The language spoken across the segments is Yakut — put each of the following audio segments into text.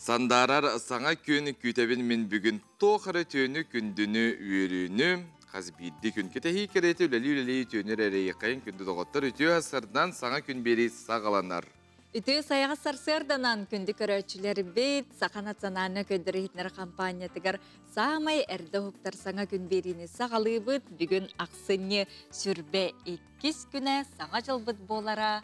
Сандаарар саҥа күн күүтэбин мин бүгүн туох эрэ үтүөнү, күндүнү, үөрүүнү хас биирдии күн кэтэһии кэриэтэ үлэлии-үлэлии үтүөнү эрэ эрэйиэххэйин күндү доҕоттор үтүө сарсыарданан саҥа күн биэрии саҕаланар. Үтүө сайаҕас сарсыарданан күндү көрөөччүлэрбит Саха национальнай көрдөрүү иһитиннэрэр хампаанньатыгар саамай эрдэ уһуктар саҥа күн биэриини саҕалыыбыт. Бүгүн ахсынньы сүрбэ иккис күнэ саҥа дьылбыт буолара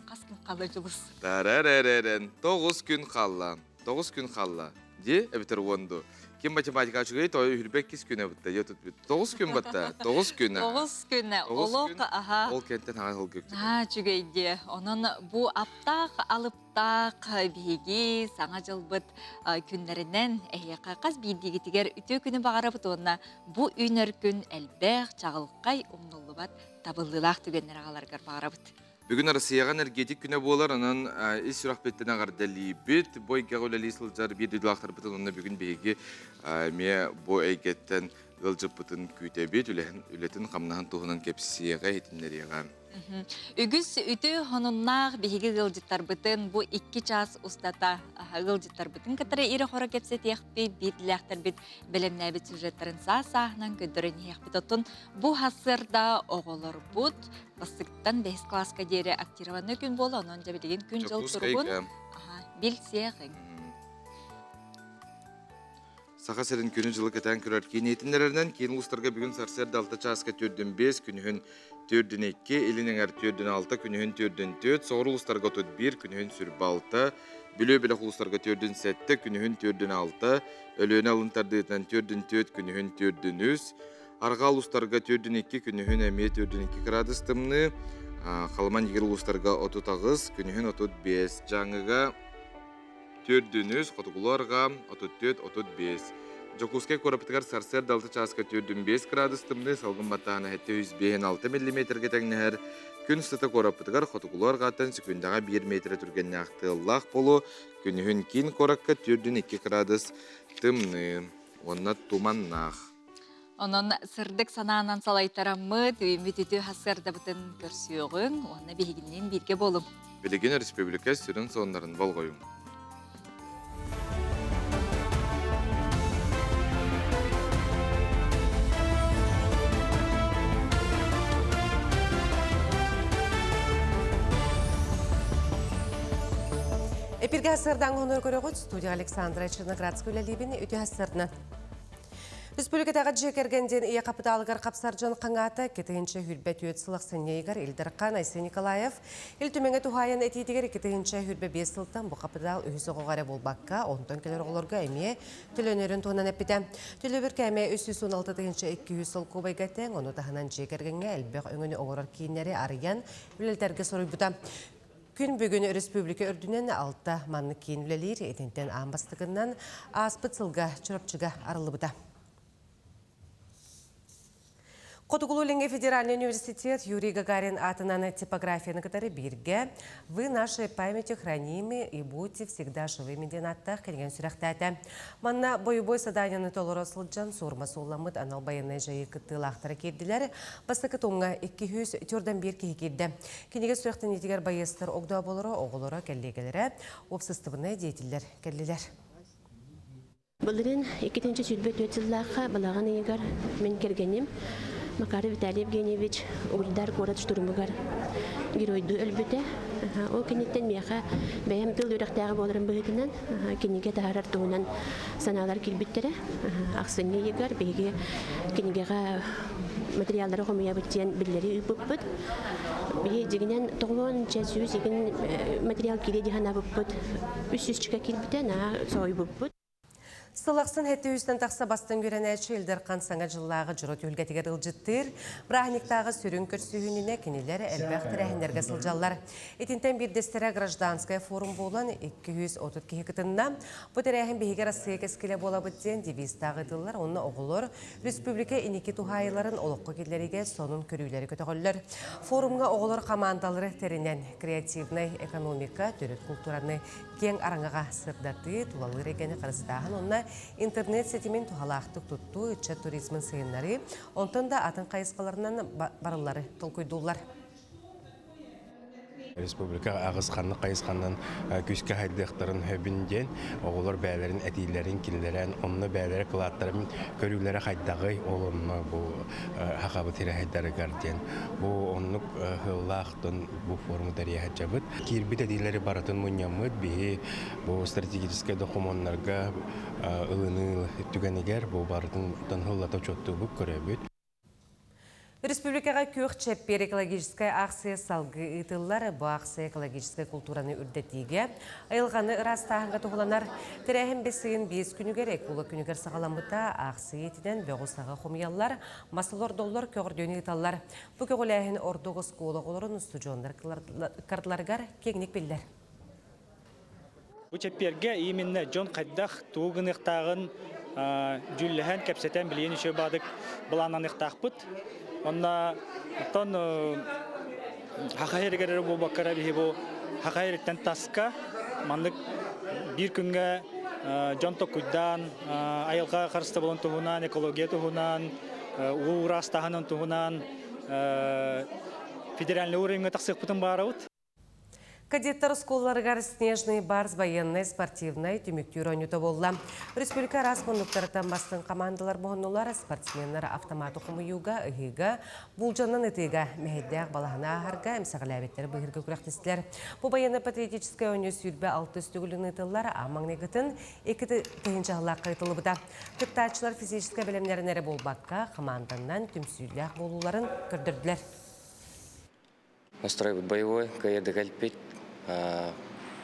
хас күн хаалла Дьулус? Тарарараран 9 күн хаалла. 9 күн хаалла. Дии эбэтэр уон дуу. Ким математика үчүгэй той үрбэ иккис күнэ бутта. Дьэ тут 9 күн батта. 9 күнэ. 9 күнэ. Олох аха. Ол кэнтэн аҕай хылгык. Аа үчүгэй дии. Онон бу аптаах алыптаах биһиги саҥа дьылбыт күннэринэн эһиэхэ хас биирдиигитигэр үтүө күнү баҕарабыт уонна бу үүнэр күн элбэх, чаҕылхай, умнуллубат табыллыылаах түгэннэр аҕаларгар баҕарабыт. Бүгүн Россияҕа энергетик күнэ буолар, онон ис сүрэхпиттэн эҕэрдэлиибит. Бу эйгэҕэ үлэлии сылдьар биир дойдулаахтарбытын уонна бүгүн биһиги эмиэ бу эйгэттэн ыалдьыппытын күүтэбит, үлэтин-хамнаһын туһунан кэпсиэҕэ, иһитиннэриэҕэ. Үгүс үтүө сонуннаах биһиги ыалдьыттарбытын бу 2 чаас устата ыалдьыттарбытын кытары ирэ-хоро кэпсэтиэхпит, биирдилээхтэрбит бэлэмнээбит сюжеттарын саас-сааһынан көрдөрөн иһиэхпит. Оттон бу сарсыарда оҕолорбут бастыктан бэһис кылааска диэри актированный күн буола, онон дьэ билигин күн-дьыл туругун билсиэҕиҥ. Саха сирин күнү-дьылы кэтээн көрөр киин иһитиннэрэринэн, киин улуустарга бүгүн сарсыарда 6 чааска төрдүн 5, күнүһүн төрдүн 2, илин эҥэр төрдүн 6, күнүһүн төрдүн 4, соҕуруу улуустарга 31, күнүһүн сүрбэ 6, Бүлүү бөлөх улуустарга төрдүн 7, күнүһүн төрдүн 6, Өлүөнэ алын тардыытынан төрдүн 4, күнүһүн төрдүн 3, Арҕаа улуустарга төрдүн 2, күнүһүн эмиэ төрдүн 2 градус тымныы, Халыман Игир улуустарга 38, күнүһүн 35, Дьааҥыга Төрдүнүс, хотугулуу-арҕаа, 34-35. Дьокуускай куораппытыгар сарсыарда 6 чааска 4,5 градус тымныы, салгын баттааһына 756 миллиметргэ тэҥнэһэр. Күн сыта куораппытыгар хотугулуу-арҕааттан секундаҕа 1 метрэ түргэннээх тыаллаах буолуо. Күнүһүн киин куоракка 4,2 градус тымныы уонна туманнаах. Онон сырдык санаанан салайтараммыт, үүммүт үтүө сарсыардабытын көрсүөҕүҥ уонна биһигинниин бииргэ буолуҥ. Билигин республика сүрүн сонуннарын болҕойуҥ. Эпиргэ сырдаҥ honor көрөҕүт студия Александра Черноградская үлэлиибин үтүө сырдынан. Республикатааҕы дьиэ кэргэн диэн ийэ хапытаалыгар хапсар дьон хаҥаата 2 124 сыл ахсынньыйыгар Ил Дархан Айсен Николаев Ил Түмэҥҥэ туһаайан этиитигэр 2 125 сылтан бу хапытаал үһүс оҕоҕо эрэ буолбакка, онтон кэлэр оҕолорго эмиэ төлөнөрүн туһунан эппитэ. Төлөбүр кээмэйэ 316 200 солкуобайга тэҥ, ону таһынан дьиэ кэргэҥҥэ элбэх өҥөнү оҥорор кииннэри арыйан үлэлэтэргэ соруйбута. Күн бүгүн өрөспүүбүлүкэ үрдүнэн алта маннык киин үлэлиир, итинтэн аан бастакыннан ааспыт сылга Чурапчыга арыллыбыта. Хотугулуу-Илиҥҥи федеральный университет Юрий Гагарин аатынан типографияны кытары бииргэ «Вы нашей памятью хранимы и будьте всегда живыми» диэн ааттаах кинигэн сүрэхтээтэ. Манна бойобуой садаанньаны толоро сылдьан суорма суолламмыт анал байыаннай дьайыы кыттыылаахтара киирдилэр. Бастакы туҥҥа 241 киһи киирдэ. Кинигэ сүрэхтэниитигэр байыастар огдооболоро, оҕолоро, кэллиэгэлэрэ, уопсастыбаннай деятеллэр кэллилэр. Былырыын 224 сыллаахха балаҕан ыйыгар мин кэргэним Макаров Виталий Евгеньевич Угольдар куорат штурмугар геройдуу өлбүтэ. Ол кэнниттэн миэхэ бэйэм тыл үөрэхтээҕэ буоларым быһыытынан кинигэ таһаарар туһунан санаалар киирбиттэрэ. Ахсынньы ыйыгар биһиги кинигэҕэ материаллары хомуйабыт диэн биллэрии ыыппыппыт. Биһи дьигинэн тоҕуон чэ сүүс игин материал киирэ дии санаабыппыт. Үс сүүсчүкэ киирбитэ, наһаа соһуйбуппут. Сыл ахсын хэти үстэн тахса бастыҥ үөрэнээччи Ил Дархан Саҥа дьыллааҕы дьоро түһүлгэтигэр ыалдьыттыыр. Бырааһынньыктааҕы сүрүн көрсүһүүнүнэ кинилэр элбэх тэрээһиннэргэ сылдьаллар. Итинтэн биирдэстэрэ гражданскай форум буолан 230 киһи кытынна. Бу тэрээһин биһиги Арассыыйа кэскилэ буолабыт диэн девизтаах ыытыллар уонна оҕолор республика инники туһаайыыларын олоххо киллэриигэ сонун көрүүлэри көтөҕөллөр. Форумҥа оҕолор хамаандалары тэринэн креативнай экономика, төрүт култуураны киэҥ араҥаҕа сырдатыы, тулалыыр эйгэни харыстааһын уонна интернет ситимин туһалаахтык туттуу, ыччат туризмын сайыннарыы, онтон да атын хайысхаларынан барыллары толкуйдууллар. Республика аҕыс ханнык хайысханан күүскэ хайдыахтарын сөбүн диэн оҕолор бэйэлэрин этиилэрин киллэрэн, онно бэйэлэрэ кылааттарын көрүүлэрэ хайдаҕый, ол онно бу хахабыт ирэһэйдарыгар диэн бу оннук сыллаахтан бу форуму тэрийэ сылдьабыт. Киирбит этиилэри барытын мунньаммыт биһи бу стратегическай докумуоннарга ылыныы түгэнигэр бу барытын сыллата учуоттуубут, көрөбүт. Республикаҕа күөх чэппиэр экологическай аахсыйа салгыы ыытыллар. Бу аахсыйа экологическай култуураны үрдэтиигэ, айылҕаны ыраастааһыҥҥа туһуланар. Тэрээһин бэс ыйын биэс күнүгэр эколог күнүгэр саҕаламмыта. Аахсыйа итинэн бөҕү-саҕы хомуйаллар, мас олордоллор, көҕөрдүүнү ыыталлар. Бу көҕүлээһин ордук оскуола оҕолорун, устудьуоннар кардыларыгар киэҥник биллэр. Бу чэппиэргэ именно дьон хайдах тугу гыныахтааҕын дьүүллэһэн, кэпсэтэн билигин үчүгэй баадык былааннаныахтаахпыт. Онно оттон Хаха эригэр эрэ буолбакка эрэ биһи бу Хаха эриттэн таска маннык биир күҥҥэ дьон токуйдаан айылҕа харыстабылын туһунан, экология туһунан, уу ыраастааһынын туһунан федеральный уровеньҥа тахсыахпытын баарабыт. Кадеттар оскуолаларыгар «Снежный барс» военнай-спортивнай түмүктүүр оонньуута буолла. Республика араас муннуктарыттан бастыҥ командалар буһуннулар, спортсменнар автоматы хомуйууга, ыһыыга, буулдьанан ытыыга, мэһэйдээх балаһаны ааһарга, эмсэҕэлээбиттэр быыһырга күрэхтэстилэр. Бу военно-патриотическай оонньуу 26 төгүлүн ыытыллар, аан маҥнайгытын 2 тыһыынча ыытыллыбыта. Кыттааччылар физическэй бэлэмнэрин эрэ буолбакка, хамаанданан түмсүүлээх буолууларын көрдөрдүлэр. Настройбут боевой, кыайырдык элпит,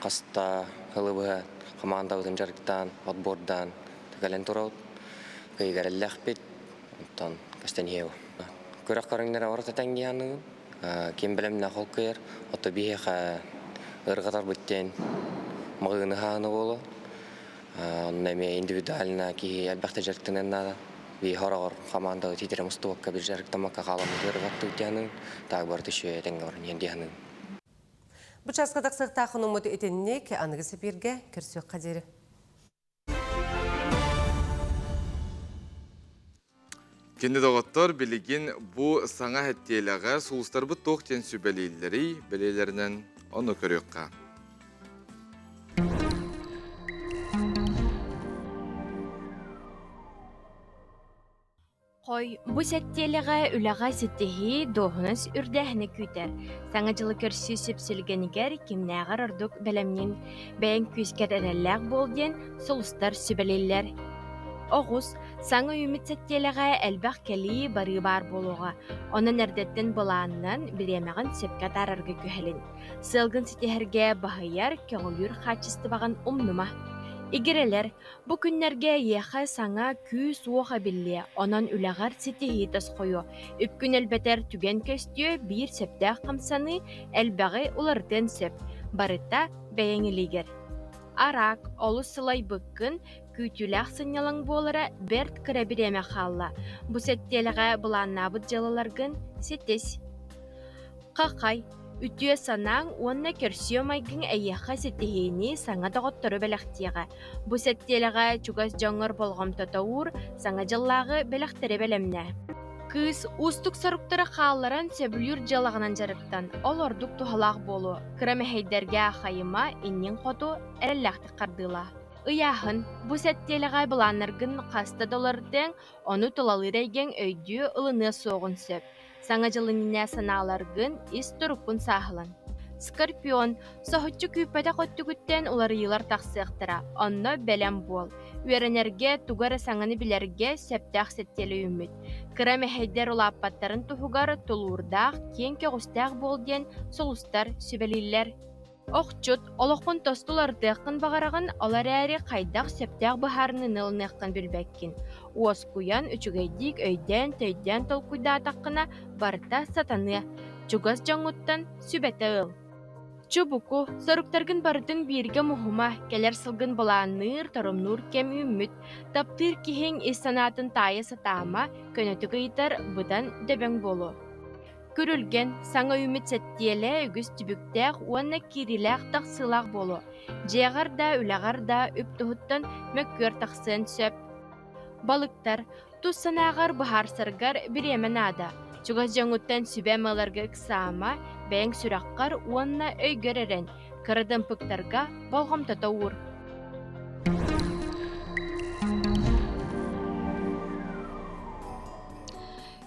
хаста ылыбыһа хамаандабытын дьарыктаан, отбордаан кэлэн турабыт. Кыайыгар эллэхпит, онтон Костяньево. Күрэх көрүҥнэрэ орто тэҥниһаныгын, ким бэлэмнээх ол кыайар, ото биһиэхэ ырҕатарбыт диэн маҕыыны хааны буолуо. Онно эмиэ индивидуально киһи элбэхтэ дьарыктаныан наада. Бии хороҕор хамаандалы тиитэрэ мустубакка бир дьарыктаммакка хааламмыт ыарырҕаттыбыт диһаныын, таак барыта үчүгэй этэҥҥэ баран иһэн диһаныын. Бу чааска тахсыахтаах хонуммут итинник аныгы сипииргэ көрсүөххэ диэри. Кини доҕоттор билигин бу саҥа хэттиэлэҕэ сулустарбыт туох диэн сүбэлииллэрий, бэлиэлэринэн ону көрүөххэ. Хой, бу сэттиэлэҕэ үлэҕэ ситиһии, дуоһунас үрдээһинэ күүтэр. Саҥа дьылы көрсүү сүпсүлгэнигэр кимнээҕэр ордук бэлэмнин, бэйэҥ күүскэр эрэллээх буол диэн сулустар сүбэлииллэр. Оҕус, саҥа үүммүт сэттиэлэҕэ элбэх кэлии барыы баар буолуоҕа. Онон эрдэттэн былааннан, бириэмэҕин сөпкө атаарарга күһэлин. Сыалгын ситиһэргэ баһыйар, көҕүлүүр хаачыстыбаҕын умнума. Игирэлэр, Бу күннэргэ эйиэхэ саҥа күүс-уох эбиллиэ, онон үлэҕэр ситиһии тосхойуо. Үпкүн элбэтэр түгэн көстүө, биир сөптөөх хамсаныы элбэҕи уларытыан сөп. Барыта бэйэҥ илиигэр. Араак, олус сылайбыккын, күүтүүлээх сынньалаҥ буолара бэрт кыра бириэмэ хаалла. Бу сэттиэлэҕэ былааннаабыт дьыалаларгын ситис. Хахай, үтүө санааҥ уонна көрсүө майгыҥ эйиэхэ ситиһиини, саҥа доҕоттору бэлэхтиэҕэ. Бу сэттиэлэҕэ чугас дьоҥҥор болҕомтото уур, саҥа дьыллааҕы бэлэхтэри бэлэмнээ. Кыыс уустук соруктары хаалларан сөбүлүүр дьыалаҕынан дьарыктан, ол ордук туһалаах буолуо. Кыра мэһэйдэргэ аахайыма, инниҥ хоту эрэллээхтик хардыылаа. Ыйааһын, бу сэттиэлэҕэ былааннаргын хаста да уларытыаҥ, ону тулалыыр эйгэҥ өйдүө, ылыныа суоҕун сөп. Саҥа дьыл иннинэ санааларгын, ис туруккун сааһылан. Скорпион, соһуччу күүппэтэх өттүгүттэн уларыйыылар тахсыахтара, онно бэлэм буол. Үөрэнэргэ, тугу эрэ саҥаны билэргэ сөптөөх сэттиэлэ үүммүт. Кыра мэһэйдэр улааппаттарын туһугар тулуурдаах, киэҥ көҕүстээх буол диэн сулустар сүбэлииллэр. Охчут, олоххун тосту уларытыаххын баҕараҕын, ол эрээри хайдах сөптөөх быһаарыныыны ылыныаххын билбэккин. Уоскуйан, үчүгэйдик өйдөөн-төйдөөн толкуйдаатаххына, барыта сатаныа. Чугас дьоҥҥуттан сүбэтэ ыл. Чубуку, соруктаргын барытын бииргэ муһума, кэлэр сылгын былаанныыр, торумнуур кэм үүммүт. Таптыыр киһиҥ ис санаатын таайа сатаама, көнөтүк ыйытар быдан дөбөҥ буолуо. Күрүлгэн, саҥа үүммүт сэттиэлэ үгүс түбүктээх уонна киириилээх-тахсыылаах буолуо. Дьиэҕэр да, үлэҕэр да үп туһуттан мөккүөр тахсыан сөп. Балыктар, тус санааҕар быһаарсаргар бириэмэ наада. Чугас дьоҥҥуттан сүбэ ыларга ыксаама, Бэйэҥ сүрэххэр уонна өйгөр эрэн, кырадымпыктарга болҕомтото уур.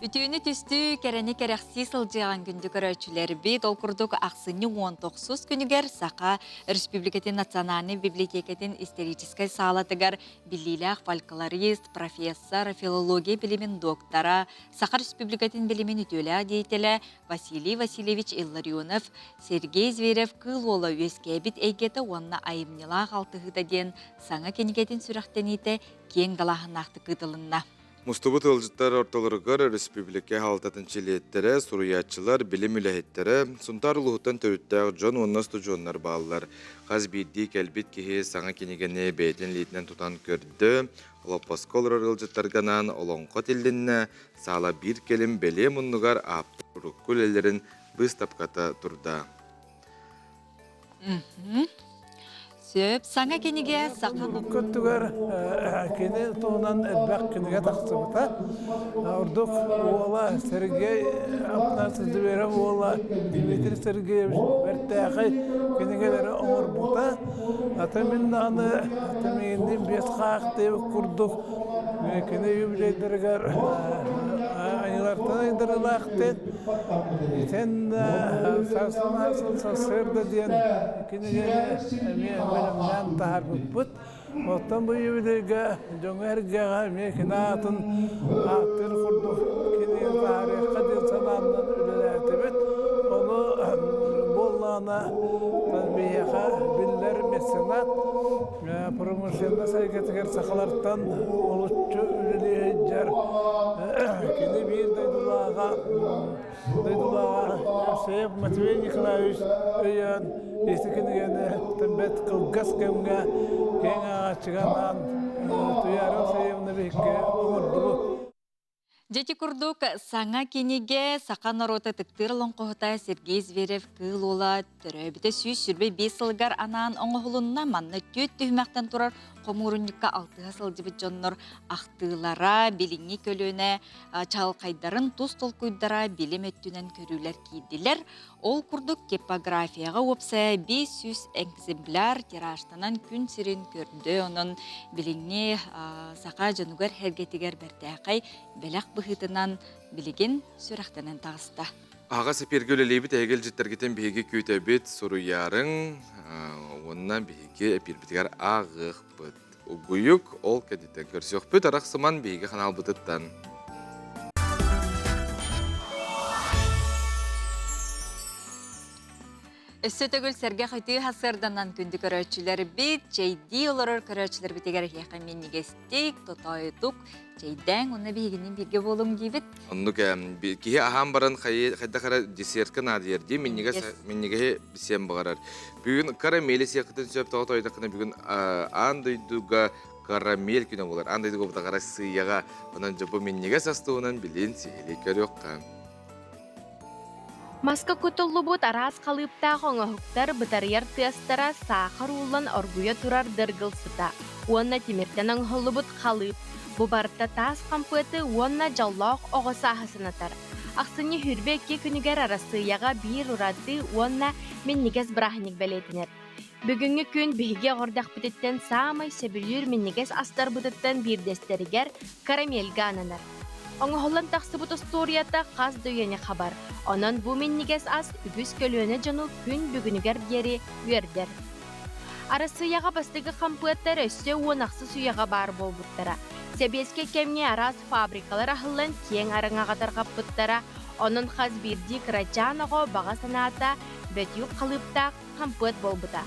Үтүөнү түстүү, кэрэни кэрэхсии сылдьыаҕын күндү көрөөччүлэрбит, ол курдук ахсынньы 19 күнүгэр Саха Республикатын Национальнай библиотекатын историческай саалатыгар биллиилээх фольклорист, профессор, филология билимин доктора, Саха Республикатын билимин үтүөлээх деятелэ Василий Васильевич Илларионов, Сергей Зверев Кыыл Уола үөскээбит эйгэтэ уонна айымньылаах алтыһыыта диэн саҥа кинигэтин сүрэхтэниитэ киэҥ далааһыннаахтык ыытылынна. Мустубут ыалдьыттар ортолоругар өрөспүүбүлүкэ хаалтатын чилиэттэрэ, суруйааччылар, билим үлэһиттэрэ, Сунтаар улууһуттан төрүттээх дьон уонна устудьуоннар бааллар. Хас биирдии кэлбит киһи саҥа кинигэни бэйэтин илиитинэн тутан көрдө, олоппоско олорор ыалдьыттарга анаан олоҥхо тиллиннэ, саала биир кэлим бэлиэ муннугар ааптар урукку үлэлэрин быыстапката турда. Сөп, саҥа кинигэ саха Көттүгэр кини туһунан элбэх кинигэ тахсыбыта. Ордук уола Сергей Афанасьевич Зверев уола Дмитрий Сергеевич бэртээхэй кинигэлэри оҥорбута. Ата мин даҕаны миигинниин биэс хаах диэбит курдук кини юбилейдарыгар айылартан айдарылаах диэн итэн сарсын сарсын сарсыарда диэн кинигэни эмиэ бэлэмнээн таһаарбыппыт. Оттон бу юбилейга дьоҥҥо-сэргэҕэ эмиэ кини аатын ааттыыр курдук кинигэ таһаарыахха диэн санаанан үлэлээтибит. Ону буоллаҕына биһиэхэ биллэр меценат промышленность эйгэтигэр сахалартан олуччу үлэлии сылдьар кини биир дойдулааҕа дойдулааҕа Евсеев Матвей Николаевич өйөөн ити кинигэни бэрт кылгас кэмҥэ киэҥ ааҕааччыга анаан Туйаара Алексеевна биһикки оҥордубут. Дьэ ити курдук саҥа кинигэ саха норуота ытыктыыр олоҥхоһута Сергей Зверев Кыыл Уола төрөөбүтэ 125 сылыгар анаан оҥоһулунна. Манна түөрт түһүмэхтэн турар хомуурунньукка алтыһа сылдьыбыт дьоннор ахтыылара, билиҥҥи көлүөнэ чаҕылхайдарын тус толкуйдара билим өттүнэн көрүүлэр киирдилэр. Ол курдук типографияҕа уопсайа 500 экземпляр тиражтанан күн сирин көрдө. Онон билиҥҥи саха дьонугар-сэргэтигэр бэртээхэй бэлэх быһыытынан билигин сүрэхтэнэн таҕыста. Аҕа эпиэргэ үлэлиибит эһиги илдьиттэргитин биһиги күүтэбит, суруйаарыҥ уонна биһиги эпиэрбитигэр ааҕыахпыт. Угуйук ол кэнниттэн көрсүөхпүт арахсыман биһиги ханаалбытыттан. Өссө төгүл сэргэх үтүө сарсыарданан күндү көрөөччүлэрбит, чэйдии олорор көрөөччүлэрбитигэр эһиэхэ минньигэстик, тотоойутук чэйдээҥ уонна биһигинин бииргэ буолуҥ диибит. Оннук киһи аһаан баран хайдах эрэ десертка наадыйар дии минньигэс минньигэһи сиэн баҕарар. Бүгүн карамели сиэххитин сөп тоҕо тоойдоххуна бүгүн аан дойдуга карамель күнэ буолар. Аан дойдуга бутаҕа Арассыыйаҕа. Онон дьэ бу минньигэс ас туһунан билин сиһилии көрүөххэ. Маска кутуллубут араас халыыптаах оҥоһуктар бытарыйар тыастара саахар ууллан оргуйа турар дыргыл сыта уонна тимиртэн оҥоһуллубут халыып бу барыта таас хампыаты уонна дьоллоох оҕо сааһы санатар. Ахсынньы 22 күнүгэр Арассыыйаҕа биир ураты уонна минньигэс бырааһынньык бэлиэтэнэр. Бүгүҥҥү күн биһиги оҕордохпутуттан саамай сөбүлүүр минньигэс астарбытыттан биирдэстэригэр карамельга ананар. Оҥоһуллан тахсыбыт остуоруйата хас да үйэни хабар, онон бу минньигэс ас үгүс көлүөнэ дьону күн бүгүнүгэр диэри үөрдэр. Арассыыйаҕа бастакы хампыаттар өссө уон ахсыс үйэҕэ баар буолбуттара. Сэбиэскэй кэмҥэ араас фабрикалар аһыллан киэҥ араҥаҕа тарҕаппыттара. Онон хас биирдии кырачаан оҕо баҕа санаата бөтүүк халыыптаах хампыат буолбута.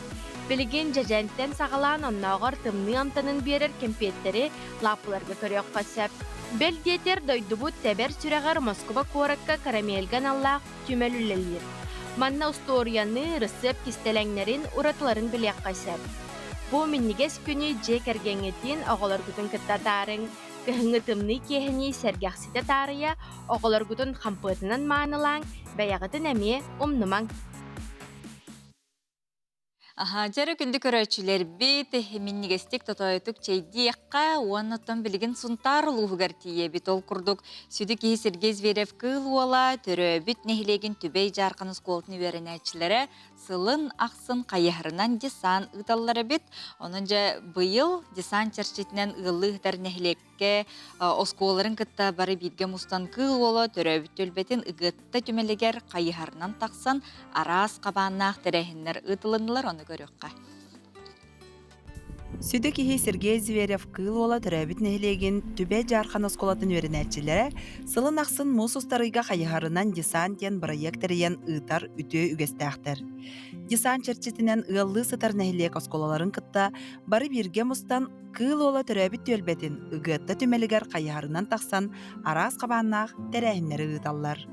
Билигин дьэдьэнтэн саҕалаан оннооҕор тымныы амтанын биэрэр кэмпиэттэри лааппыларга көрүөххэ сөп. Бэл диэтэр, дойдубут тэбэр сүрэҕэр Москуба куоракка карамельга аналлаах түмэл үлэлиир. Манна устуоруйаны, ырысыап кистэлэҥнэрин, уратыларын билиэххэ сөп. Бу минньигэс күнү дьиэ кэргэҥҥитин, оҕолоргутун кытта атаарыҥ. Кыһыҥҥы тымныы киэһэни сэргэхситэ таарыйа, оҕолоргутун хампыатынан маанылааҥ, бэйэҕитин эмиэ умнумаҥ. Аха, дьэрэ күндү көрөөччүлэрбит, минньигэстик тотоойутук чэйдиэххэ уонна оттон билигин Сунтаар улууһугар тиийэбит. Ол курдук, сүдү киһи Сергей Зверев Кыыл Уола төрөөбүт нэһилиэгин Түбэй Дьаархан оскуолатын үөрэнээччилэрэ сылын ахсын хайыһарынан десант ыыталлар эбит. Онон дьэ быйыл десант чэрчитинэн ыаллыы ыытар нэһилиэккэ оскуолаларын кытта бары бииргэ мустан Кыыл Уола төрөөбүт түөлбэтин Ыгыатта түмэлигэр хайыһарынан тахсан араас хабааннаах тэрээһиннэр ыытылыннылар, ону көрүөххэ. Сүдү киһи Сергей Зверев Кыыл Уола төрөөбүт нэһилиэгин Түбэ Дьаархан оскуолатын үөрэнээччилэрэ сылын ахсын муус устар ыйга хайыһарынан десант диэн бырайыак тэрийэн ыытар үтүө үгэстээхтэр. Десант чэрчитинэн ыаллыы сытар нэһилиэк оскуолаларын кытта бары бииргэ мустан Кыыл Уола төрөөбүт түөлбэтин Ыгыатта түмэлигэр хайыһарынан тахсан араас хабааннаах тэрээһиннэри ыыталлар.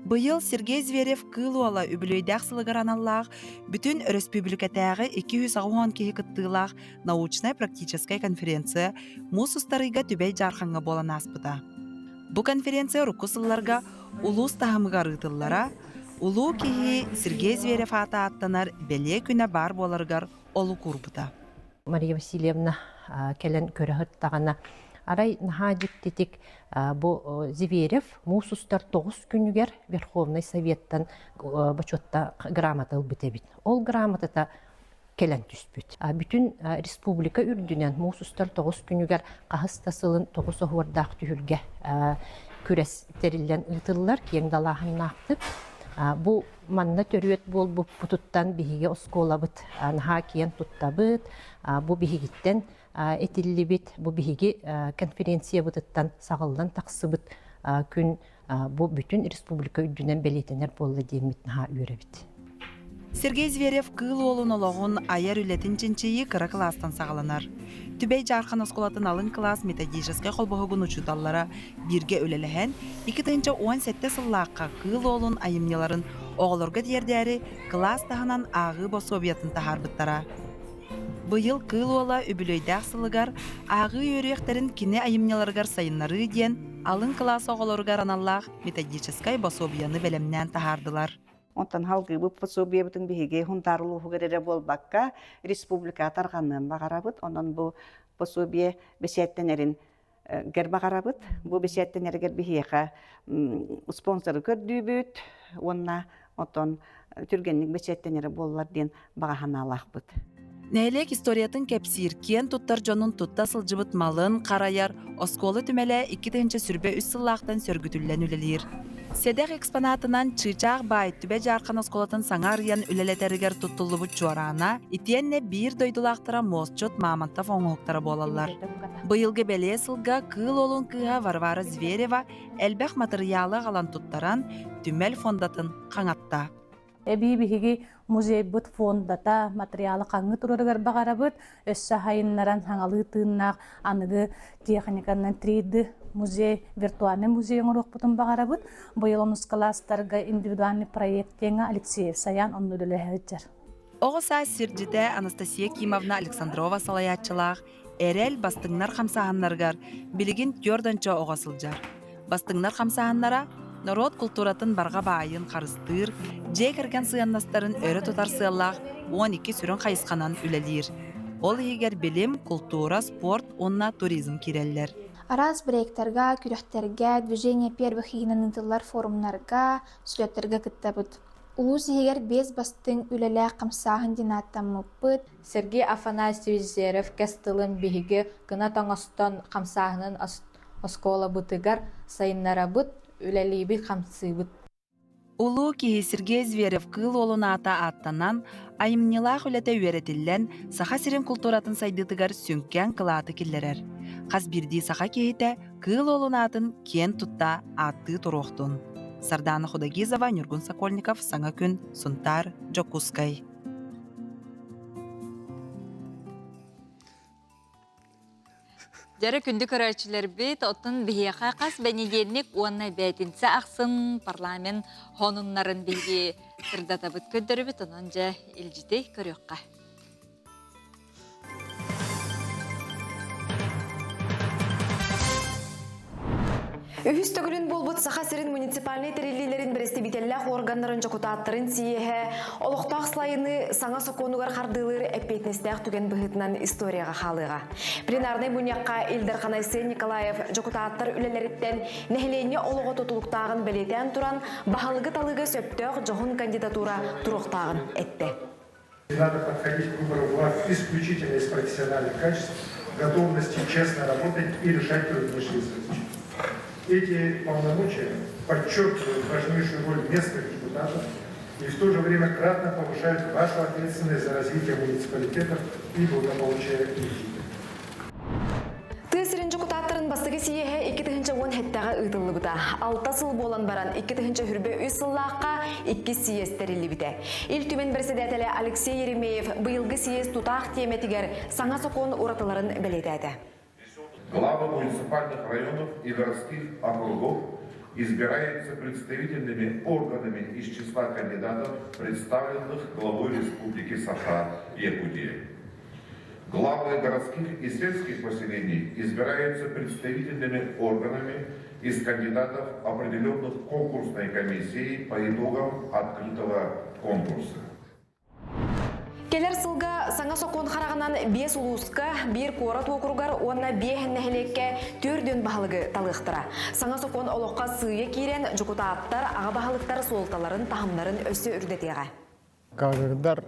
Быйыл Сергей Зверев Кыыл Уола үбүлүөйдээх сылыгар аналлаах бүтүн өрөспүүбүлүкэтээҕи 280 киһи кыттыылаах научнай-практическай конференция муус устар ыйга Түбэй Дьаархаҥҥа буолан ааспыта. Бу конференция урукку сылларга улуус таһымыгар ыытыллара, улуу киһи Сергей Зверев аата ааттанар бэлиэ күнэ баар буоларыгар олук уурбута. Мария Васильевна кэлэн көрө сыттаҕына, арай наһаа дьиктитик бу Зверев муус устар 9 күнүгэр Верховнай Советтан бочуотта грамота ылбыт эбит. Ол грамотата кэлэн түспүт. Бүтүн республика үрдүнэн муус устар 9 күнүгэр хаһыс да сылын тоҕус оһуордаах түһүлгэ күрэс тэриллэн ыытыллар киэҥ далааһыннаахтык. Бу Манна төрүөт буолбуппутуттан биһиги оскуолабыт наһаа киэн туттабыт. Бу биһигиттэн этиллибит, бу биһиги конференциябытыттан саҕыллан тахсыбыт күн бу бүтүн республика үрдүнэн бэлиэтэнэр буолла диэммит наһаа үөрэбит. Сергей Зверев Кыыл Уолун олоҕун айар үлэтин чинчийии кыра кылаастан саҕаланар. Түбэй Дьаархан оскуолатын алын кылаас методическай холбоһугун учууталлара бииргэ үлэлэһэн, 2017 сыллаахха Кыыл Уолун айымньыларын оҕолорго тиэрдээри кылаас таһынан ааҕыы босуобуйатын таһаарбыттара. Быйыл Кыыл Уола үбүлүөйдээх сылыгар ааҕыы үөрүйэхтэрин кини айымньыларыгар сайыннарыы диэн алын кылаас оҕолоругар аналлаах методическай босуобуйаны бэлэмнээн таһаардылар. Онтон халгыыбыт пособиебытын биһиги Хунтаар улууһугар эрэ буолбакка, республикаҕа тарҕаныан баҕарабыт. Онон бу пособие бэчээттэнэрин гэр баҕарабыт. Бу бэчээттэнэригэр биһиэхэ спонсоры көрдүүбүт уонна отон түргэнник бэчээттэнэрэ буоллар диэн баҕа санаалаахпыт. Нэһилиэк историятын кэпсиир, киэн туттар дьонун тутта сылдьыбыт малын харайар оскуола түмэлэ 2023 сыллаахтан сөргүтүллэн үлэлиир. Сэдэх экспонатынан Чыычаах баай Түбэ Дьаархан оскуолатын саҥа арыйан үлэлэтэригэр туттуллубут чуораана, итиэннэ биир дойдулаахтара муосчут Мамонтов оҥоһуктара буолаллар. Быйылгы бэлиэ сылга Кыыл Уолун кыыһа Варвара Зверева элбэх матырыйаалы аҕалан туттаран, түмэл фондатын хаҥатта. Эбии биһиги музейбыт фондата материалы хаҥыы турарыгар баҕарабыт. Өссө хайыннаран саҥалыы тыыннаах аныгы техниканан 3D музей, виртуальный музей оҥоруохпутун баҕарабыт. Быйыл онус кылаастарга индивидуальный проект диэҥҥэ Алексеев Саян онно үлэлэһэ Оҕо саас сирдьитэ Анастасия Кимовна Александрова салайааччылаах Эрэл бастыҥнар хамсааһыннарыгар билигин түөрт оҕо сылдьар. Бастыҥнар хамсааһыннара норуот култууратын барҕа баайын харыстыыр, дьиэ кэргэн сыаннастарын өрө тутар сыаллаах 12 сүрүн хайысханан үлэлиир. Ол иһигэр билим, култуура, спорт уонна туризм киирэллэр. Араас проектарга, күрэхтэргэ, движение первых иһинэн ыытыллар форумнарга, слеттарга кыттабыт. Улуус иһигэр биэс бастыҥ үлэлээх хамсааһын диэн ааттаммыппыт. Сергей Афанасьевич Зверев кэс тылын биһиги кынат оҥостон хамсааһынын оскуолабытыгар сайыннарабыт, үлэлиибит, хамсыыбыт. Улуу киһи Сергей Зверев Кыыл Уолун аата ааттанан, айымньылаах үлэтэ үөрэтиллэн, Саха сирин култууратын сайдыытыгар сүҥкэн кылааты киллэрэр. Хас биирдии саха киһитэ Кыыл Уолун аатын киэн тутта ааттыы туруохтун. Сардаана Худогизова, Ньургун Сокольников, Саҥа күн, Сунтаар, Дьокуускай. Дьэрэ күндү көрөөччүлэрбит, оттон биһиэхэ хас бэнидиэнньик уонна бээтинсэ ахсын парламент хонуннарын биһиги сырдатабыт көрдөрөбүт, онон дьэ илдьити көрүөххэ. Үһүс төгүлүн буолбут Саха сирин муниципальнай тэриллиилэрин бэрэстэбиитэллээх уорганнарын дьокутааттарын сийиэһэ олохтоох слайыны саҥа сокуонугар хардыылыыр эппиэтинэстээх түгэн быһыытынан историяҕа хаалыаҕа. Пленарнай мунньахха Ил Дархан Айсен Николаев дьокутааттар үлэлэриттэн нэһилиэнньэ олоҕо тутулуктааҕын бэлиэтээн туран, баһылыгы талыыга сөптөөх дьоһун кандидатура туруохтааҕын эттэ. Надо подходить к выбору власти исключительно из профессиональных качеств, готовности честно работать и решать труднейшие задачи. Эти полномочия подчеркивают важнейшую роль местных депутатов и в то же время кратно повышают вашу ответственность за развитие муниципалитетов и благополучие людей. Тыа сирин дьокутааттарын бастакы сийиэһэ 2017-ҕэ ыытыллыбыта. Алта сыл буолан баран, 2023 сыллаахха иккис сийиэс тэриллибитэ. Ил Түмэн бэрэссэдээтэлэ Алексей Еремеев быйылгы сийиэс тутаах тиэмэтигэр саҥа сокуон уратыларын бэлиэтээтэ. Главы муниципальных районов и городских округов избираются представительными органами из числа кандидатов, представленных главой Республики Саха-Якутия. Главы городских и сельских поселений избираются представительными органами из кандидатов, определенных конкурсной комиссией по итогам открытого конкурса. Кэлэр сылга саҥа сокуон хараҕынан биэс улууска, биир куорат уокуругар уонна биэс нэһилиэккэ төрдүн баһылыгы талыахтара. Саҥа сокуон олоххо сыыйа киирэн, дьокутааттар, аҕа баһылыктар суолталарын, таһымнарын өссө үрдэтиэҕэ. Кадрдар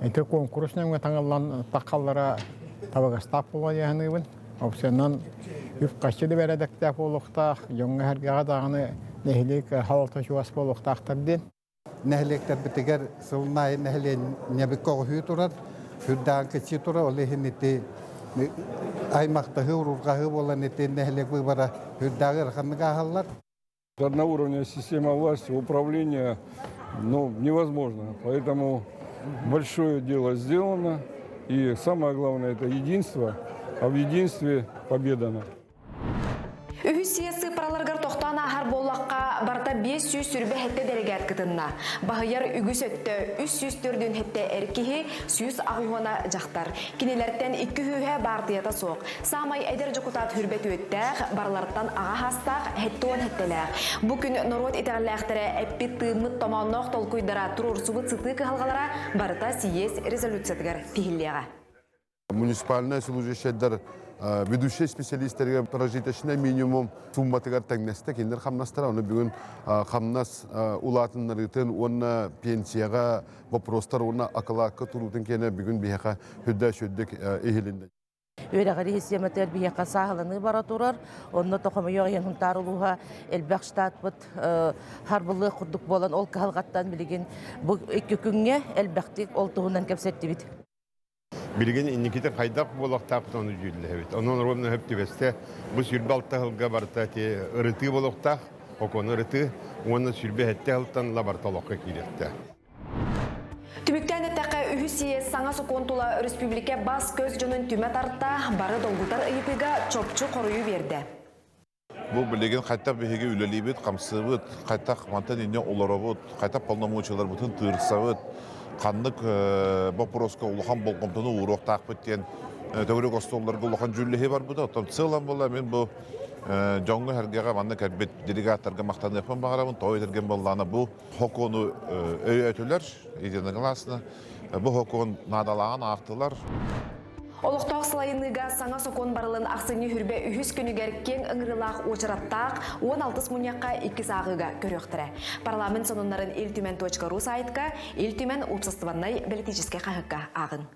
ити куонкурус нөҥүө таҥыллан таххаллара табыгастаах буолуо дии саныыбын. Опциянан үп-харчы да бэрэдэктээх буолуохтаах, дьоҥҥо-сэргэҕэ даҕаны нэһилиэк халалта чугас буолуохтаахтар диэн. Нэһилиэктэрбитигэр сылын аайы нэһилиэнньэбит көҕүһүү турар, сүрдээх кыччыы турар, ол иһин ити аймахтаһыы, уруурҕаһыы буолан ити нэһилиэк быыбара сүрдээх ыараханнык ааһаллар. Одноуровневая система власти, управления ну, невозможно. Поэтому большое дело сделано. И самое главное – это единство, а в единстве победа. Үһүс съезд сыыппараларыгар тохтоон ааһар буоллахха, барыта 527 дэлэгээт кытынна. Баһыйар үгүс өттө 347 эр киһи, 180 дьахтар. Кинилэртэн икки үһүһэ баартыйата суох. Саамай эдэр дьокутаат хүрбэт үөттээх, барыларыттан аҕа хаастаах, хэттуон хэттэлээх. Бу күн норуот итэҕэллээхтэрэ эппит-тыыммыт томоонноох толкуйдара, туруорсубут сытыы кыһалҕалара барыта сийиэс резолюциятыгар тиһиллиэҕэ. Муниципальнай служащайдар ведущий специалистэргэ прожиточный минимум сумматыгар тэҥнэстэ кинилэр хамнастара ону бүгүн хамнас улаатыннарыытын уонна пенсияҕа вопростар уонна акылаакка туруутун киэнэ бүгүн биһиэхэ үрдэ сүрдүк иһилиннэ. Үөрэҕирии систиэмэтигэр биһиэхэ сааһыланыы бара турар. Онно тохомойуох иһин Сунтаар улууһа элбэх штатпыт харбылыах курдук буолан ол кыһалҕаттан билигин бу икки күҥҥэ элбэхтик ол туһунан кэпсэттибит. Билигин инникитин хайдах буолуохтаахпыт ону дьүүллэһэбит. Онон ровно сөп түбэстэ. Бу 26 сылга барыта ити ырытыы буолуохтаах, окуону ырытыы уонна 27 сылтан ыла барыта олоххо киириэхтээх. Түмүктээн эттэххэ, үһүс съезд саҥа сокуон тула өрөспүүбүлүкэ бас-көс дьонун түмэ тарта, бары долгутар ыйытыыга чопчу хоруйу биэрдэ. Бу билигин хайтах биһиги үлэлиибит, хамсыыбыт, хайтах мантан инньэ олоробут, хайтах полномочияларбытын тыырсабыт, ханнык боппуруоска улахан болҕомтону ууруохтаахпыт диэн төгүрүк остуолларга улахан дьүүллэһии барбыта. Оттон сыалам буолла мин бу дьоҥҥо-сэргэҕэ манна кэлбит делегаттарга махтаныахпын баҕарабын. Тоҕо этэргэн буоллаҕына бу Хокуону өйөөтүлэр, единогласно. Бу хокуон наадалааҕын аахтылар. Олохтоох салайыныыга саҥа сокуон барылын ахсынньы хүрбэ үһүс күнүгэр киэҥ ыҥырыылаах уочараттаах 16 мунньахха иккис ааҕыыга көрүөхтэрэ. Парламент сонуннарын Ил Түмэн .ру сайтка Ил Түмэн уопсастыбаннай бэлитиичэскэй хаһыакка ааҕыҥ.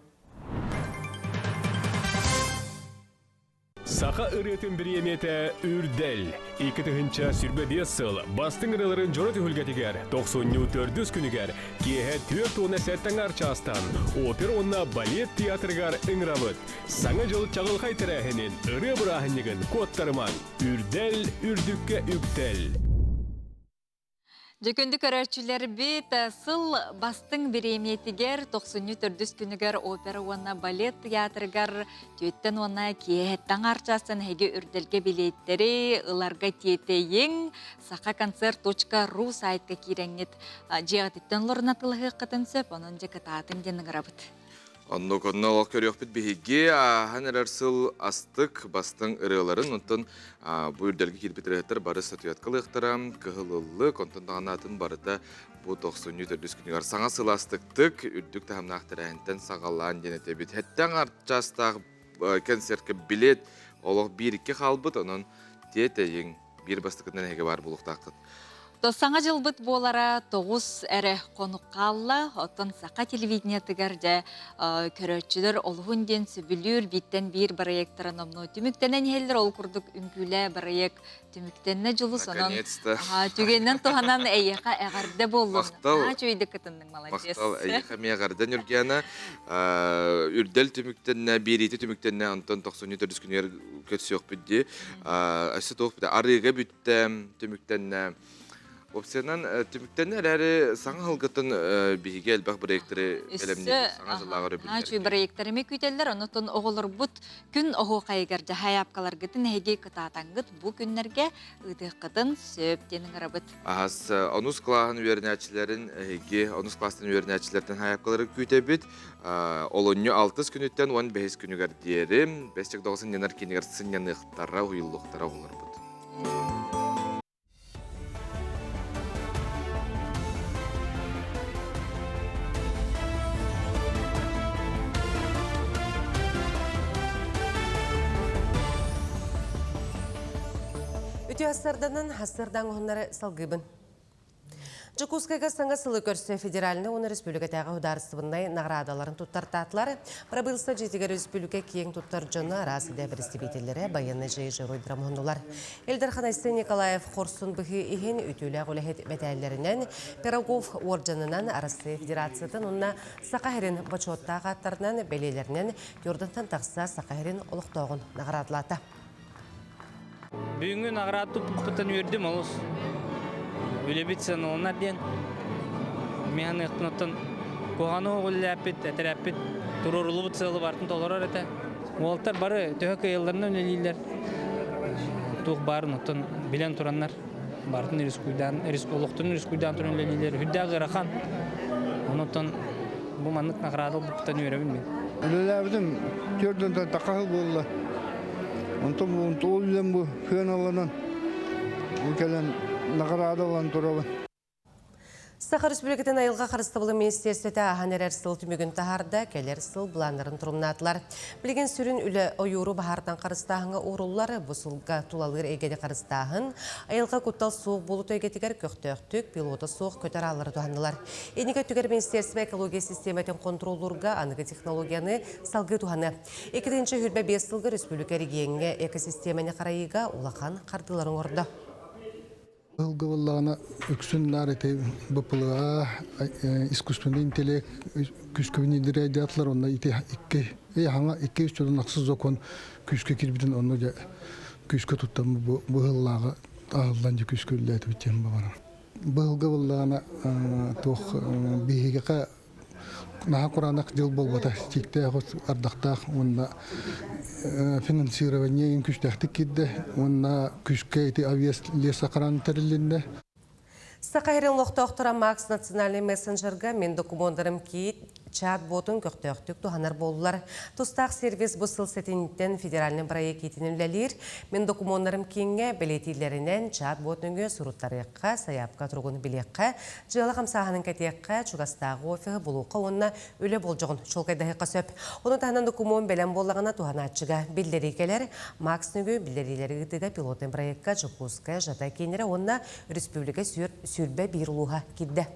Саха ырыатын бириэмийэтэ Үрдэл. 2025 сыл бастыҥ ырыаларын дьоро түһүлгэтигэр тохсунньу төрдүс күнүгэр киэһэ 47 аҥаар чаастан опера уонна балет театрыгар ыҥырабыт. Саҥа дьыл чаҕылхай тэрээһинин, ырыа бырааһынньыгын куоттарымаҥ. Үрдэл, үрдүккэ үктэл! Дьэ күндү көрөөччүлэрбит, сыл бастыҥ бириэмийэтигэр тохсунньу төрдүс күнүгэр опера уонна балет театрыгар түөттэн уонна киэһэттэн арчаастан эһиги үрдэлгэ билиэттэри ыларга тиэтэйиҥ сахаконцерт.ру сайтка киирэҥҥит дьиэҕититтэн олорун атыылаһыаххытын сөп, онон дьэ кытаатыҥ диэн ыҥырабыт. Оннук, онно олох көрүөхпүт биһиги ааһан эрэр сыл астык бастыҥ ырыаларын, онтон бу үрдэлгэ киирбит ырыаһыттар бары статуэтка ылыахтара, кыһыл ыллык, онтон даҕаны атын барыта бу тохсунньу төрдүс күнүгэр саҥа сыл астыктык, үрдүк таһымнаах тэрээһинтэн саҕалаан диэн этэбит. Хэттэн чаастаах концертка билет олох биир-икки хаалбыт, онон тиэтэйиҥ, биир бастакытынан эһиги баар буолуохтааххыт. То саҥа дьылбыт буолара тоҕус эрэ хонук хаалла. Оттон саха телевидениетыгар дьэ көрөөччүлэр олуһун диэн сөбүлүүр бииртэн биир бырайыактара номнуо түмүктэнэн иһэллэр. Ол курдук үҥкүүлээ бырайыак түмүктэннэ Дьулус. Онон түгэнинэн туһанан эйиэхэ эҕэрдэ буоллун. Махтал. Наһаа үчүгэйдик кытынныҥ, молодец. Махтал эйиэхэ эмиэ эҕэрдэ Ньургиана. Үрдэл түмүктэннэ, биэриитэ түмүктэннэ, онтон тохсунньу төрдүс күнүгэр көрсүөхпүт дии. Өссө туох арыыга бүттэ, түмүктэннэ. Опциянан түмүктэннэ эрээри саҥа сылгытын биһиги элбэх проекторы бэлэмниибит, саҥа дьыллааҕы өрөбүллэр. Үчүгэй проекторы эмиэ күүтэллэр, оннуттан оҕолорбут күн оһуохайыгар дьаһайаапкаларгытын эһиги кытаатаҥҥыт бу күннэргэ ыытыаххытын сөп диэн ыҥырабыт. Аһас онус кылааһын үөрэнээччилэрин эһиги онус кылаастан үөрэнээччилэртэн хайаапкалары күүтэбит. Олунньу алтыс күнүттэн уон бэһис күнүгэр диэри бэс чагдоҕо сынньанар киинигэр сынньаныахтара, уһуйуллуохтара оҕолорбут. Үтүө астарданан хастардаан уһуннары салгыыбын. Дьокуускайга саҥа сылы көрсө федеральнай уонна республикатааҕы судаарыстыбаннай наҕараадаларын туттартаатылар. Бырабыылса дьиэтигэр республика киэҥ туттар дьоно араас идэ бэрэстэбиитэллэрэ байыаннай дьайыы дьоруойдара муһуннулар. Ил Дархан Айсен Николаев хорсун быһыы иһин үтүөлээх үлэһит мэтээллэринэн, Пирогов уордьанынан Арассыыйа Федерациятын уонна Саха сирин бочуоттаах ааттарынан бэлиэлэринэн Йордантан тахса Саха сирин олохтооҕун наҕараадалаата. Бүгүҥҥү наҕараада туппуппуттан үөрдүм олус. Үлэбит сыаналанар диэн. Мин аныахпын оттон куһаҕаны оҕуллээппит, этэрээппит туруоруллубут сыалы барытын толорор этэ. Уолаттар бары төһө кыайалларынан үлэлииллэр. Туох баарын оттон билэн тураннар барытын рискуйдаан, олохторун рискуйдаан туран үлэлииллэр. Үрдээх ыарахан. Онон бу маннык наҕараада ылбыппыттан үөрэбин мин. Үлэлээбитим төрдүнтэн тахаһы буолла. Онтон бу ол үлэм бу сыаналанан бу кэлэн наҕараада ылан турабын. Саха Республикатын айылҕа харыстабылын министиэристибэтэ ааһан эрэр сыл түмүгүн таһаарда, кэлэр сыл былааннарын торумнаатылар. Билигин сүрүн үлэ ойууру баһаартан харыстааһыҥҥа ууруллар. Бу сылга тулалыыр эйгэни харыстааһын, айылҕа куттал суох буолуу эйгэтигэр көхтөөхтүк, пилота суох көтөр ааллары туһаннылар. Инники өттүгэр министиэристибэ экология систиэмэтин хонтуруоллуурга аныгы технологияны салгыы туһаныа. 2025 сылга республика региоҥҥа экосистиэмэни харайыыга улахан хардыылары оҥордо. Ыһылга буоллаҕына үксүн наар ити БПЛА, искусственный интеллект күүскэ внедряйдаатылар онно ити икки хаҥа икки үс дьонун ахсыс закон күүскэ киирбитин онно дьэ күүскэ туттан бу быһыллааҕы аһыллан дьэ күүскэ үлэлээтибит диэн баҕарам. Быһылга буоллаҕына туох биһиэхэ наһаа кураанах дьыл буолбата сииктээх ардахтаах уонна финансирование иҥ күүстээхтик киирдэ уонна күүскэ ити авиас лесохран тэрилиннэ. Саха сирин олохтоохторо Макс национальнай мессенджерга мин докумуоннарым киит чат-ботун көхтөөхтүк туһанар буоллулар. Тустаах сервис бу сыл сэтинниттэн федеральнай бырайыак иитинэн үлэлиир. Мин докумуоннарым кииҥҥэ бэлиэтииллэринэн чат-бот нөҥүө суруттарыахха, сайаапка туругун билиэххэ, дьыала хамсааһынын кэтиэххэ, чугастааҕы офиһы булуохха уонна үлэ болдьоҕун чуолкайдаһыахха сөп. Ону таһынан докумуон бэлэм буоллаҕына туһанааччыга биллэрии кэлэр. Макс нөҥүө биллэриилэри ыытыыга пилотный проекка Дьокуускай, Жатай кииннэрэ уонна республика 21 улууһа киирдэ.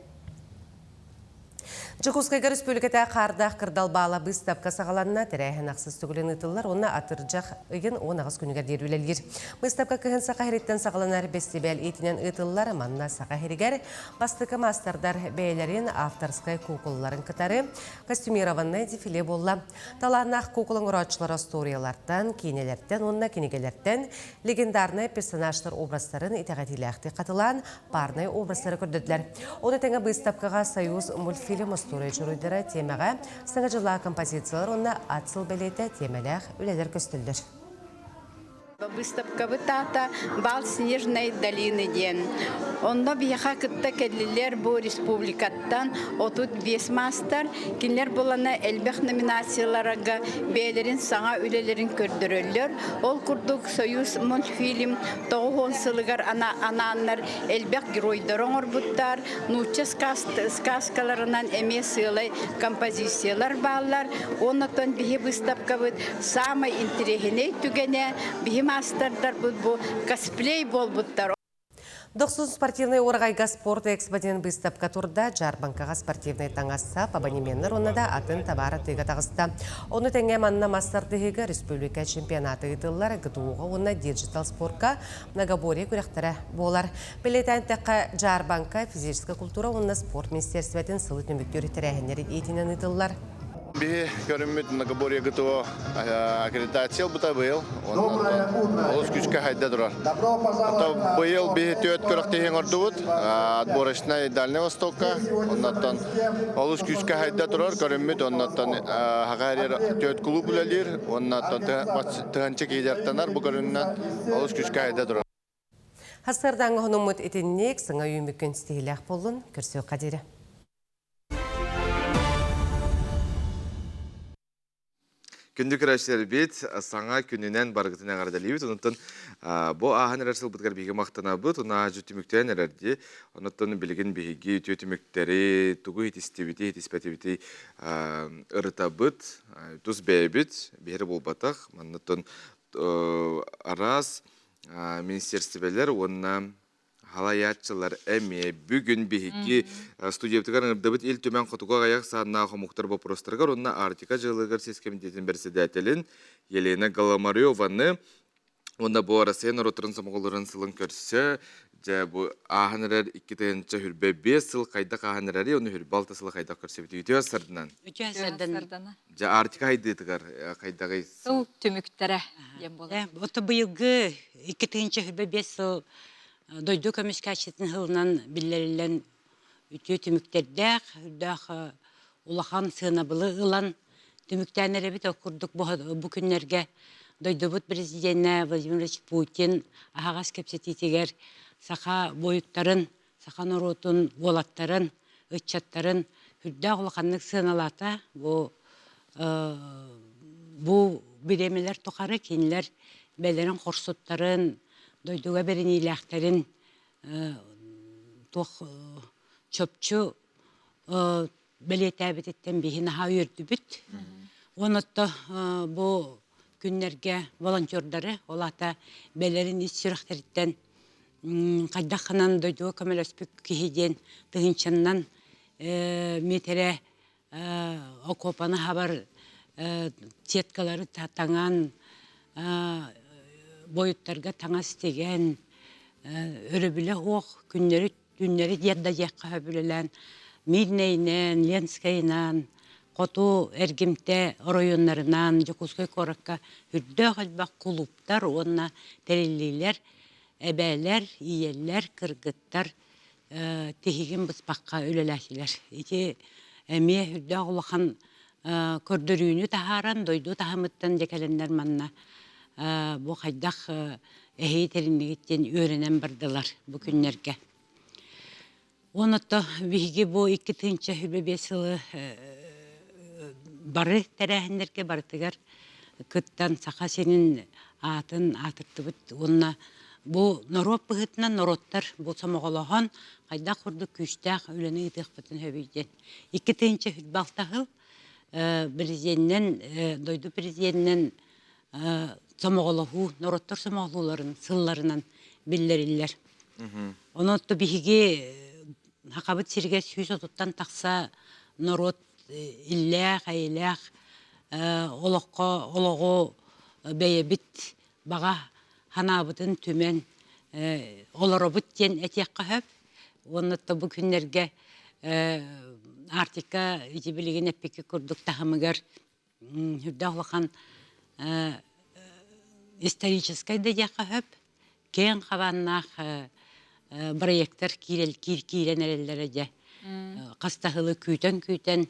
Дьокуускайга республиката хаардаах кырдал баала быыстапка саҕаланна. Тэрээһин ахсыс төгүлүн ыытыллар уонна атырдьах ыйын 18 күнүгэр диэри үлэлиир. Быыстапка кыһын Саха сириттэн саҕаланар бэстибээл иитинэн ыытыллар. Манна Саха сиригэр бастакы маастардар бэйэлэрин авторскай куукулаларын кытары костюмированнай дефиле буолла. Талааннаах куукула оҥорооччулар остуоруйалартан, киинэлэртэн уонна кинигэлэртэн легендарнай персонажтар образтарын итэҕэтиилээхтик хатылаан парнай образтары көрдөрдүлэр. Ону тэҥэ быыстапкаҕа Союз мультфильм остуоруйа дьоруойдара тиэмэҕэ саҥа дьыллаах композициялар уонна ат сыл бэлиэтэ тиэмэлээх үлэлэр көстөллөр. Выставкабыт аата «Бал Снежной долины» диэн. Онно биһиэхэ кытта кэллилэр бу республикаттан 35 маастар. Кинилэр булана элбэх номинацияларга бэйэлэрин саҥа үлэлэрин көрдөрөллөр. Ол курдук Союз мультфильм 90 сылыгар анааннар элбэх геройдары оҥорбуттар. Нуучча сказкаларынан эмиэ сыалай композициялар бааллар. Оннотон биһи выставкабыт Саамай интэриэһинэй түгэнэ биһи маастардарбыт бу косплей буолбуттар. Дохсун спортивнай уораҕайга спорт экспо диэн быыстапка турда, дьаарбаҥкаҕа спортивнай таҥас-сап, абонеменнар уонна да атын табаар атыыга таҕыста. Ону тэҥэ манна мас тардыһыыга республика чемпионата ыытыллар, ГТУ-га уонна диджитал спорка многоборье күрэхтэрэ буолар. Бэлиэтээнтэххэ, дьаарбаҥка физическэй культура уонна спорт министиэристибэтин сылы түмүктүүр тэрээһиннэрин иитинэн ыытыллар. Биһи көрүммүт многоборье ГТО аккредитация ылбыта быйыл. Олус күчкэ хайда турар. Быйыл биһи түөрт күрэхтэһии оҥордубут. Отборочнай Дальний Востокка. Оннуттан олус күчкэ хайда турар көрүммүт. Оннуттан Хахарер түөрт клуб үлэлиир. Оннуттан тыһанчы киһи бу көрүннэн олус күчкэ хайда турар. Хасырдаҥ хонуммут итинник саҥа үүмүккүн ситиһилээх буоллун көрсүөххэ диэри. Күндү көрөөччүлэрбит, саҥа күнүнэн барыгытын эҕэрдэлиибит. Онтон бу ааһан эрэр сылбытыгар биһиги махтанабыт. Уна дьү түмүктээн эрэрди. Онтон билигин биһиги үтүө түмүктэри, тугу иһитистибити, иһитиспэтибити ырытабыт. Тус бэйэбит, биһири буолбатах. Маннаттан араас министерствелэр уонна Халайааччылар эмиэ бүгүн биһиги студиябытыгар ыҥырдыбыт Ил Түмэн хотугу аҕыйах сааннаах омуктар боппуруостарыгар уонна Арктика дьыалыгар сис кэмитиэтин бэрэссэдээтэлин Елена Голомареваны уонна бу Россия норуоттарын сомоҕолорун сылын көрсө дьэ бу ааһан эрэр 2025 сыл хайдах ааһан эрэри уонна 26 сылы хайдах көрсөбүт үтүө сардынан Үтүө сардана. Дьэ Арктика хайдыытыгар хайдаҕый Сыл түмүктэрэ диэн буолар. Ото быйылгы 2025 сыл дойду көмүскээччитин сылынан биллэриллэн үтүө түмүктэрдээх, үрдээх улахан сыанабылы ылан түмүктээн эрэбит. Ол курдук бу күннэргэ дойдубут президенэ Владимир Владимирович Путин аһаҕас кэпсэтиитигэр саха буойуттарын, саха норуотун уолаттарын, ыччаттарын үрдээх улаханнык сыаналаата. Бу бу бириэмэлэр тухары кинилэр бэлэрин хорсуттарын, дойдуга бэриниилээхтэрин туох чопчу бэлиэтээбититтэн биһи наһаа үөрдүбүт. Онотто бу күннэргэ волонтердары, ол аата бэлэрин ис сүрэхтэриттэн хайдах гынан дойдуга көмөлөспүт киһи диэн тыһыынчаннан миэтэрэ окуопаны хабар сеткалары таҥан буойуттарга таҥас тигэн өрөбүлэ суох күннэри түүннэри диэн да диэххэ сөбүлэлээн Мирнэйинэн, Ленскэйинэн, хоту эргимтэ оройуоннарынан Дьокуускай куоракка үрдээх элбэх кулууптар уонна тэриллиилэр эбээлэр, ийэлэр, кыргыттар тиһигин быспакка үлэлээтилэр. Ити эмиэ үрдээх улахан көрдөрүүнү таһааран, дойду таһымыттан дьэ кэлэннэр манна бу хайдах эһиги тэриннигит диэн үөрэнэн бардылар бу күннэргэ. Оното биһиги бу 2025 сылы бары тэрээһиннэргэ барытыгар кыттан Саха сирин аатын аатырдыбыт уонна бу норуот быһыытынан норуоттар бу сомоҕолоһон хайдах курдук күүстээх үлэни ыытыахпытын сөбүй диэн. 2026 сыл президенинэн дойду президенинэн сомоҕолоһуу норуоттар сомоҕолоһууларын сылларынан биллэриллэр. Онон биһиги Сахабыт сиригэр 130-тан тахса норуот иллээх, эйэлээх олоххо олоҕу бэйэбит баҕа санаабытын түмэн олоробут диэн этиэххэ сөп. Уонна бу күннэргэ Арктика ити билигин эппикки курдук таһымыгар үрдээх улахан историческай да диэххэ сөп, киэҥ хабааннаах проектар киирэн эрэллэрэ дьэ хас да сылы күүтэн-күүтэн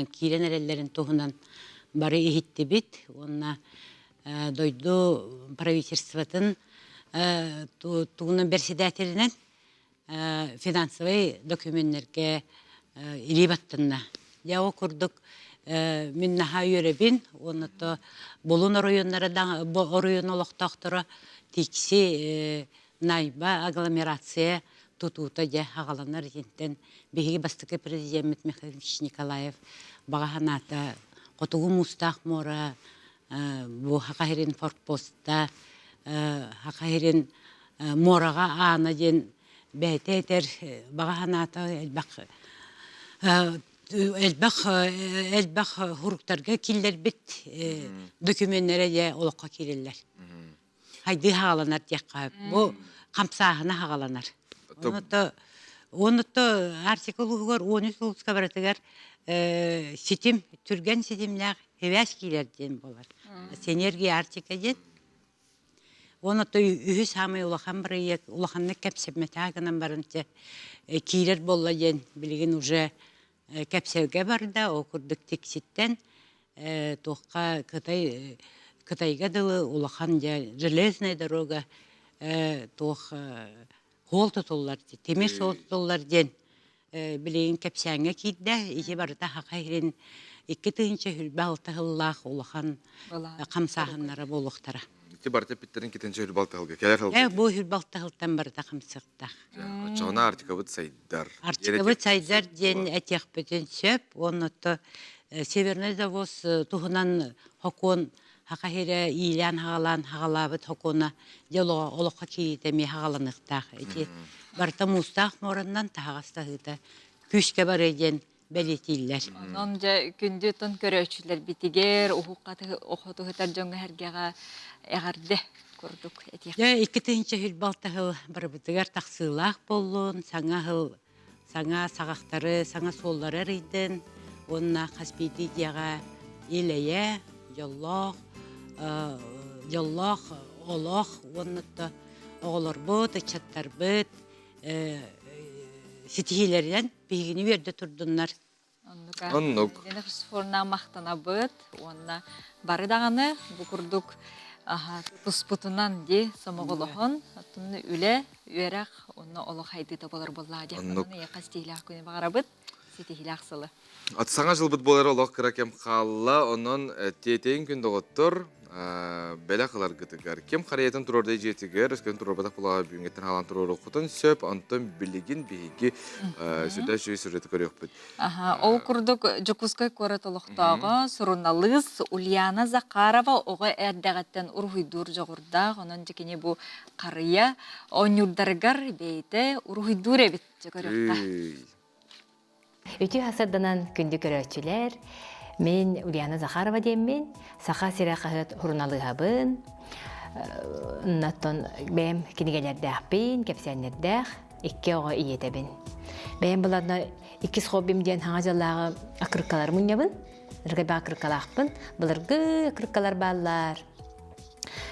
киирэн эрэллэрин туһунан бары иһиттибит уонна дойду правительствотын тугунан бэрсэдээтэлинэн финансовай документнэргэ илии баттанна. Дьэ ол курдук мин наһаа үөрэбин уонна то Булун оройуоннара оройуон олохтоохторо Тикси Найба агломерация тутуута дьэ аҕаланар итинтэн биһиги бастакы президеммит Михаил Ильич Николаев баҕа санаата Хотугу муустаах муора бу Саха сирин форпоста Саха сирин муораҕа аана диэн бэйэтэ этэр баҕа санаата элбэх элбэх элбэх хуруктарга киллэрбит документнэрэ дьэ олоххо киирэллэр. Хайдыы хааланар диэххэ бу хамсааһына хаҕаланар. Онно онно Арктика улууһугар 13 улууска барытыгар ситим түргэн ситимнээх Сибээс киирэр диэн буолар. Синергия Арктика диэн. Уонна үһүс саамай улахан бырайыак улаханнык кэпсэммэтэх гынан баран дьэ киирэр буолла диэн билигин уже кэпсэлгэ барда. Ол курдук Тикситтэн туохха Кытай Кытайга дылы улахан дьэ железная дорога туох суол тутуллар тимир суол тутуллар диэн билигин кэпсээҥҥэ киирдэ. Ити барыта Саха сирин 2026 сыллаах улахан хамсааһыннара буолуохтара. Ити барыта эппиттэрин 2026 сылга кэлэр сылга. Э, бу 26 сылтан барыта хамсыктаах. Оччоҕуна Арктикабыт сайдар. Арктикабыт сайдар диэн этиэхпитин сөп. Уонна Северный завоз туһунан сокуон Саха сирэ иилээн-хаҕалаан хаҕалаабыт сокуона дьэ олоххо киириитэ эмиэ хаҕаланыахтаах. Ити барыта муустаах муораннан таһаҕас таһыыта күүскэ барыа диэн бэлиэтииллэр. Онон дьэ күндү тон көрөөччүлэрбитигэр охотуһутар дьоҥҥо сэргэҕэ эҕэрдэ курдук этиэх. Дьэ 2026 сыл барыбытыгар тахсыылаах буоллун, саҥа сыл саҥа саҕахтары, саҥа суоллары арыйдын уонна хас биирдии дьиэҕэ ил-эйэ, дьоллоох, дьоллоох олох уонна оҕолорбут, ыччаттарбыт ситиһиилэринэн биһигини үөрдэ турдуннар. Оннук. Елена Христофоровна махтанабыт уонна бары даҕаны бу курдук туспутунан ди сомоҕолоһон оттон үлэ, үөрэх уонна олох хайдыыта болор буоллаа диэн Оннук. эйиэхэ ситиһиилээх күнү баҕарабыт, ситиһиилээх сылы. От саҥа жылбыт буолар олох кыра кэм хаалла, онон тиэтэйин күн доҕоттор бэлэх ыларгытыгар ким харыйатын туруордай дьиэтигэр өскөтүн туруорбатах буолаҕа бүгүҥҥэттэн хаалан туруоруоххутун сөп онтон билигин биһиги сүрдээх үчүгэй сюжеты көрүөхпүт Аха, ол курдук Дьокуускай куорат олохтооҕо суруналыыс Ульяна Захарова оҕо эрдэҕиттэн уруһуйдуур дьоҕурдаах, онон дьэ кини бу харыйа оонньуурдарыгар бэйэтэ уруһуйдуур эбит дьэ көрүөххэ. Үтүө сарданан күндү көрөөччүлэр, мин Ульяна Захарова диэммин, Саха сирэ хаһыат суруналыыһабын, онтон бэйэм кинигэлэрдээхпин, кэпсээннэрдээх икки оҕо ийэтэбин. Бэйэм буларна иккис хоббим диэн хаҥа дьыллааҕы акырыккалары мунньабын. Ыргайбаҕа акырыккалаахпын. Былыргы акырыккалар бааллар.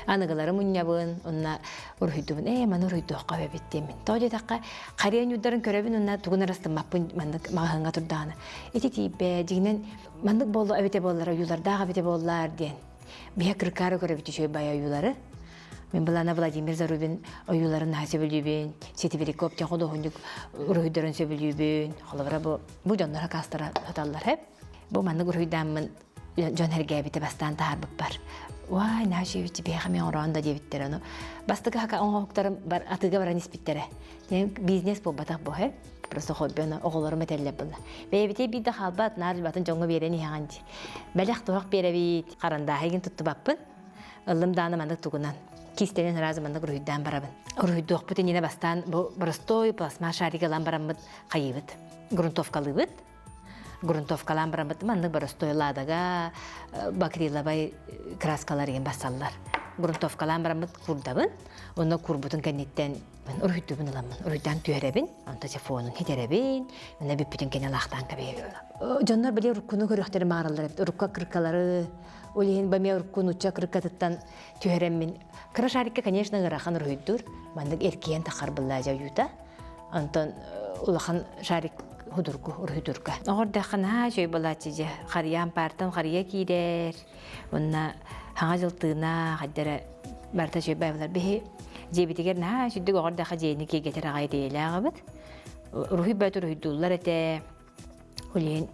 Аныгылары мунньабын, онно уруһуйдубун, ээ маны уруһуйдуохха эбит диэммин. Тоҕо диэтэххэ, харыйа ньуурдарын көрөбүн уонна тугун арастыммаппын маннык маҕаһыыҥҥа турдаҕына. Ити тиийбэ, дьиҥинэн маннык буолла эбитэ буоллар, ойуулардаах эбитэ буоллар диэн. Биһэ кыркаары көрөбүт үчүгэй бай ойуулары. Мин былаана Владимир Зарубин ойууларын наһаа сөбүлүүбүн, Ситибириков диэн худуоһунньук уруһуйдарын сөбүлүүбүн. Холобура бу бу дьоннор хакаастара саталлар һэ. Бу маннык уруһуйдааммын дьон эргээбитэ бастаан таһаарбыппар. Уай, наһаа үчүгэйбит биһиэхэ эмиэ оҥороон да диэбиттэр ону. Бастакы хака оҥоһуктарым бар атыыга баран испиттэрэ. Бизнес буолбатах бу һэ. Просто хобби ону оҕолорум этэллэр буолла. Бэйэбитэ биир да хаалбат, наар батын дьоҥҥо биэрэн иһэҕин дии. Бэлэх туһах биэрэбит, харандааһы игин туттубаппын. Ыллым дааны маннык тугунан. Кистэнэн сразу маннык уруһуйдаан барабын. Уруһуйдуохпут иннинэ бастаан бу простой пластмасс шарик ылан бараммыт хайыыбыт. Грунтовкалыыбыт. Грунтовкалаан бараммыт маннык боростуой ладага бакриловай краскалар игин бассаллар. Грунтовкалаан бараммыт курдабын. Онно курбутун кэнниттэн уруһуйдубун ыламмын. Уруһуйдаан түһэрэбин, онто фонун хитэрэбин, онно бүппүтүн кэнэ лаахтаан кэбиһэбин. Дьоннор били уруккуну көрүөхтэрин баҕараллар эбит. Урукка кыркалары, ол иһин бамия урукку нуучча кыркатыттан түһэрэммин. Кыра шарикка, конечно, ыарахан уруһуйдуур. Маннык эркийэн тахар быллаадьа ойуута. Онтон улахан шарик худургу уруһуйдурга. Оҕордахха наһаа үчүгэй буолааччы дьэ. Харыйа ампаартан харыйа киирэр. Уонна хаҥа дьыл тыына хайдара барыта үчүгэй баайбылар. Биһи дьиэбитигэр наһаа үчүгдүк оҕордахха дьиэни киэргэтэр аҕай идиэйэлээҕибит. Уруһуй бөт уруһуйдууллар этэ. Ол иһин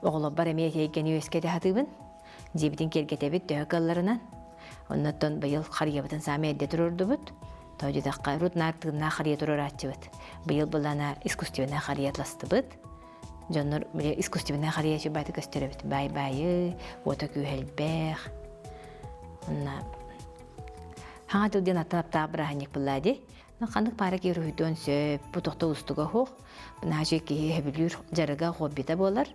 оҕолорбор эмиэ эйгэни үөскэтэ сатыыбын. Дьиэбитин киэргэтэбит төһө кыалларынан. Оннуттан быйыл харыйабытын саамай эрдэ туруордубут. Тоҕо диэтэххэ, урут наар тыыннаах харыйа туруорааччыбыт. Быйыл былаана искусственнай харыйа атластыбыт. Дьоннор били искусственнай харыйа чубааты көстөр эбит. Баай-баайы, уота күүһэ элбэх. Онно хаҥа дьыл диэн аттан аптаах бырааһынньык буллаа дии. Ханнык паара киһи уруһуйдуон сөп, бу тохто устуга суох. Наһаа киһи сөбүлүүр дьарыга хоббита буолар.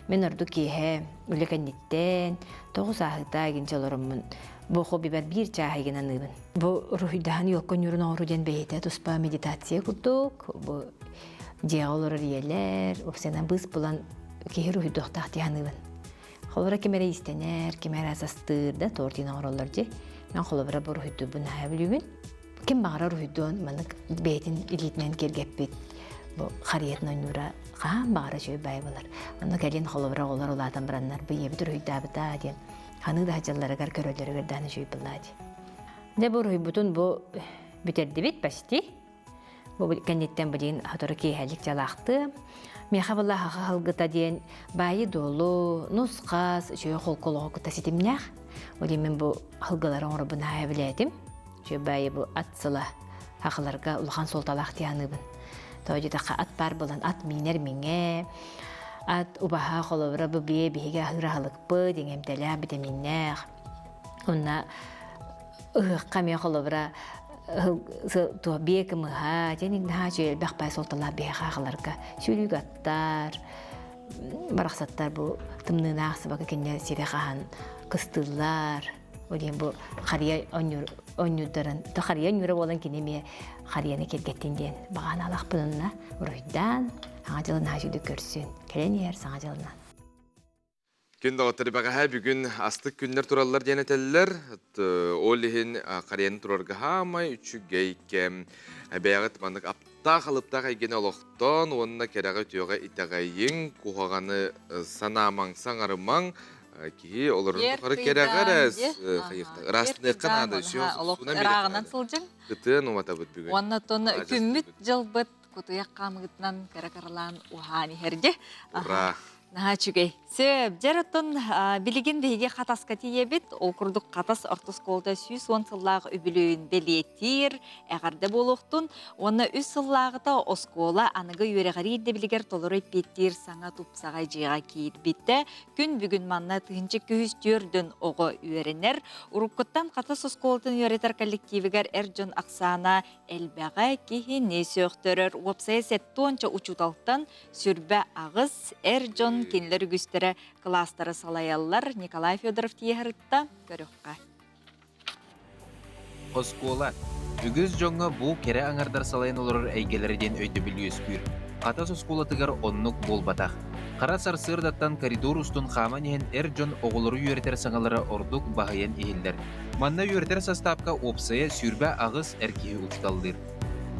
Мин ордук киэһэ үлэ кэнниттэн 9 ааһыта игинчэ олороммун бу хоббибар биир чааһы игин аныыбын. Бу уруһуйдаһан елка ньуурун оҥоруу диэн бэйэтэ туспа медитация курдук. Бу дьиэҕэ олорор ийэлэр, уопсайынан быыс булан киһи уруһуйдуохтаах дии саныыбын. Холобура ким эрэ иистэнэр, ким эрэ астыыр да тортин оҥороллор дии. Мен холобура бу уруһуйдуурбун наһаа бүлүүбүн. Ким баҕарар уруһуйдуон маннык бэйэтин илиитинэн киэргэппит бу харыйатын ойнуура хаһан баҕара үчүгэй баай буолар. Онно кэлин холобура оҕолор улаатан бараннар бу ийэбит уруһуйдаабыта диэн ханыы да сылдьалларыгар көрөллөрүгэр даҕаны үчүгэй буоллаа дии. Дьэ бу уруһуйбутун бу бүтэрдибит почти. Бу кэнниттэн билигин сотору киэһэлик дьалаахтыам. Миэхэ була хаха халгыта диэн баайы-дуолу, нус-хас, үчүгэй холку олоҕу кытта ситимнээх. Ол иһин мин бу халгылары оҥоробун аһа билээтим. Үчүгэй баайы бу ат сыла хахаларга улахан суолталаах дии саныыбын. Тоҕо диэтэххэ ат баар буолан ат миинэр миҥэ, ат убаһа холобура бу биэ биһиги аһыыр аһылыкпыт, иҥэмтэлээх, битэмииннээх. Уонна ыһыахха эмиэ холобура туох биэ кымыһа диэн наһаа үчүгэй элбэх баай суолталаах биһиэхэ аҕаларга сүүрүүк аттар барахсаттар бу тымныынаах сыбака кинилэр сири хаһан кыстыыллар ол диэн бу харыйа оонньуурдарын то харыйа оонньуура буолан кини эмиэ харыйаны киэргэттин диэн баҕаан алахпынына уруһуйдаан саҥа дьылы наһаа үчүгдүк көрсүн кэлэн иһэр саҥа дьылынан. Күн доҕоттор, бэҕэһээ бүгүн астык күннэр тураллар диэн этэллэр. Ол иһин харыйаны турарга хаамай үчүгэй кэм. Бэйэҕит маннык аптаах алыптаах эйгэни олохтоон уонна кэрэҕэ үтүөҕэ итэҕэйиҥ, куһаҕаны санаамаҥ, саҥарымаҥ. Киһи олорун тухары кэрэҕэ эрэ ыраастыныахха наада. Олох ырааҕынан сылдьыҥ. Ытыан уматабыт бүгүн. Уонна күммүт дьылбыт кутуйах хаамыытынан кыра кыралаан уһаан иһэргэ. Ура! Наһаа үчүгэй. Сөп. Дьэр оттон билигин биһиги Хатаска тиийэбит. Ол курдук Хатас орто оскуолата 110 сыллаах үбүлүөйүн бэлиэтиир, эҕэрдэ буолуохтун. Уонна үс сыллааҕыта оскуола аныгы үөрэҕирии ирдэбилигэр толору эппиэттиир саҥа тупсаҕай дьиэҕэ киирбитэ. Күн бүгүн манна тыһыынча күһүс түөрдүн оҕо үөрэнэр. Уруккуттан Хатас оскуолатын үөрэтэр коллективигэр эр дьон ахсаана элбэҕэ киһини сөхтөрөр. Уопсайа сеттуонча учууталтан 28 эр дьон кинилэр үгүстэрэ кылаастары салайаллар. Николай Федоров тиэһэрытта көрүөххэ. Оскуола. Үгүс дьоҥҥо бу кэрэ аҥардар салайан олорор эйгэлэрэ диэн өйдөбүл үөскүүр. Хатас оскуолатыгар оннук буолбатах. Хара сарсыардаттан коридор устун хааман иһэн эр дьон оҕолору үөрэтэр саҥалара ордук баһыйан иһиллэр. Манна үөрэтэр састаапка уопсайа 28 эр киһи учууталлыыр.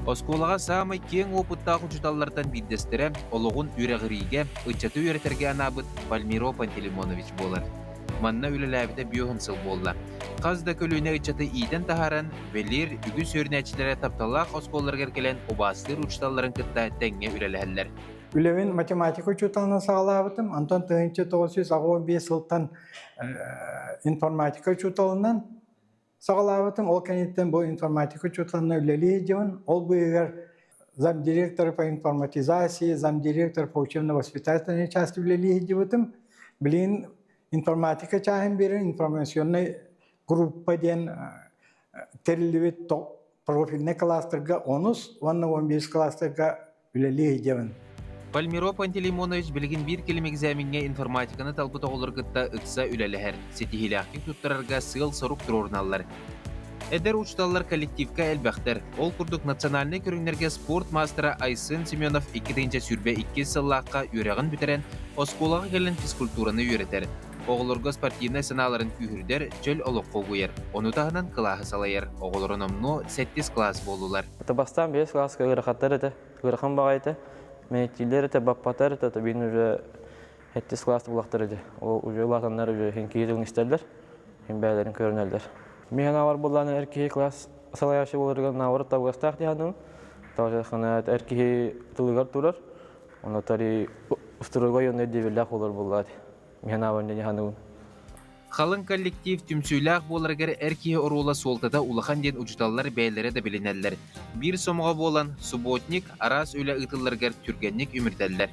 Оскуолаҕа саамай киэҥ уопуттаах учууталлартан биирдэстэрэ олоҕун үөрэҕириигэ, ыччаты үөрэтэргэ анаабыт Пальмиро Пантелеймонович буолар. Манна үлэлээбитэ биэс сыл буолла. Хас да көлүөнэ ыччаты иитэн таһааран, бэлиэр үгүс үөрэнээччилэрэ тапталлаах оскуолаларыгар кэлэн убаастыыр учууталларын кытта тэҥҥэ үлэлэһэллэр. Үлэбин математика учууталынан саҕалаабытым. Онтон 1985 сылтан информатика учууталынан саҕалаабытым. Ол кэнниттэн бу информатика учууталынан үлэлии сылдьабын. Ол быыһыгар замдиректор по информатизации, замдиректор по учебно-воспитательной части үлэлии сылдьыбытым. Билигин информатика чааһын биэрэн информационнай группа диэн тэриллибит профильнай кластерга онус уонна 11 кластерга үлэлии сылдьабын. Пальмиро Пантелеймонович билигин биир кэлим экзамеҥҥа информатиканы талбыт оҕолору кытта ыкса үлэлэһэр, ситиһиилээхтик туттарарга сыал-сорук туруоруналлар. Эдэр учууталлар коллективка элбэхтэр. Ол курдук национальнай көрүҥнэргэ спорт маастара Айсен Семенов 2022 сыллаахха үөрэҕин бүтэрэн, оскуолаҕа кэлэн физкультураны үөрэтэр. Оҕолорго спортивнай санааларын күүһүрдэр, чөл олоххо угуйар. Ону таһынан кылааһы салайар. Оҕолоро номнуо сэттис кылаас буоллулар. Бастаан биэс кылааска ыарахаттар этэ, ыарахан баҕайы этэ. Мэйиттииллэр этэ, баппатар этэ, то бин уже хэттис класс булахтар эди. Ол уже улаатаннар уже хин киһи тылын истэллэр, хин бээлэрин көрүнэллэр. Мин санаабар буллаан эр киһи класс салайааччы буоларыгар наабар табыгастаах дии саныыбын. Тоҕо эр киһи тылыгар турар, онно тари устуруга онно ирдэбиллээх буолар буоллаат. Мин санаабар дии саныыбын. Халыҥ коллектив түмсүүлээх буоларыгар эр киһи оруола суолтата улахан диэн учууталлар бэйэлэрэ да билинэллэр. Биир сомоҕо буолан, субботник араас үлэ ыытылларыгар түргэнник үмүрүтэллэр.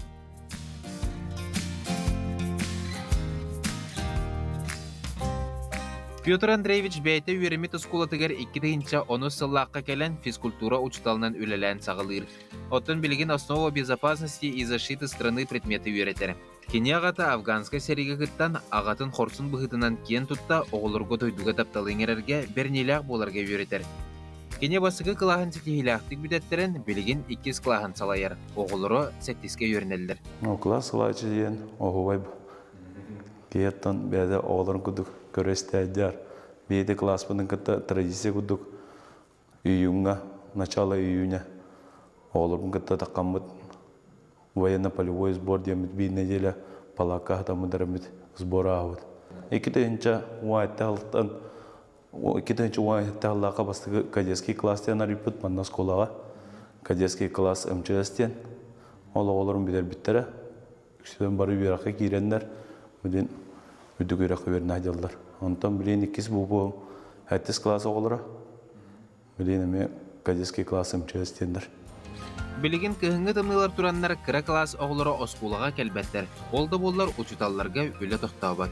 Петр Андреевич бэйэтэ үөрэммит оскуолатыгар 2010 сыллаахха кэлэн физкультура учууталынан үлэлээн саҕалыыр. Оттон билигин «Основа безопасности и защиты страны» предмети үөрэтэр. Кини аҕата афганскай сэриигэ кыттан, аҕатын хорсун быһыытынан киэн тутта оҕолорго дойдуга тапталы иҥэрэргэ бэриниилээх буоларга үөрэтэр. Кини бастакы кылааһын ситиһиилээхтик бүтэттэрэн, билигин иккис кылааһын салайар, оҕолоро сэттискэ үөрэнэллэр. Кылаас салайааччы диэн оһуобай киһиэттэн бэйэтэ оҕолорун курдук көрө истээддэр. Бэйэтэ кылааспытын кытта традиция курдук июньҥа, начало июня оҕолорбун кытта таххаммыт военно-полевой сбор диэммит биир неделя палаакка аһатаммыт сбор ааһабыт. Икки тыһыынча 2017 сыллаахха бастакы кадетский класс диэн арыйбыт манна оскуолаҕа кадетский класс МЧС диэн ол оҕолорун бүтэрбиттэрэ. Үксүлэрин бары үөрэххэ киирэннэр билин үрдүк үөрэххэ үөрэнэ сылдьаллар. Онтон билин иккис буолуом сэттис класс оҕолоро билин эмиэ кадетский класс МЧС диэннэр. Билигин кыһыҥҥы тымныылар тураннар кыра кылаас оҕолоро оскуолаҕа кэлбэттэр. Ол да буоллар учууталларга үлэ тохтообот.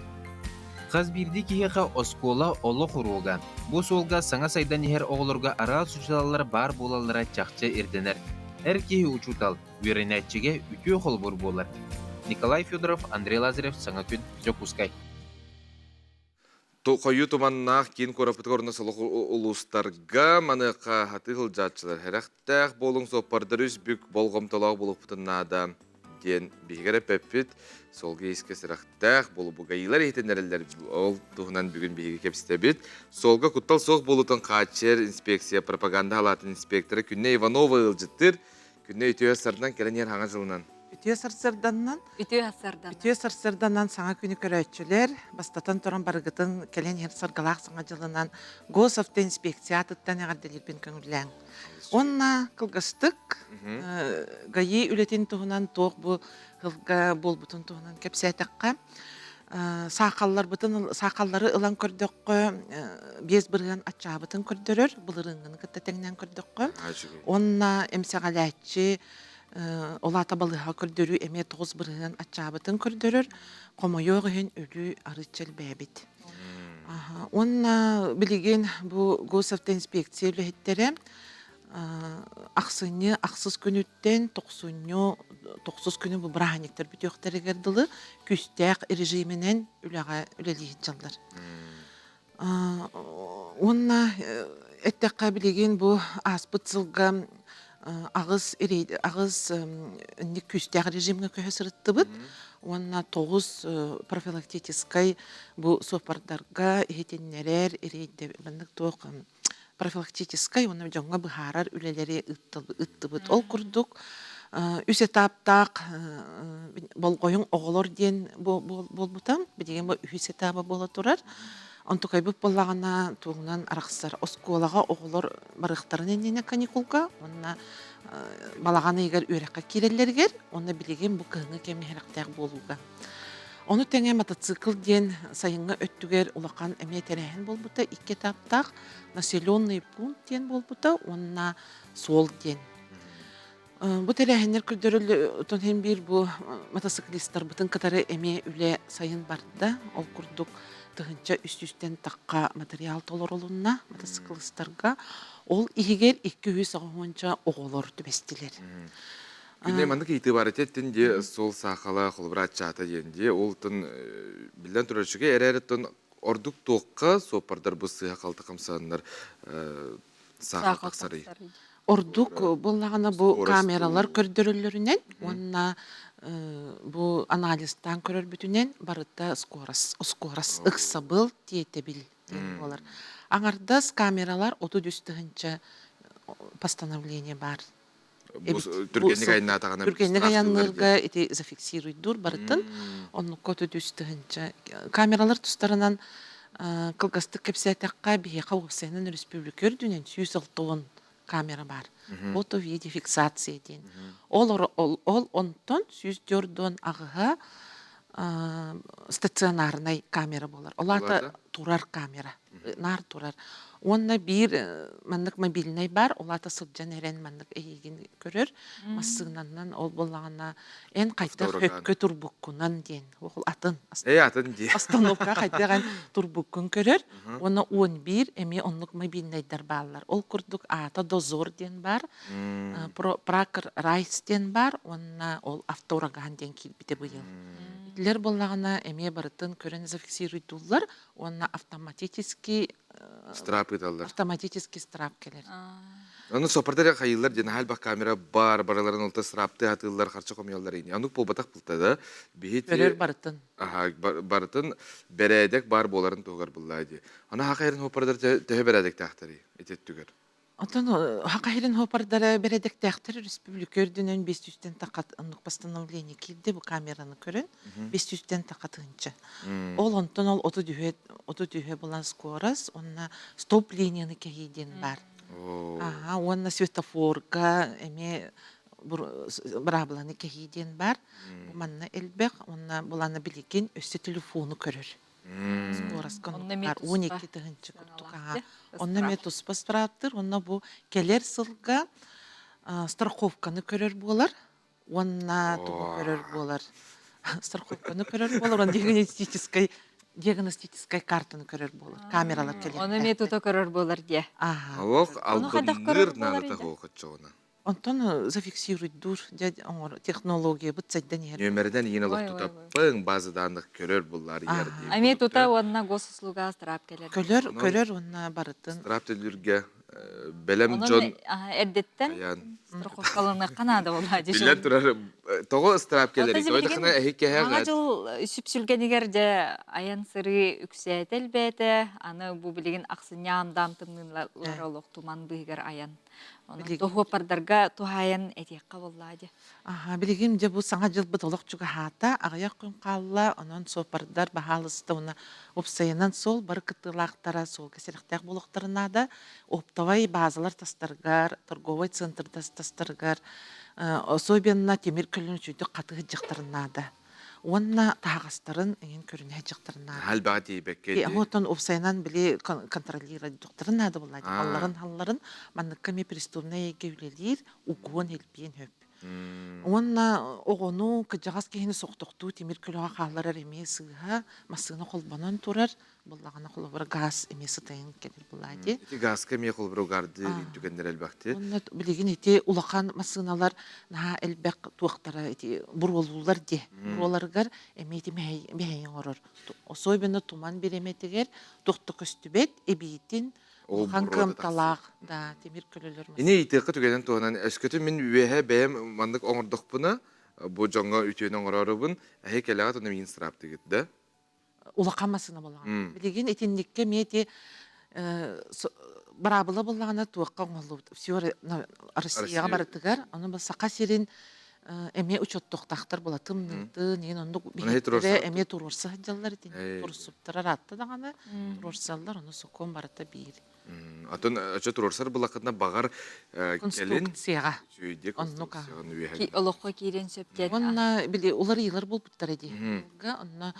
Хас биирдии киһиэхэ оскуола олох уруога. Бу суолга саҥа сайдан иһэр оҕолорго араас учууталлар баар буолаллара чахчы ирдэнэр. Эр киһи учуутал, үөрэнээччигэ үтүө холобур буолар. Николай Федоров, Андрей Лазарев, Саҥа күн, Дьокуускай. Хойуу туманнаах киин куораппытыгар уонна солох улуустарга маныаха хатыы сылдьааччылар сэрэхтээх буолуҥ, суоппардар үс бүк болҕомтолоох буолуохпутун наада диэн биһиги эрэ эппэппит. Суолга иискэ сэрэхтээх буолубугайыылар иһитиннэрэллэр. Ол туһунан бүгүн биһиги кэпсэтэбит. Суолга куттал суох буолуутун хааччыйар инспекция пропаганда халаатын инспектора Күннэ Иванова ыалдьыттыыр. Күннэ үтүө сардан кэлэн иһэр хаҥа дьылынан. Үтүө сарсыарданнан. Үтүө сарсыарданнан. Үтүө сарсыарданнан саҥа күнү көрөөччүлэр, бастатан туран барыгытын кэлэн иһэр саргылаах саҥа дьылынан Госавтоинспекция атыттан эҕэрдэлиирбин көҥүллээҥ. Уонна кылгастык ГАИ үлэтин туһунан туох бу сылга буолбутун туһунан кэпсээтэххэ, саахалларбытын саахаллары ылан көрдөххө 5% аччаабытын көрдөрөр былырыыҥҥыны кытта тэҥнээн көрдөххө уонна эмсэҕэлээччи ол аата балыыһаҕа көрдөрүү эмиэ 9% аччаабытын көрдөрөр хомойуох иһин өлүү арыычча элбээбит уонна билигин бу госавтоинспекция үлэһиттэрэ ахсынньы ахсыс күнүттэн тохсунньу тохсус күнү бу бырааһынньыктар бүтүөхтэригэр дылы күүстээх режиминэн үлэҕэ үлэлии сылдьаллар. Уонна эттэххэ билигин бу ааспыт сылга аҕыс аҕыс күүстээх режимҥэ көһө сырыттыбыт уонна тоҕус профилактическай бу суоппардарга иһитиннэрэр маннык туох профилактическай уонна дьоҥҥо быһаарар үлэлэри ыыттыбыт. Ол курдук үс этаптаах болҕойуҥ оҕолор диэн буолбута. Билигин бу үһүс этаба буола турар. Онтукайбыт буоллаҕына тугунан арахсар. Оскуолаҕа оҕолор барыахтарын иннинэ каникулга уонна балаҕан ыйыгар үөрэххэ киирэллэригэр уонна билигин бу кыһыҥҥы кэмҥэ сэрэхтээх буолууга. Ону тэҥэ мотоцикл диэн сайыҥҥы өттүгэр улахан эмиэ тэрээһин буолбута, икки этаптаах населенный пункт диэн буолбута уонна суол диэн. Бу тэрээһиннэр көрдөрөллөр иһин биир бу мотоциклистарбытын кытары эмиэ үлэ сайын барда. Ол курдук тыһыынча үс сүүстэн тахха материал толорулунна мотоциклистарга. Ол иһигэр 280 оҕолор түбэстилэр. Күннэй маннык ыйытыы баар этэ эттин дии суол саахала холобура аччаата диэн дии ол тон биллэн турар үчүгэй эрээри тон ордук туохха суоппардар бу сыыһа халты хамсааннар саахал тахсарый? Ордук буоллаҕына бу камералар көрдөрөллөрүнэн уонна бу анализтаан көрөрбүтүнэн барыта скорость скорость ыксабыл тиэтэбил диэн буолар. Аҥардас камералар 33 тыһыынча постановление баар. Түргэнник айаннаатаҕына Түргэнник айанныырга ити зафиксируйдуур барытын. Оннукка 33 тыһыынча. Камералар тустарынан кылгастык кэпсээтэххэ, биһиэхэ уопсайынан өрөспүүбүлүкэ үрдүнэн 160 камера баар. Фото видеофиксация диэн. Ол, ол онтон 148-ҕа стационарнай камера буолар. Ол аата турар камера. Наар турар. Уонна биир маннык мобильнай бар, ол аата сылдьан эрэн маннык эйигин көрөр. Массыынанан ол буоллаҕына эн хайдах хөккө турбуккунан диэн. Ол атын. Э атын дии. Остановка хайдах эн турбуккун көрөр. Уонна 11 эмиэ оннук мобильнайдар бааллар. Ол курдук аата Дозор диэн бар, Пракер Райс диэн бар уонна ол Автоураган диэн киирбитэ быйыл. Итилэр буоллаҕына эмиэ барытын көрөн зафиксируйдууллар уонна автоматически Страп ыыталлар. Автоматически страп кэлэр. Ону соппордар хайыыллар диэн наһаа камера бар барыларын олта страпты атыыллар харчы хомуйаллар ини. Оннук буолбатах булта да. Биһи Көрөр барытын. Аха барытын бэрээдэк бар буоларын туһугар буллаа дии. Аны хахайрын хоппордар төһө бэрээдэктээхтэрий ити өттүгэр? Оттон Хахайрын хоппордара бэрээдэктээхтэр республика үрдүнэн 500-тэн тахат оннук постановление киирди бу камераны көрөн 500-тэн тахатыынча. Ол онтон ол 30 үһэ булан скорос уонна стоп линияны кэһии диэн бар. Аха уонна светофорга эмиэ быраабыланы кэһии диэн бар. Манна элбэх уонна булана билигин өссө телефону көрөр. Скороска 12 тыһынчы курдук. Онно эмиэ туспа страптыр. Онно бу кэлэр сылга страховканы көрөр буолар. Уонна тугу көрөр буолар? Страховканы көрөр буолар. Он диагностическай диагностическай картаны көрөр буолар. Камералар кэлиэхтээхтэр. Ону эмиэ тута көрөр буолар диэ. Олох албынныыр наадата хооччоҕуна. Онтон зафиксируйдуур дьэ оҥор технологиябыт сайдан иһэр. Нүөмэринэн иин олох тутаппын базадаанных көрөр буллар иһэр дии. Эмиэ тута уонна госуслуга страп кэлэр. Көрөр, көрөр уонна барытын. Страп төлүүргэ бэлэм дьон эрдеттен страховкаланыахха наада буолла дии. Биллэн турар, тоҕо ыстраап кэлэрий? Тоҕо эһи кэһэ Саҥа дьыл сүпсүлгэнигэр дьэ айан сырыы үксээтэ элбээтэ. Аны бу билигин ахсынньы аам-даам тымныылар олох туман быыһыгар айан. Онон туһуоппардарга туһаайан этиэххэ буоллаа дии. Аха, билигин дьэ бу саҥа дьылбыт олох чугаһаата, аҕыйах күн хаалла, онон суоппардар баһаалыста уонна уопсайынан суол бары кыттыылаахтара суолга сэрэхтээх буолуохтарын наада. Оптовай базалар тастарыгар, торговай центрдар тастарыгар, особенно тимир көлөнү үчүгдүк хатыы сылдьыахтарын наада. Уонна таһаҕастарын эҥин көрүнэ сылдьыахтарын наада. Халбаҕа тиийбэккэ дии. Оттон уопсайынан били контролируйдуктарын наада буолла. Алларын халларын манныкка эмиэ преступнай эйгэ үлэлиир, угуон элбиэн сөп. Уонна оҕону, кырдьаҕас киһини соҕотохтуу тимир көлөҕө хаалларар эмиэ сыыһа, массыына холбонон турар, буллаҕына холобура газ эмиэ сытайан кэлэр булаа дии. Ити газка эмиэ холобура угаардыы түгэннэр элбэхти. Онно билигин ити улахан массыыналар наһаа элбэх туохтара ити буруолуулар дии. Буруоларыгар эмиэ ити мэһэй оҥорор. Особенно туман бириэмэтигэр туох да көстүбэт, эбиитин улахан кыамталаах да тимир көлөлөр. Ини ыйытыахха түгэнин туһунан өскөтүн мин үөһэ бэйэм маннык оҥордохпуна бу дьоҥҥо үтүөнү оҥороорубун эһи кэлэҕит уонна миигин страптыгыт да? Улахан массыына буоллаҕына. Билигин итинниккэ эмиэ ити быраабыла буоллаҕына туохха оҥоһуллубут все Россияҕа барытыгар ону Саха сирин эмиэ учуоттуохтаахтар була тымныытын иһин оннук биһиктэрэ эмиэ туруорса сылдьаллар итинник туруорсуптара ыраатта даҕаны туруорсаллар ону сокуон барыта биир Атын өчө туруорсар булакытына баҕар кэлин конструкцияҕа оннук олоххо киирэн сөп диэн уонна били уларыйыылар буолбуттара дии онно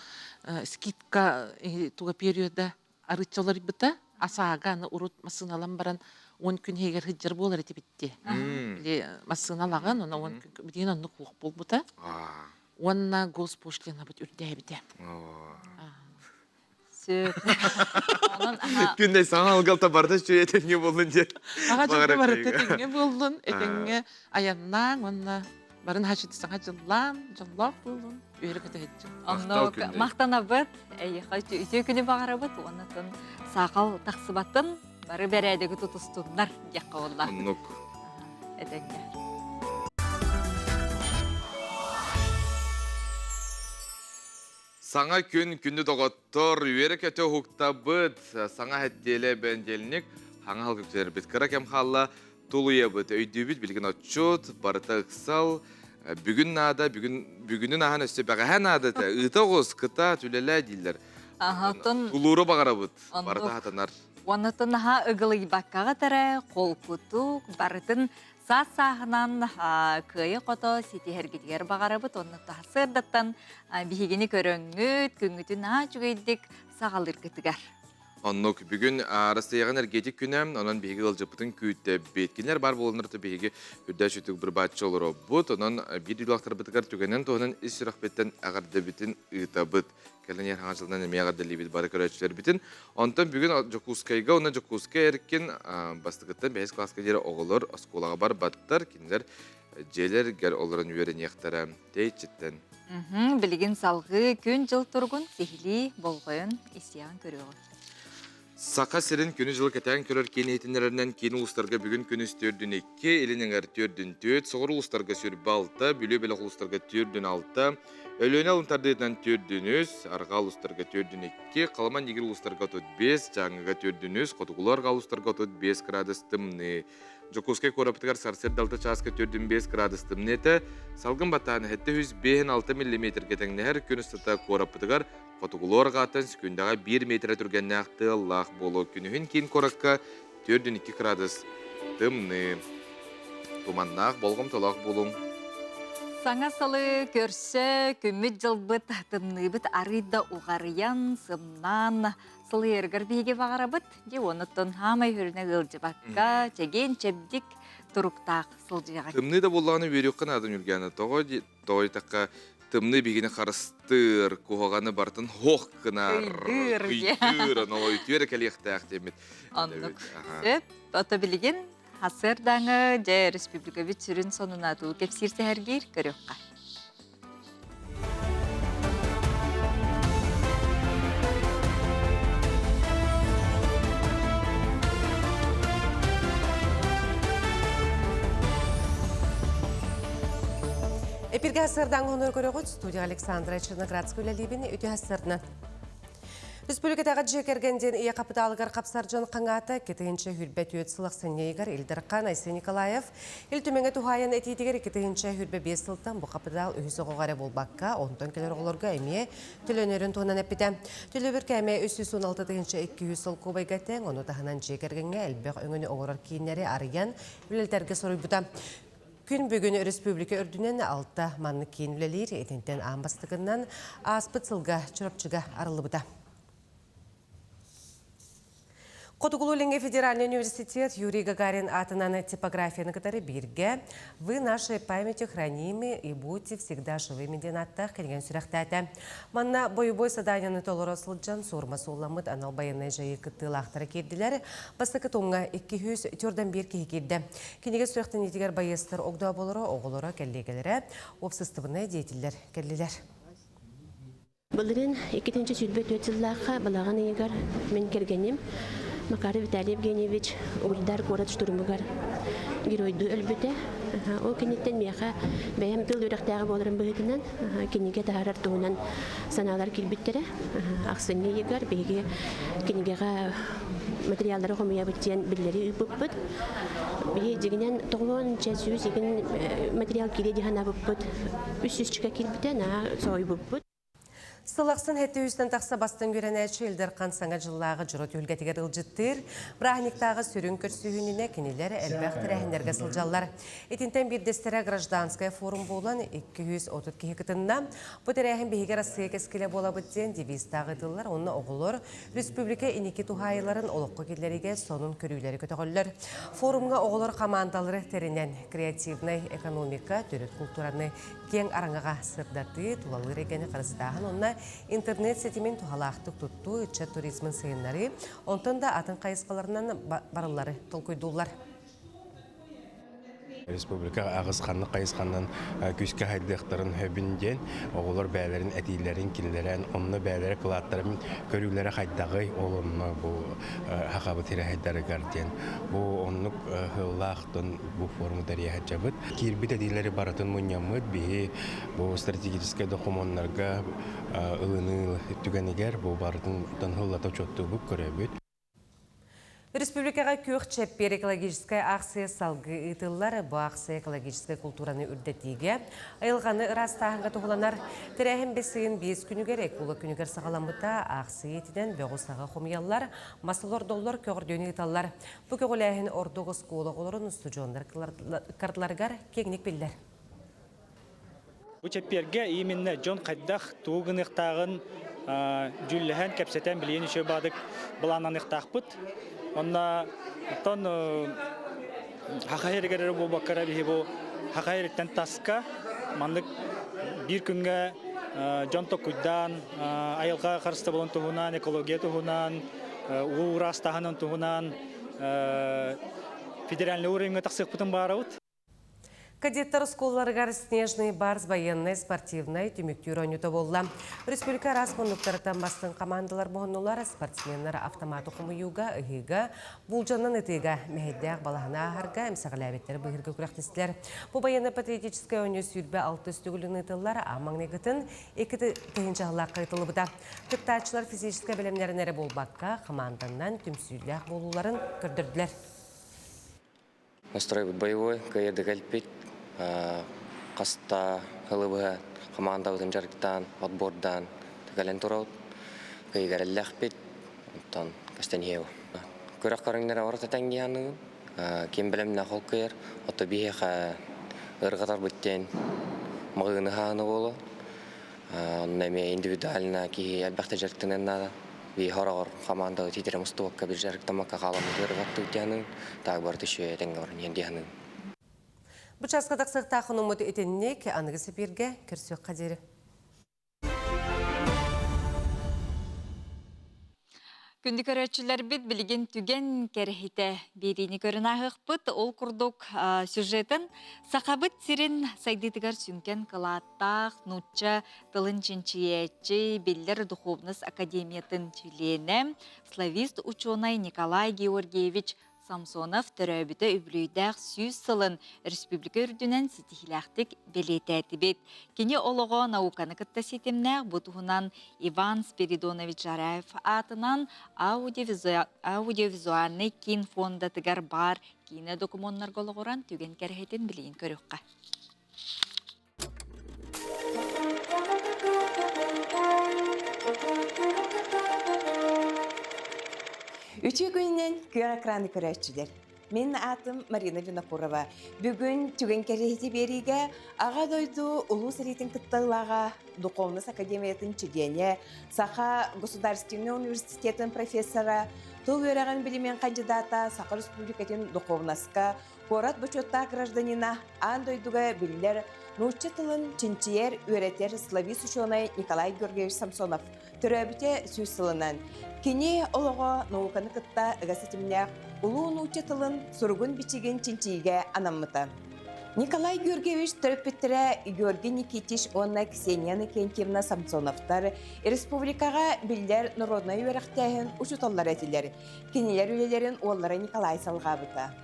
скидка туга периода арыычча уларыйбыта асаага аны урут массыыналан баран 10 күн иһигэр сылдьар буолар этибит Били массыыналаҕын онно 10 күн билигин оннук суох буолбута уонна госпошлинабыт үрдээбитэ Сөп. Онон Күннэй саҥа алгалта барыта үчүгэй этэҥҥэ буоллун диэн. Аҕа дьылга барыта этэҥҥэ буоллун, этэҥҥэ айаннааҥ уонна барын хачыты саҥа дьыллаан, дьоллоох буолун, үөрэ көтөһүччү. Онно махтанабыт, эйиэхэ үтүө күнү баҕарабыт уонна саахал тахсыбатын, бары бэрээдэги тутустуннар диэххэ буолла. Оннук. Этэҥҥэ. Саҥа күн күндү доҕоттор, үөрэ-көтө уһуктабыт, саҥа хэттиэлэ бэнидиэлинньик хаҥа халгыктырбыт. Кыра кэм хаалла. Тулуйабыт, өйдүүбүт, билигин отчут, барыта ыксал, бүгүн наада, бүгүн бүгүнүн аһан өссө бэҕэһээ наада этэ, ыыта оҕус, кытаат, үлэлээ дииллэр. Аһатын Тулууру баҕарабыт, барыта хатанар. Оннотон наһаа ыгылыйбаккаҕа эрэ холкутук барытын саас сааһынан кыайа-хото ситиһэргитигэр баҕарабыт. Онно сырдаттан биһигини көрөҥҥүт, күҥҥүтүн наһаа үчүгэйдик саҕалыыргытыгар. Оннук. Бүгүн Арассыыйаҕа энергетик күнэ, онон биһиги ыалдьыппытын күүтэбит. Кинилэр баар буоланнар биһиги үрдээ сүтүк бырбааччы олоробут. Онон биир дойдулаахтарбытыгар түгэнэн туһунан ис сүрэхпиттэн эҕэрдэбитин ыытабыт. Кэлин иһэр хаҥа дьылынан эмиэ эҕэрдэлиибит бары көрөөччүлэрбитин. Онтон бүгүн Дьокуускайга уонна Дьокуускай эркин бастакыттан бэһис кылааска диэри оҕолор оскуолаҕа барбаттар. Кинилэр дьиэлэригэр олорон үөрэниэхтэрэ. Тэйиччиттэн. Билигин салгыы күн-дьыл туругун сиһилии болҕойон истиэҕин көрүөҕүҥ. Саха сирин күнү-дьылы кэтээн көрөр киин иһитиннэрэринэн киин улуустарга бүгүн күнүс төрдүн 2, илин эҥэр төрдүн 4, соҕуруу улуустарга 26, Бүлүү бөлөх улуустарга төрдүн 6, Өлүөнэ алын тардыытынан төрдүн 3, арҕаа улуустарга төрдүн 2, Халыма Нигир улуустарга 35, Дьааҥыга төрдүн 3, хотугулуу арҕаа улуустарга 35 градус тымныы. Дьокуускай куораппытыгар сарсыарда алта чааска 4,5 градус тымныы этэ. Салгын баттаан 756 миллиметргэ тэҥнэһэр күн устата куораппытыгар хотугулуу арҕааттан секундаҕа 1 метрэ түргэннээх тыаллаах буолуо. Күнүһүн киин куоракка 4,2 градус тымныы. Туманнаах, болҕомтолоох буолуҥ. Саҥа сылы көрсө күммүт-дьылбыт, тымныыбыт арыый да уҕарыйан, сымнаан, сылыйарыгар биһиги баҕарабыт. Дьэ онуттан хаамай хүрүнэ ыалдьыбакка, чэгиэн-чэбдик туруктаах сылдьыаҕа. Тымныы да буоллаҕына үөрүөххэ наада Ньургиана. Тоҕо тоҕо диэтэххэ тымныы биһигини харыстыыр, куһаҕаны барытын хоох гынар, Өйдүүр, өйдүүр, ону өйтүөр кэлиэхтээх диэммит. Оннук. Сөп. Ото билигин хасыардаҥы дьэ республикабыт сүрүн сонуна туу кэпсиир сэһэргиир көрүөххэ. Эпирге сырдан хонор көрөгөт студия Александра Черноградская үлэлиибин үтүө сырдынан. Республикатааҕы дьиэ кэргэн диэн ийэ капиталыгар хапсар дьон хаҥаата кэтиһинчэ хүрбэ түөт сыл ахсынньыйыгар Ил Дархан Айсен Николаев Ил Түмэҥэ туһаайан этиитигэр 2,25 сылтан бу капитал үһүс оҕоҕо эрэ буолбакка, онтон кэлэр оҕолорго эмиэ төлөнөрүн туһунан эппитэ. Төлөбүр кээмэйэ 316 200 солкуобайга тэҥ, ону таһынан дьиэ кэргэҥҥэ элбэх өҥөнү оҥорор кииннэри арыйан үлэлэтэргэ соруйбута. Күн бүгүн өрөспүүбүлүкэ үрдүнэн алта маннык киин үлэлиир, итинтэн аан бастакыннан ааспыт сылга Чурапчыга арыллыбыта. Хотугулуу-Илиҥҥи федеральный университет Юрий Гагарин аатынан типографияны кытары бииргэ «Вы нашей памятью хранимы и будьте всегда живыми» диэн ааттаах кинигэн сүрэхтээтэ. Манна бойобуой заданиены толоро сылдьан суорма суолламмыт анал байыаннай дьайыы кыттыылаахтара киирдилэр. Бастакы туҥҥа 241 киһи киирдэ. Кинигэ сүрэхтэниитигэр байыастар огдооболоро, оҕолоро, кэллиэгэлэрэ, уопсастыбаннай деятеллэр кэллилэр. Былырыын 224 сыллаахха балаҕан ыйыгар мин кэргэним Макаров Виталий Евгеньевич Угольдар куорат штурмугар геройдуу өлбүтэ. Ол кэнниттэн миэхэ бэйэм тыл үөрэхтээҕэ буоларым быһыытынан кинигэ таһаарар туһунан санаалар киирбиттэрэ. Ахсынньы ыйыгар биһиги кинигэҕэ материаллары хомуйабыт диэн биллэрии ыыппыппыт. Биһи дьигинэн тоҕуон чэ сүүс игин материал киирэ дии санаабыппыт. Үс сүүсчүкэ киирбитэ, наһаа соһуйбуппут. Сыл ахсын 700-тэн тахса бастыҥ үөрэнээччи Ил Дархан Саҥа дьыллааҕы дьоро түһүлгэтигэр ыалдьыттыыр. Бырааһынньыктааҕы сүрүн көрсүһүүнүнэ кинилэр элбэх тэрээһиннэргэ сылдьаллар. Итинтэн биирдэстэрэ гражданскай форум буолан 230 киһи кытынна. Бу тэрээһин биһиги Россия кэскилэ буолабыт диэн девизтаах ыытыллар уонна оҕолор республика инники туһаайыыларын олоххо киллэриигэ сонун көрүүлэри көтөҕөллөр. Форумҥа оҕолор хамаандалары тэринэн креативнай экономика, төрүт култуураны киэҥ араҥаҕа сырдатыы, тулалыыр эйгэни харыстааһын уонна интернет ситимин туһалаахтык туттуу, ыччат туризмын сайыннарыы, онтон да атын хайысхаларынан барыллары толкуйдууллар. Республика аҕыс ханнык хайысханан күүскэ хайдыахтарын сөбүн диэн оҕолор бэйэлэрин этиилэрин киллэрэн, онно бэйэлэрэ кылааттарын көрүүлэрэ хайдаҕый, ол онно бу хахабыт сирэһэйдарыгар диэн бу оннук сыаллаах бу форуму тэрийэ сылдьабыт. Киирбит этиилэри барытын мунньаммыт биһи бу стратегическай докумуоннарга ылыныы түгэнигэр бу барытын тан сыллата учуоттуубут, көрөбүт. Республикаҕа күөх чэппиэр экологическай аахсыйа салгыы ыытыллар. Бу аахсыйа экологическай култуураны үрдэтиигэ, айылҕаны ыраастааһыҥҥа туһуланар. Тэрээһин бэс ыйын биэс күнүгэр эколог күнүгэр саҕаламмыта. Аахсыйа итинэн бөҕү-саҕы хомуйаллар, мас олордоллор, көҕөрдүүнү ыыталлар. Бу көҕүлээһин ордук оскуола оҕолорун, устудьуоннар кардыларыгар киэҥник биллэр. Бу чэппиэргэ именно дьон хайдах тугу гыныахтааҕын дьүүллэһэн, кэпсэтэн билигин үчүгэй баҕатык былааннаныахтаахпыт. Онно оттон Саха сиригэр эрэ буолбакка эрэ биһи бу Саха сириттэн таска маннык биир күҥҥэ дьон токуйдаан айылҕа харыстабылын туһунан, экология туһунан, уу ыраастааһынын туһунан федеральный уровеньҥа тахсыахпытын баарабыт. Кадеттар оскуолаларыгар «Снежный барс» байыаннай спортивнай түмүктүүр оонньуута буолла. Республика араас муннуктарыттан бастыҥ командалар боһоннулар, спортсменнар автоматы хомуйууга, ыһыыга, булдьанан ытыыга, мэһэйдээх балаһаны ааһарга, эмсэҕэлээбиттэр быыһырга күрэхтэстилэр. Бу байыаннай-патриотическай оонньуу 26 төгүлүн ыытыллар, аан маҥнайгытын 2 тыһыынча ыытыллыбыта. Кыттааччылар физическэй бэлэмнэрин эрэ буолбакка, хамаанданан түмсүүлээх буолууларын көрдөрдүлэр. Настройбут боевой, кыайырдык элпит, хаста ылыбыһа хамаандабытын дьарыктаан, отбордаан кэлэн турабыт. Кыайыгар эллэхпит, онтон көстөн иһиэбу. Күрэх көрүҥнэрэ орто тэҥҥиһаныгын, ким бэлэмнээх ол кыайар, ото биһиэхэ ырҕатарбыт диэн маҕыыны хааны буолуо. Онно эмиэ индивидуально киһи элбэхтэ дьарыктаныан наада. Биһи хороҕор хамаандабыт итирэ мустубакка бир дьарыктаммакка хааламмыт ыарырҕаттыбыт диһаныын, таах барыта үчүгэй этэҥҥэ баран иһэн диһаныын. Бу чааска тахсыахтаах хонуммут итинник аныгы сипииргэ көрсүөххэ диэри. Күндү көрөөччүлэрбит билигин түгэн кэрэһитэ биэриини көрөн ааһыахпыт. Ол курдук сюжетын Сахабыт сирин сайдыытыгар сүҥкэн кылааттаах нуучча тылын чинчийээччи, биллэр духовность академиятын чилиэнэ, славист учуонай Николай Георгиевич Самсонов төрөөбүтэ үбүлүөйдээх 100 сылын республика үрдүнэн ситиһиилээхтик бэлиэтээтибит. Кини олоҕо науканы кытта ситимнээх бу туһунан Иван Спиридонович Жараев аатынан аудиовизуальнай киин фондатыгар баар киинэ докумуоннарга олоҕуран түгэн кэрэһитин билигин көрүөххэ. Үтүө күнүнэн күөх экраны көрөөччүлэр. Мин аатым Марина Винокурова. Бүгүн түгэн кэрэһити биэриигэ Аҕа дойду улуу сэриитин кыттыылааҕа Духовность академиятын чилиэнэ, Саха государственнай университетын профессора, тыл үөрэҕин билимин кандидата, Саха Республикатын духовноска куорат бочуоттаах гражданина, аан дойдуга биллэр нуучча тылын чинчийэр, үөрэтэр славист учуонай Николай Георгиевич Самсонов төрөөбүтэ 100 сылынан. Кини олоҕо науканы кытта ыга ситимнээх улуу нуучча тылын суругун-бичигин чинчийиигэ анаммыта. Николай Георгиевич төрөппүттэрэ Георгий Никитич уонна Ксения Иннокентьевна Самсоновтар республикаҕа биллэр народнай үөрэхтээһин учууталлара этилэр. Кинилэр үлэлэрин уоллара Николай салҕаабыта.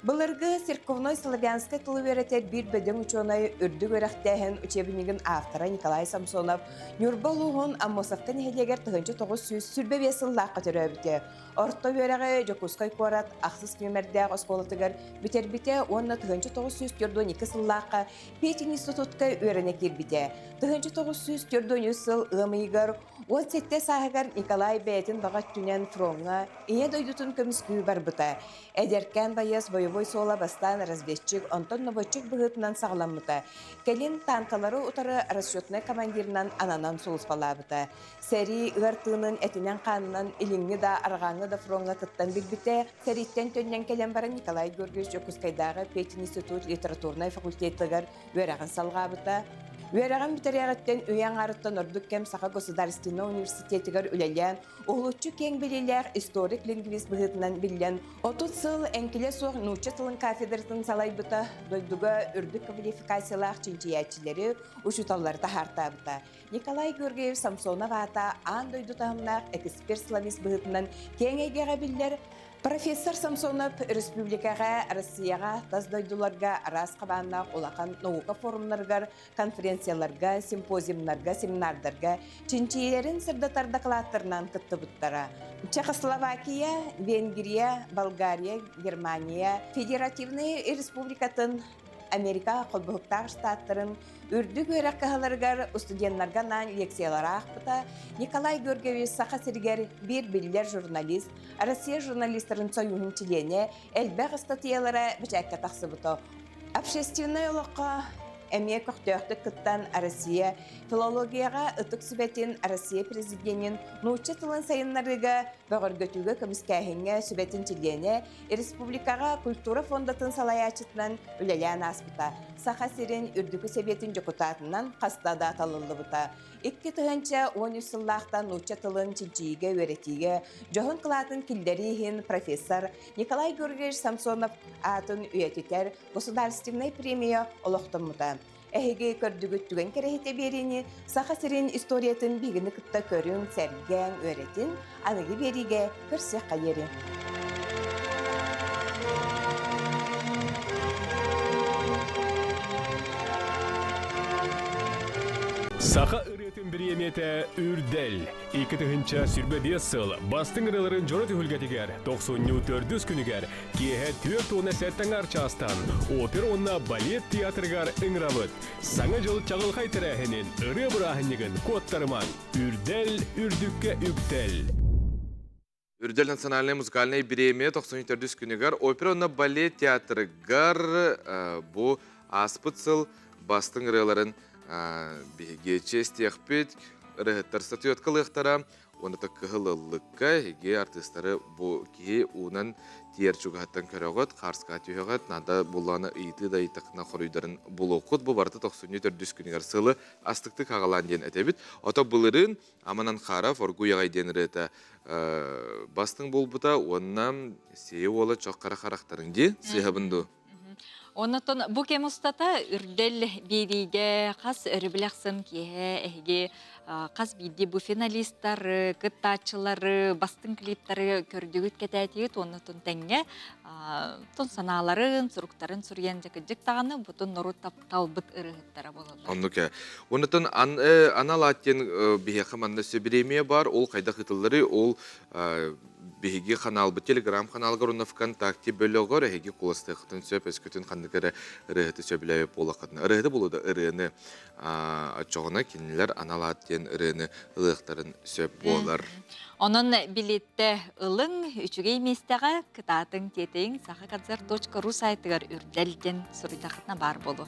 Былыргы церковной славянскай тылы үөрэтэр биир бөдөҥ учуонай үрдүк үөрэхтээһин учебнигын автора Николай Самсонов Ньурба улууһун Аммосовка нэһилиэгэр 1925 сыллаахха төрөөбүтэ. Орто үөрэҕи Дьокуускай куорат ахсыс нүөмэрдээх оскуолатыгар бүтэрбитэ уонна 1942 сыллаахха Петинститутка үөрэнэ киирбитэ. 1943 сыл ыам ыйыгар 17 сааһыгар Николай бэйэтин баҕа өттүнэн фроҥҥа Ийэ дойдутун көмүскүү барбыта. Эдэркээн байыас бойобуой суола бастаан разведчик, онтон наводчик быһыытынан саҕаламмыта. Кэлин танкалары утары расчетнай командирынан ананан сулууспалаабыта. Сэрии ыар тыынын этинэн-хаанынан илиҥҥи да, арҕааҥҥы да фроҥҥа кыттан билбитэ. Сэрииттэн төннөн кэлэн баран Николай Георгиевич Дьокуускайдааҕы пединститут литературнай факультетыгар үөрэҕин салҕаабыта. Үөрэҕин бүтэриэҕиттэн үйэ аҥаарыттан ордук кэм Саха государственнай университетыгар үлэлээн, уһулуччу киэҥ билиилээх историк-лингвист быһыытынан биллэн, 30 сыл эҥкилэ суох нуучча тылын кафедратын салайбыта, дойдуга үрдүк квалификациялаах чинчийээччилэри, учууталлары таһаартаабыта. Николай Георгиевич Самсонов аата аан дойду таһымнаах эксперт-славист быһыытынан киэҥ эйгэҕэ биллэр. Профессор Самсонов республикаҕа, Россияҕа, тас дойдуларга араас хабааннаах улахан наука форумнарыгар, конференцияларга, симпозиумнарга, семинардарга чинчийиилэрин сырдатар дакылааттарынан кыттыбыттара. Чехословакия, Венгрия, Болгария, Германия Федеративнай Республикатын Америка Холбоһуктаах Штаттарын үрдүк үөрэх кыһаларыгар студеннарга анаан лекциялары аахпыта Николай Георгиевич Саха сиригэр биир биллэр журналист, Россия журналистарын сойууһун чилиэнэ, элбэх ыстатыйалара бэчээккэ тахсыбыта. Общественнай олоххо эмиэ көхтөөхтүк кыттан Россия филологияҕа ытык сүбэтин Россия президенин нуучча тылын сайыннарыыга бөҕөргөтүүгэ көмүскээһиҥҥэ сүбэтин чилиэнэ республикаҕа культура фондатын салайааччытынан үлэлээн ааспыта. Саха сирин Үрдүкү Сэбиэтин дьокутаатынан хаста да талыллыбыта. 2013 сыллаахтан нуучча тылын чинчийиигэ үөрэтиигэ дьоһун кылаатын киллэрии иһин профессор Николай Георгиевич Самсонов аатын үйэтитэр государственнай премия олохтоммута. Эһиги көрдүгүт түгэн кэрэһитэ биэриини Саха сирин историятын биһигини кытта көрүҥ, сэргээҥ, үөрэтин, аныгы биэриигэ көрсүөххэ диэри. Саха ырыатын бириэмийэтэ Үрдэл. 2025 сыл бастыҥ ырыаларын дьоро түһүлгэтигэр тохсунньу төрдүс күнүгэр киэһэ 47 аҥаар чаастан опера уонна балет театрыгар ыҥырабыт. Саҥа дьыл чаҕылхай тэрээһинин, ырыа бырааһынньыгын куоттарымаҥ. Үрдэл, үрдүккэ үктэл! Үрдэл национальнай музыкальнай бириэмийэ 94 күнүгэр опера уонна балет театрыгар бу ааспыт сыл бастыҥ ырыаларын биһиги чиэстиэхпит, ырыаһыттар статуэткалыахтара, уонна кыһыл ыллыкка эһиги артыыстары бу киһи уунан тиэр чугаһыттан көрөҕүт, хаарскаҕа түһэҕит, наада буллаҕына ыйытыы да ыйытаххына хоруйдарын булуоххут. Бу барыта тохсунньу төрдүс күнүгэр сылы астыктык аҕалаан диэн этэбит. Ото былырыын Аманан Харов Оргуй аҕай диэн ырыата бастыҥ буолбута уонна Сиэ уола чох хара харахтарыҥ дии сыыһабын дуу? Оннотон бу кэм устата үрдэл биэриигэ хас өрөбүл ахсын киэһэ эһиги хас биирдии бу финалистары, кыттааччылары, бастыҥ клиптары көрдүгүт кэтээтигит уонна тэҥҥэ тон санааларын, суруктарын суруйан дьакыдьык даҕаны бутун норуот талбыт ырыһыттара буолаллар. Оннук ээ. Оннотон анал аат диэн биһиэхэ манна өссө бириэмийэ баар, ол хайдах ыытылларый, ол биһиги ханаалбыт телеграм-ханаалгар уонна ВКонтакте бөлөҕөр эһиги куоластыаххытын сөп, өскөтүн ханнык эрэ ырыаһыты сөбүлээбит буоллаххытына. Ырыаһыты буолуо да ырыаны оччоҕуна кинилэр анал аат диэн ырыаны ылыахтарын сөп буолар. Онон билиэттэ ылыҥ, үчүгэй миэстэҕэ кытаатыҥ, тиэтэйиҥ сахаконцерт.ру сайтыгар үрдэл диэн суруйдаххытына баар буолуо.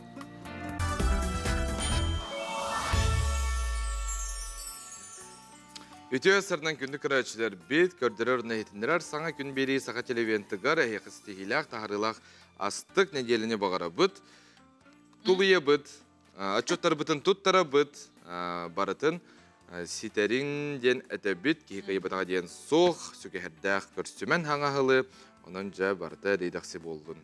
Үтүө сырынан күндү көрөөччүлэрбит, көрдөрөр уонна иһитиннэрэр саҥа күн биэрии Саха телевизионтыгар эһиэхэ ситиһиилээх, таһаарыылаах астык нэдиэлэни баҕарабыт. Тулуйабыт, отчуттарбытын туттарабыт, барытын ситэриҥ диэн этэбит, киһи кыайбатаҕа диэн суох, сүгэһэрдээх көрсүмэн хаҥаһылы, онон дьэ барыта эриэдэхси буоллун.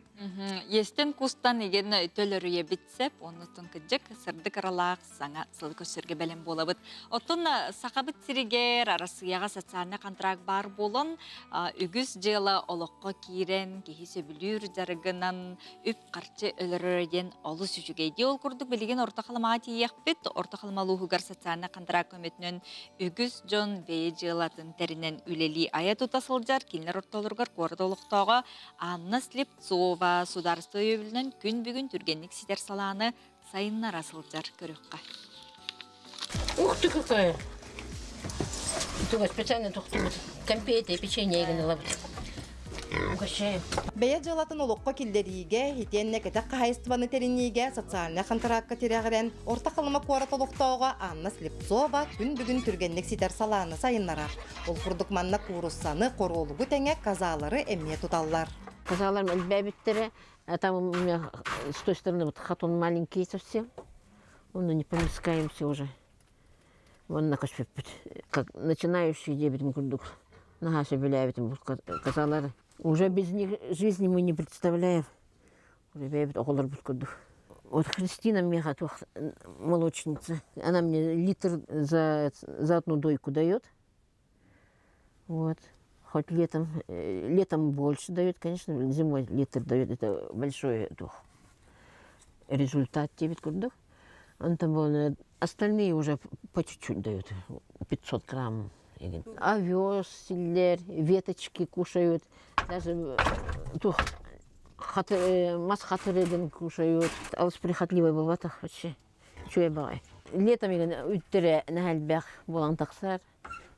Иэстэн кустан igen төлөрүйэбит сеп, оннуттан кыдьык сырдык аралаах саҥа сылы көрсөргө бэлэм буолабыт. Оттон Сахабыт сиригэр Арассыыйаҕа социальнай контракт баар буолан, үгүс дьыала олоххо киирэн, киһи сөбүлүүр дьарыгынан үп-харчы өлөрөр диэн олус үчүгэй. Дии ол курдук билигин Орто Халымаҕа тиийиэхпит. Орто Халыма улууһугар социальнай контракт көмөтүнэн үгүс дьон бэйэ дьыалатын тэринэн үлэлии айа тута сылдьар. Кинилэр ортолоругар куорат олохтооҕо Анна Слепцова судаарыстыба өйөбүлүнэн күн бүгүн түргэнник ситэр салааны сайыннара сылдьар көрүөххэ. Ух ты какая! Туга специально тохтубут. Конфеты, печенье гыналабыт. Угощаем. Бэйэ дьыалатын олоххо киллэриигэ, итиэннэ кэтэх хаһаайыстыбаны тэриниигэ социальнай хантараакка тирэҕирэн Орто Халыма куорат олохтооҕо Анна Слепцова күн бүгүн түргэнник ситэр салааны сайыннарар. Ол курдук манна кууруссаны, хоруолугу тэҥэ казалары эмиэ туталлар. Казаларым элбээбиттэрэ А там у меня с той стороны вот хатон маленький совсем. Он не помескаемся уже. Вон на Как начинающие дебетим курдук. Наһаа сөбүлээбитим казалары. Уже без них жизни мы не представляем. Уже бэйэбит оҕолорбут курдук. Вот Христина меха молочница. Она мне литр за одну дойку дает. Вот. Хоть летом, летом больше дает, конечно, зимой литр дает, это большой дух. Результат тебе курдук. Онтон остальные уже по чуть-чуть дают, 500 грамм. Овес, силлер, веточки кушают, даже тух, мас хатырыгын кушают. Алыс прихотливый бывает вообще. Үчүгэй баҕайы. Летом үттэрэ наһаа буолан тахсар.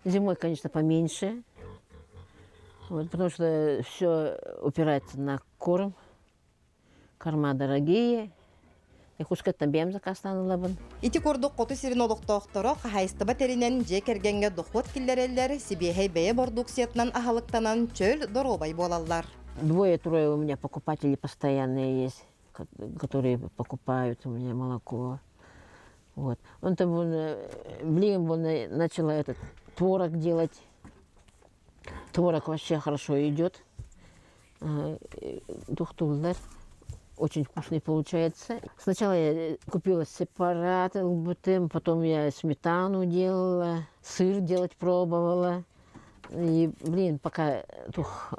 Зимой, конечно, поменьше. Вот, потому что все упирается на корм. Корма дорогие. Якутскайтан бэйэм заказтаан ылабын. Ити курдук хоту сирин олохтоохторо хаһаайыстыба тэринэн дьиэ кэргэҥҥэ дохуот киллэрэллэр, сибиэһэй бэйэ бордууксуйатынан аһылыктанан чөл, доруобай буолаллар. Двое-трое у меня покупатели постоянные есть, которые покупают у меня молоко. Вот. Он там, блин, он начала этот творог делать. Творог вообще хорошо идет. Тухтуллар. Очень вкусный получается. Сначала я купила сепарат ЛБТ, потом я сметану делала, сыр делать пробовала. И, блин, пока тух,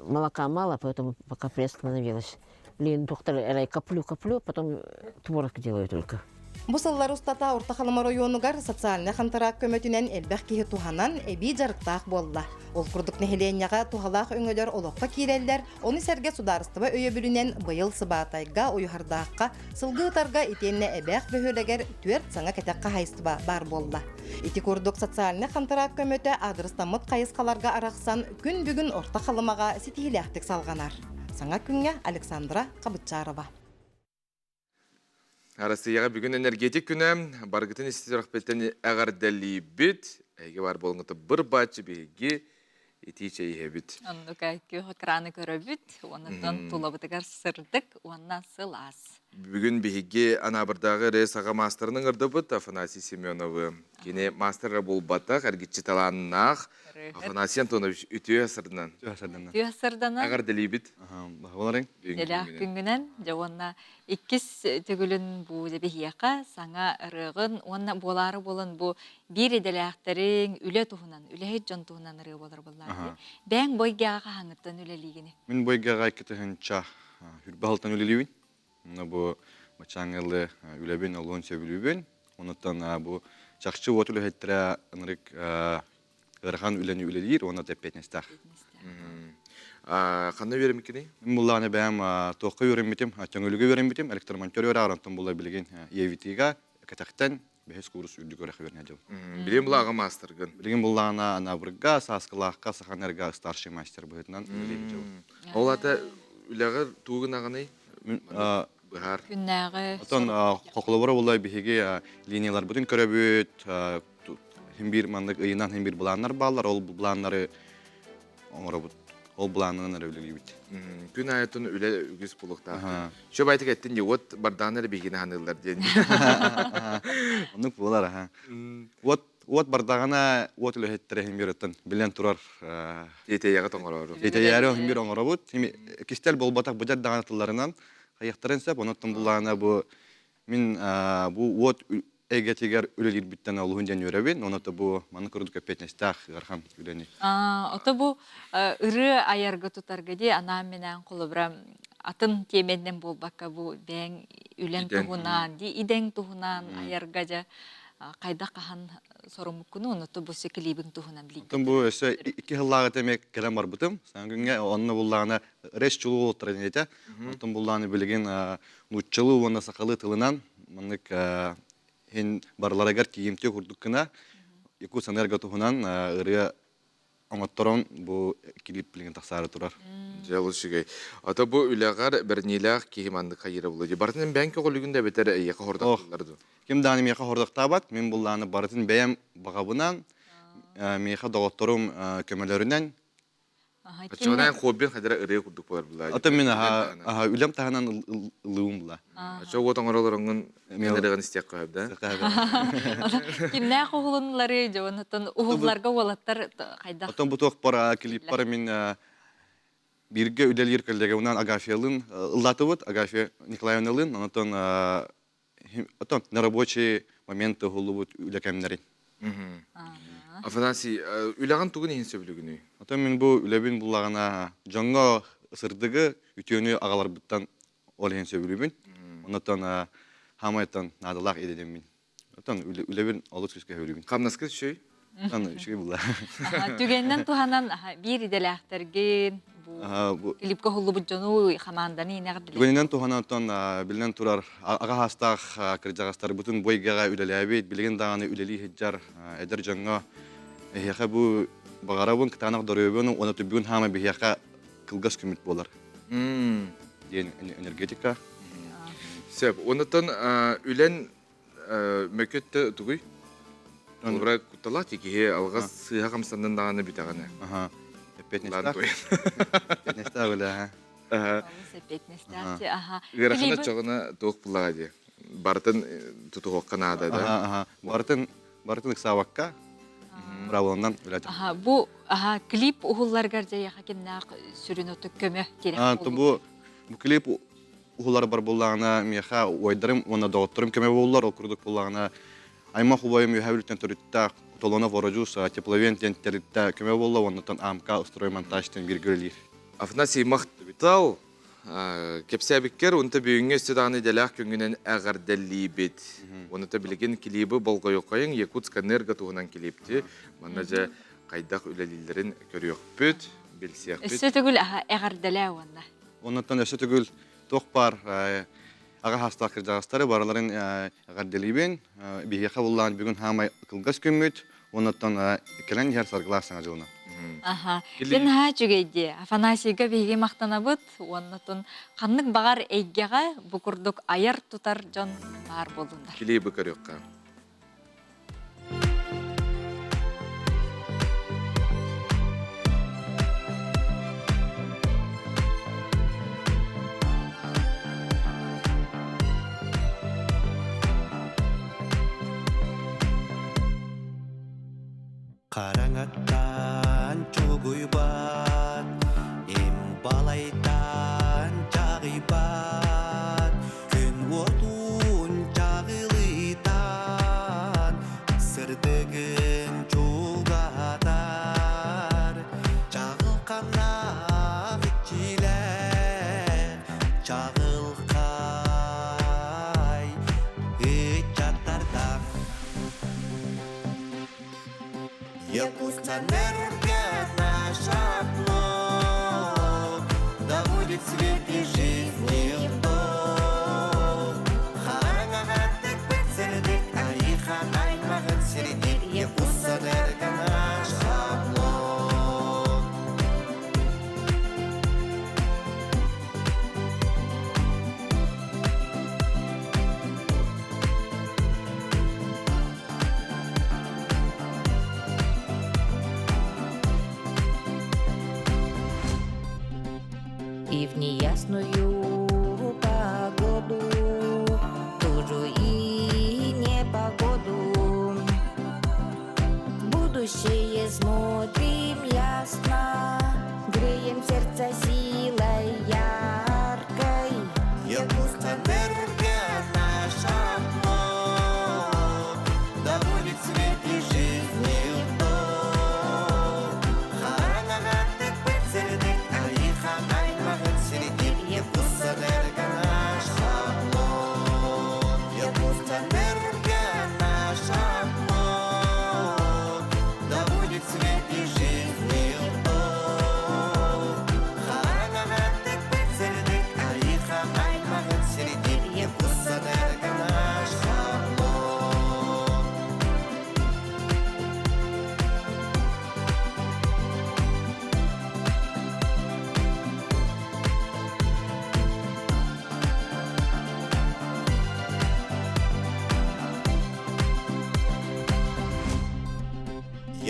молока мало, поэтому пока приостановилась. Блин, доктор, я коплю, коплю, потом творог делаю только. Бу сыллар устата Орто Халыма оройуонугар социальнай хантараак көмөтүнэн элбэх киһи туһанан эбии дьарыктаах буолла. Ол курдук нэһилиэнньэҕэ туһалаах өҥөлөр олоххо киирэллэр, ону сэргэ судаарыстыба өйөбүлүнэн быйыл Сыбаатайга, Уйуһардаахха, Сылгы Ыытарга итиэннэ Эбээх бөһүөлэгэр түөрт саҥа кэтэх хаһаайыстыба баар буолла. Ити курдук социальнай хантараак көмөтө аадырыстаммыт хайысхаларга арахсан күн бүгүн Орто Халымаҕа ситиһиилээхтик салҕанар. Саҥа күҥҥэ Александра Хабытчарова. Арассыыйаҕа бүгүн энергетик күнэ. Барыгытын истирэхпиттэн эҕэрдэлиибит. Эһиги бар буолуҥҥута быр бааччы биһиги итии чэй иһэбит. Оннук күөх экраны көрөбүт, оннуттан тулабытыгар сырдык уонна сылаас. Бүгүн биһиги Анаабырдааҕы РЭС аҕа маастарын ыҥырдыбыт Афанасий Семеновы. Кини маастар эрэ буолбатах, эргиччи талааннаах Афанасий Антонович үтүө сырдынан. Үтүө сырданан. Эҕэрдэлиибит. Баһыларыҥ. Дэлээх күҥҥүнэн, дьэ уонна иккис төгүлүн бу биһиэхэ саҥа ырыаҕын уонна буолаары буолан бу биир идэлээхтэриҥ үлэ туһунан, үлэһит дьон туһунан ырыа буолар буоллаҕа. Бэйэҥ бу эйгэҕэ хаһааҥҥыттан үлэлиигиний? Мин бу эйгэҕэ 2000 хүрбэ алтан үлэлиибин. Онно бу бачааҥҥылы үлэбин олуһун сөбүлүүбүн. Онуттан бу чахчы уот үлэһиттэрэ ынырык ыарахан үлэни үлэлиир уонна эппиэтинэстээх. Ханна үөрэммиккиний? Мин буллаҕына бэйэм туохха үөрэммитим, Төҥүлүгэ үөрэммитим, электромонтер үөрэҕэр, онтон була билигин ЕВТ-га кэтэхтэн бэһис курс үрдүк үөрэх үөрэнэ сылдьабын. Билигин булааҕа маастаргын? Билигин буллаҕына Анаабырга, Сааскылаахха, Саханерга старший мастер быһыытынан үлэлии сылдьабын. Ол аата үлэҕэр тугу гынаҕыный? Быһаар. Күннээҕи Отон хохлоборо була биһиги линияларбытын көрөбүт, хим биир маннык ыйынан хим биир былааннар бааллар, ол былааннары оҥоробут. Ол былаанынан эрэ үлэлиибит. Күн аайытын үлэ үгүс булуктаах. Шө байтык эттин ди вот бардаан эрэ биһигини ханыыллар диэн. Оннук буолар аха. Уот уот бардаҕына уот үлэһиттэрэ иһин биир оттон билэн турар Тиэтэйэҕэ тоҥорору. Тиэтэйээри иһин биир оҥоробут. Кистэл буолбатах быдьар даҕаны тылларынан хайыахтарын сөп. Онон булаана бу мин бу уот эйгэтигэр үлэлиирбиттэн олуһун диэн үөрэбин. Онон бу маннык курдук эппиэтинэстээх ыарахан үлэни. Ото бу ырыа айарга тутарга дии анаан-минээн холобура атын тиэмэннэн буолбакка бу бэйэҥ үлэҥ туһунан дии идэҥ туһунан айарга дьэ хайдах хаһан соруммуккуну онно бу клибиҥ туһунан билигин. Оттон бу өссө икки сыллааҕыта эмиэ кэлэн барбытым. Саҥа күҥҥэ онно буллаҕына рэс чулуу уолаттара этэ. Оттон буллаҕына билигин нууччалыы уонна сахалыы тылынан маннык иһин барыларыгар тиийимтиэ курдук гына Якутсэнерго туһунан ырыа оҥотторон бу клип билигин тахсаары турар. Дьэ, олус үчүгэй. Ото бу үлэҕэр бэриниилээх киһи маннык хайыыра буолуо дии. Барытын бэйэҥ көҕүлүгүн да эбэтэр эйиэхэ хордохтууллар дуу? Ким даҕаны миэхэ хордохтообот, мин буллааны барытын бэйэм баҕабынан, миэхэ доҕотторум көмөлөрүнэн Оччоҕунаан хоббин хадара ырыа курдук буолар булаа. Ото мин аха үлэм таһынан ылыым була. Оччо уот оҥоролороҥҥун мен ырыаҕын истиэх көһөп да. Кимнээх уһулуннулары дьонуттан уһулларга уолаттар хайдах? Отон бу туох пара клиппар мин бииргэ үлэлиир коллегабынан Агафьялын ыллатыбыт, Агафья Николаевналын, онтон отон на рабочий момент уһуллубут үлэ кэмнэрин. Афанасий, үлэҕин тугун иһин сөбүлүгүнүй? Отон мин бу үлэбин буллаҕына дьоҥҥо сырдыгы, үтүөнү аҕаларбыттан ол иһин сөбүлүүбүн. Оннуттан хаамайтан наадалаах идэлэммин. Отон үлэбин олус күүскэ сөбүлүүбүн. Хамнаскыт үчүгэй? Аны үчүгэй булла. Түгэнинэн туһанан биир идэлээхтэргин бу клипка уһуллубут дьону хамаанданы инэҕэр Түгэнинэн туһанан оттон биллэн турар аҕа хаастаах кырдьаҕастарбытын бу эйгэҕэ үлэлээбит, билигин даҕаны үлэлии сылдьар эдэр дьоҥҥо эһиэхэ бу баҕарабын кытаанах доруобуйаны уонна түбүгүн хаама биһиэхэ кылгас күммүт буолар диэн энергетика. Сөп. Оннуттан үлэн мөкөттө тугуй? Олбура кутталаах киһи алҕас сыыһа хамсаннын даҕаны бүтэҕинэ. Аха. Эппиэтинэстээх. Эппиэтинэстээх үлэ, аха. Эппиэтинэстээх аха. Ыарахана чоҕуна туох буллаҕа дии. Барытын тутуһуохха наада да. Аха, барытын барытын ыксаабакка бравоннан үлэ. Аха, бу аха клип уһулларгар дьайаха кимнээх сүрүн оту көмө тирэх бу бу клип уһулар бар буллаҕына миэхэ уойдарым уонна доҕотторум көмө буоллар ол курдук буллаҕына аймах убайым үөһээ бүлүүттэн төрүттээх Толонов Ородьуус тепловен диэн тэрилтэ көмө буолла уоннатан АМК строймонтаж диэн бииргэ үлэлиир. Афанасий махтал кэпсээбиккэр унта бүгүҥҥү өссө даҕаны идэлээх күҥҥүнэн эҕэрдэлиибит. Онута билигин клибы болҕойуоххайыҥ Якутскэнерго туһунан клипти. Манна дьэ хайдах үлэлииллэрин көрүөхпүт, билсиэхпит. Өссө төгүл эҕэрдэлээ уонна. Оннуттан өссө төгүл туох баар аҕа хаастаах кырдьаҕастары барыларын эҕэрдэлиибин. Биһиэхэ буллаан бүгүн хаамай кылгас күммүт. Оннуттан кэлэн иһэр саргылаах саҥа дьылынан. Аха. Дьэ наһаа үчүгэй дии. Афанасийга биһиги махтанабыт. Уоннатун ханнык баҕар эйгэҕэ бу курдук айар-тутар дьон баар буоллуннар. Клибы көрүөххэ. Хараҥаттан чугуйбат, им балайтан чаҕыйбат, күн уотун чаҕылытан, сырдыгын чугаһатар, чаҕылханнаах иччилэр, чаҕылхай ыччаттардаах. Якутскэнерго наш оплот, Да будет свет и жизни вдох. Хараҥаҕа тыкпыт сирдик, Айыхан аймаҕын сирдик, Якутскэнерго наш оплот. И в неясную погоду, тужу и непогоду. В будущее смотрим ясно, греем сердце силой яркой. Якутскэнерго наш оплот, Да будет свет и жизни вдох. Хараҥаҕа тыкпыт сирдик, Айыхан аймаҕын сирдик, Якутскэнерго наш оплот. Якутскэнерго наш оплот, Да будет свет и жизни вдох. Хараҥаҕа тыкпыт сирдик, Айыхан аймаҕын сирдик, Якутскэнерго наш оплот.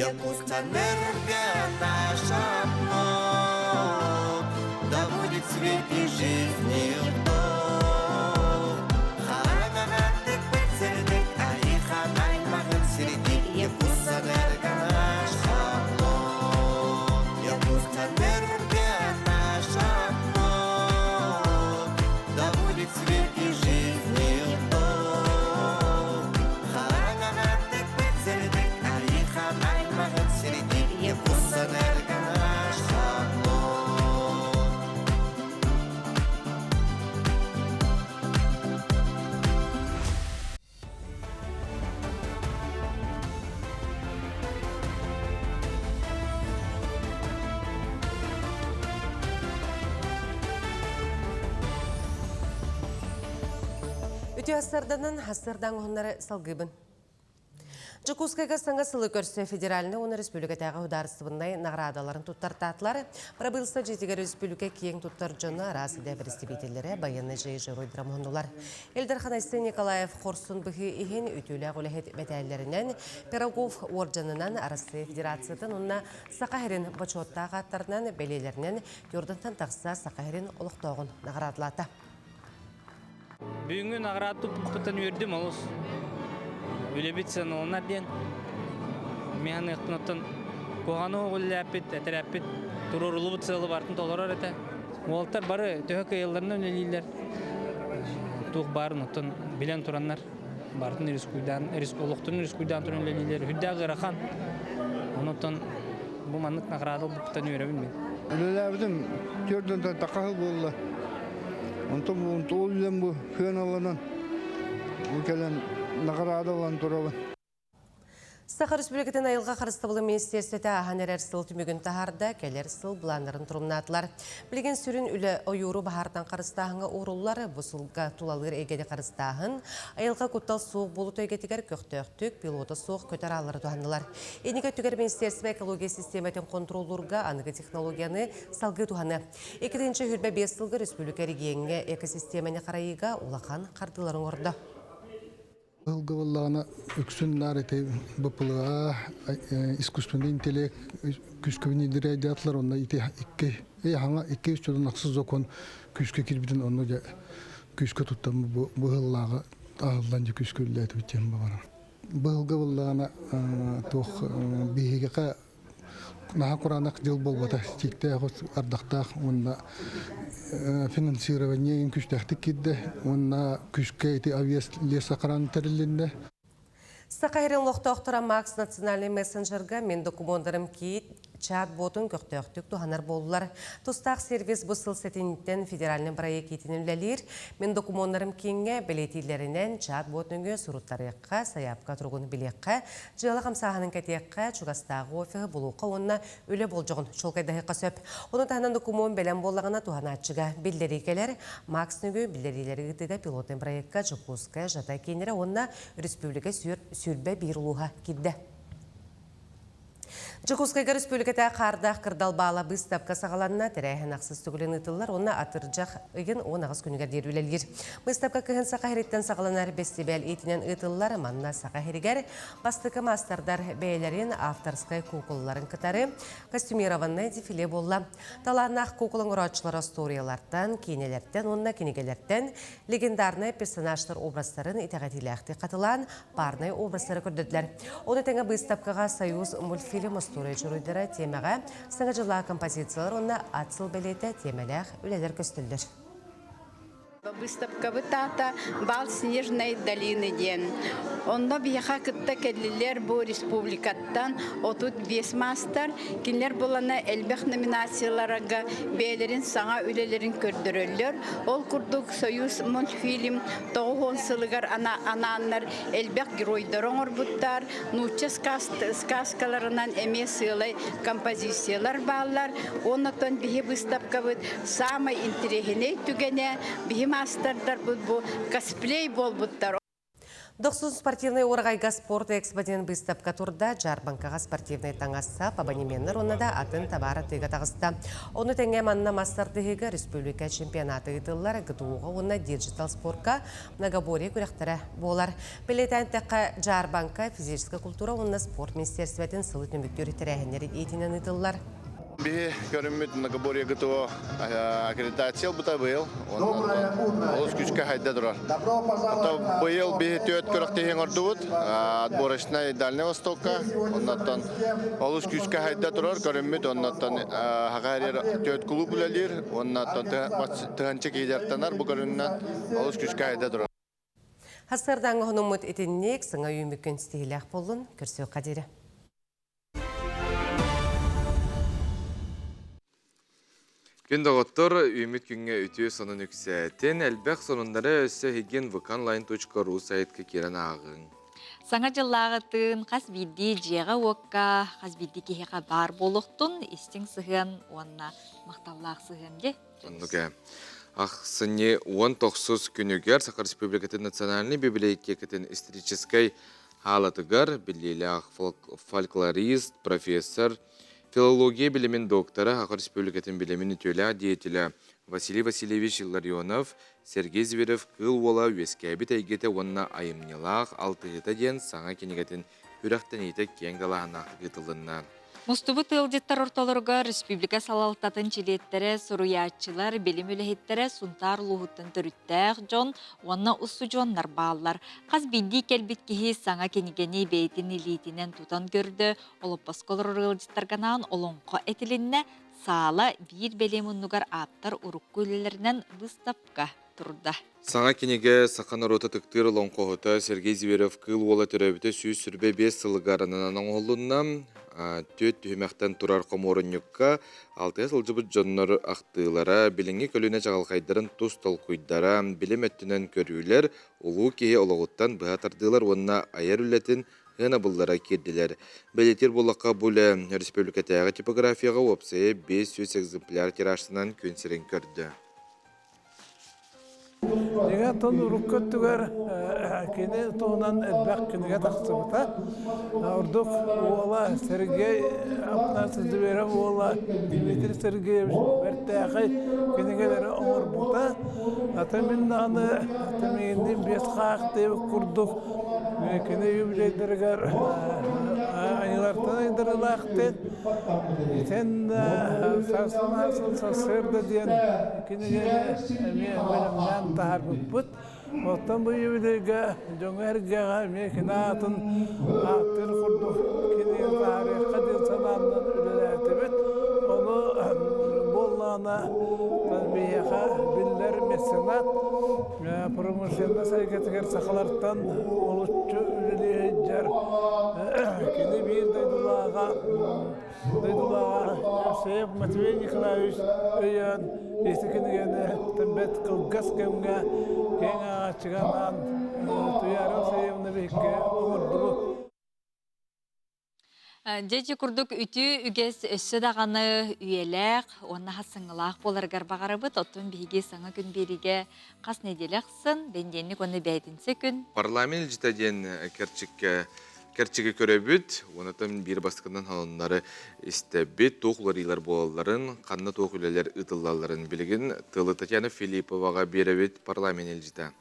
Якутскэнерго наш оплот, Да будет свет и жизни вдох. Хараҥаҕа тыкпыт сирдик, Айыхан аймаҕын сирдик, Якутскэнерго наш оплот. Якутскэнерго наш оплот, Да будет свет и жизни вдох. Хараҥаҕа тыкпыт сирдик, Айыхан аймаҕын сирдик, Якутскэнерго. Үтүө ассарданан ассардаан оһоннары салгыыбын. Дьокуускайга саҥа сылы көрсө федеральнай уонна республикатааҕы судаарыстыбаннай наҕараадаларын туттартаатылар. Бырабыылса дьиэтигэр республика киэҥ туттар дьоно араас идэ бэрэстэбиитэллэрэ байыаннай дьайыы дьоруойдара муһуннулар. Ил Дархан Айсен Николаев хорсун быһыы иһин үтүөлээх үлэһит мэтээллэринэн, Пирогов уордьанынан Арассыыйа Федерациятын уонна Саха сирин бочуоттаах ааттарынан бэлиэлэринэн Йордантан тахса Саха сирин олохтооҕун наҕараадалаата. Бүгүҥҥү наҕараада туппуппуттан үөрдүм олус. Үлэбит сыаналанар диэн. Мин аныахпын оттон куһаҕаны оҕуллээппит, этэрээппит туруоруллубут сыалы барытын толорор этэ. Уолаттар бары төһө кыайалларынан үлэлииллэр. Туох баарын оттон билэн тураннар барытын рискуйдаан, олохторун рискуйдаан туран үлэлииллэр. Үрдээх ыарахан. Онон бу маннык наҕараада ылбыппыттан үөрэбин мин. Үлэлээбитим төрдүнтэн тахаһыл буолла. Онтон бу ол үлэм бу сыаналанан бу кэлэн наҕараадалан турабын. Саха Республикатын айылҕа харыстабылын министиэристибэтэ ааһан эрэр сыл түмүгүн таһаарда, кэлэр сыл былааннарын торумнаатылар. Билигин сүрүн үлэ ойууру баһаартан харыстааһыҥҥа ууруллар. Бу сылга тулалыыр эйгэни харыстааһын, айылҕа куттал суох буолуу эйгэтигэр көхтөөхтүк, пилота суох көтөр ааллары туһаннылар. Инники өттүгэр министиэристибэ экология систиэмэтин хонтуруоллуурга аныгы технологияны салгыы туһаныа. 2025 сылга республика региоҥҥа экосистиэмэни харайыыга улахан хардыылары оҥордо. Ыһылга буоллаҕына үксүн наар ити БПЛА, искусственный интеллект күүскэ внедряйдаатылар онно ити икки хаҥа икки үс дьонун ахсыс закон күүскэ киирбитин онно дьэ күүскэ туттан бу быһыллааҕы аһыллан дьэ күүскэ үлэлээтибит диэн баҕарам. Быһылга буоллаҕына туох биһиэхэ наһаа кураанах дьыл буолбата сииктээх ардахтаах уонна финансирование иҥ күүстээхтик киирдэ уонна күүскэ ити авиас лесохрана тэрилиннэ. Саха сирин олохтоохторо Макс национальнай мессенджерга мин докумуоннарым киит чат-ботун көхтөөхтүк туһанар буоллулар. Тустаах сервис бу сыл сэтинниттэн федеральнай проект иитинэн үлэлиир. Мин докумуоннарым кииҥҥэ бэлиэтииллэринэн чат-бот нөҥүө суруттарыахха, сайаапка туругун билиэххэ, Дьыала хамсааһынын кэтиэххэ, чугастааҕы офиһы булуохха уонна үлэ болдьоҕун чуолкайдаһыахха сөп. Ону таһынан докумуон бэлэм буоллаҕына туһанааччыга биллэрии кэлэр. Макс нөҥүө биллэриилэри ыытыыга пилотнай проекка Дьокуускай, Жатай кииннэрэ уонна республика 21 улууһа киирдэ. Дьокуускайга республиката хаардаах кырдал баала быыстапка саҕаланна. Тэрээһин ахсыс төгүлүн ыытыллар уонна атырдьах ыйын 18 күнүгэр диэри үлэлиир. Быыстапка кыһын Саха сириттэн саҕаланар бэстибээл иитинэн ыытыллар. Манна Саха сиригэр бастакы маастардар бэйэлэрин авторскай куукулаларын кытары костюмированнай дефиле буолла. Талааннаах куукула оҥорооччулар остуоруйалартан, киинэлэртэн уонна кинигэлэртэн легендарнай персонажтар образтарын итэҕэтиилээхтик хатылаан парнай образтары көрдөрдүлэр. Ону тэҥэ быыстапкаҕа Союз мультфильм остуоруйа дьоруойдара тиэмэҕэ Саҥа дьыллаах композициялар уонна ат сыл бэлиэтэ тиэмэлээх үлэлэр көстөллөр. Выставкабыт аата «Бал Снежной долины» диэн. Онно биһиэхэ кытта кэллилэр бу республикаттан 35 маастар. Кинилэр булана элбэх номинацияларга бэйэлэрин саҥа үлэлэрин көрдөрөллөр. Ол курдук Союз мультфильм 90 сылыгар анааннар элбэх геройдары оҥорбуттар. Нуучча сказкаларынан эмиэ сыалай композициялар бааллар. Оннотон биһи выставкабыт саамай интэриэһинэй түгэнэ биһи маастардарбыт бу косплей буолбуттар. Дохсун спортивнай уораҕайга спорт экспо диэн быыстапка турда, дьаарбаҥкаҕа спортивнай таҥас-сап, абонеменнар уонна да атын табаар атыыга таҕыста. Ону тэҥэ манна мас тардыһыыга республика чемпионата ыытыллар, ГТУ-га уонна диджитал спорка многоборье күрэхтэрэ буолар. Бэлиэтээн эттэххэ, дьаарбаҥка физическэй культура уонна спорт министиэристибэтин сылы түмүктүүр тэрээһиннэрин иитинэн ыытыллар. Биһи көрүммүт многоборье ГТО аккредитация ылбыта быйыл. Олус күүскэ хайда турар. Быйыл биһи түөрт күрэхтэһии оҥордубут. Отборочнай Дальнай Востокка. Оннуттан олус күүскэ хайда турар көрүммүт. Оннуттан Хагарер түөрт клуб үлэлиир. Оннуттан тыһанча киһи дьарыктанар бу көрүннэн олус күүскэ хайда турар. Хасырдаҥ оһонуммут итинник саҥа үүмүккүн ситиһилээх буоллун көрсүөххэ диэри. Күн доҕоттор, үүммүт күҥҥэ үтүө сонун үксээтин, элбэх сонуннары өссө эһигин vkonline.ru сайтка киирэн ааҕыҥ. Саҥа дьыллааҕытын хас биирдии дьиэҕэ-уокка, хас биирдии киһиэхэ баар буолуохтун истиҥ сыһыан уонна махталлаах сыһыан дии. Оннук ээ. Ахсынньы 19 күнүгэр Саха Республикатын национальнай библиотекатын историческай хаалатыгар биллиилээх фольклорист, профессор, филология билимин доктора, Саха Республикатын билимин үтүөлээх деятелэ Василий Васильевич Илларионов, Сергей Зверев Кыыл Уола үөскээбит эйгэтэ уонна айымньылаах алтыһыыта диэн саҥа кинигэтин күрэхтэниитэ киэҥ далааһыннаахтык ыытылынна. Мустубут ыалдьыттар ортолоругар республика салалтатын чилиэттэрэ, суруйааччылар, билим үлэһиттэрэ, Сунтаар улууһуттан төрүттээх дьон уонна устудьуоннар бааллар. Хас биирдии кэлбит киһи саҥа кинигэни бэйэтин илиитинэн тутан көрдө, олоппоско олорор ыалдьыттарга анаан олоҥхо этилиннэ, саала биир бэлиэ муннугар ааптар урукку үлэлэринэн быыстапка турда. Саҥа кинигэ саха норуота ытыктыыр олоҥхоһута Сергей Зверев-Кыыл Уола төрөөбүтэ 125 сылыгар ананан оҥоһулунна. Түөрт түһүмэхтэн турар хомуурунньукка алтыһа сылдьыбыт дьоннор ахтыылара, билиҥҥи көлүөнэ чаҕылхайдарын тус толкуйдара, билим өттүнэн көрүүлэр, улуу киһи олоҕуттан быһа тардыылар уонна айар үлэтин сыанабыллара киирдилэр. Бэлиэтиир буоллахха, бу үлэ республикатааҕы типографияҕа уопсайа 500 экземпляр тиражтанан күн сирин көрдө. Дьиҥэ тон урукку өттүгэр кини туһунан элбэх кинигэ тахсыбыта. Ордук уола Сергей Афанасьевич Зверев уола Дмитрий Сергеевич бэртээхэй кинигэлэри оҥорбута. Ата мин даҕаны миигинниин биэс хаах диэбит курдук кини юбилейдарыгар айылартан айдарыылаах диэн итиннэ сарсын сарсыарда диэн кинигэни эмиэ бэлэмнээн таһаарбыппыт. Оттон бу юбилейга дьоҥҥо-сэргэҕэ эмиэ кини аатын ааттыыр курдук кинигэ таһаарыахха диэн санаанан үлэлээтибит. Ону буоллаҕына биһиэхэ биллэр меценат промышленность эйгэтигэр сахалартан олуччу үлэлии сылдьар кини биир дойдулааҕа дойдулааҕа Евсеев Матвей Николаевич өйөөн ити кинигэни бэрт кылгас кэмҥэ киэҥ ааҕааччыга анаан Туйаара Алексеевна биһикки оҥордубут. Дьэ ити курдук үтүө үгэс өссө даҕаны үйэлээх уонна хасыҥҥылаах буоларыгар баҕарабыт. Оттон биһиги саҥа күн биэриигэ хас нэдиэлэ ахсын, бэндиэнник уонна бээтинсэ күн. Парламент илдьитэ диэн кэрчиккэ кэрчиги көрөбүт, уонна биир бастакынан холоннору истэбит, туох уларыйыылар буолалларын, ханна туох үлэлэр ыытыллалларын билигин тылы Татьяна Филипповаҕа биэрэбит парламент илдьитэ.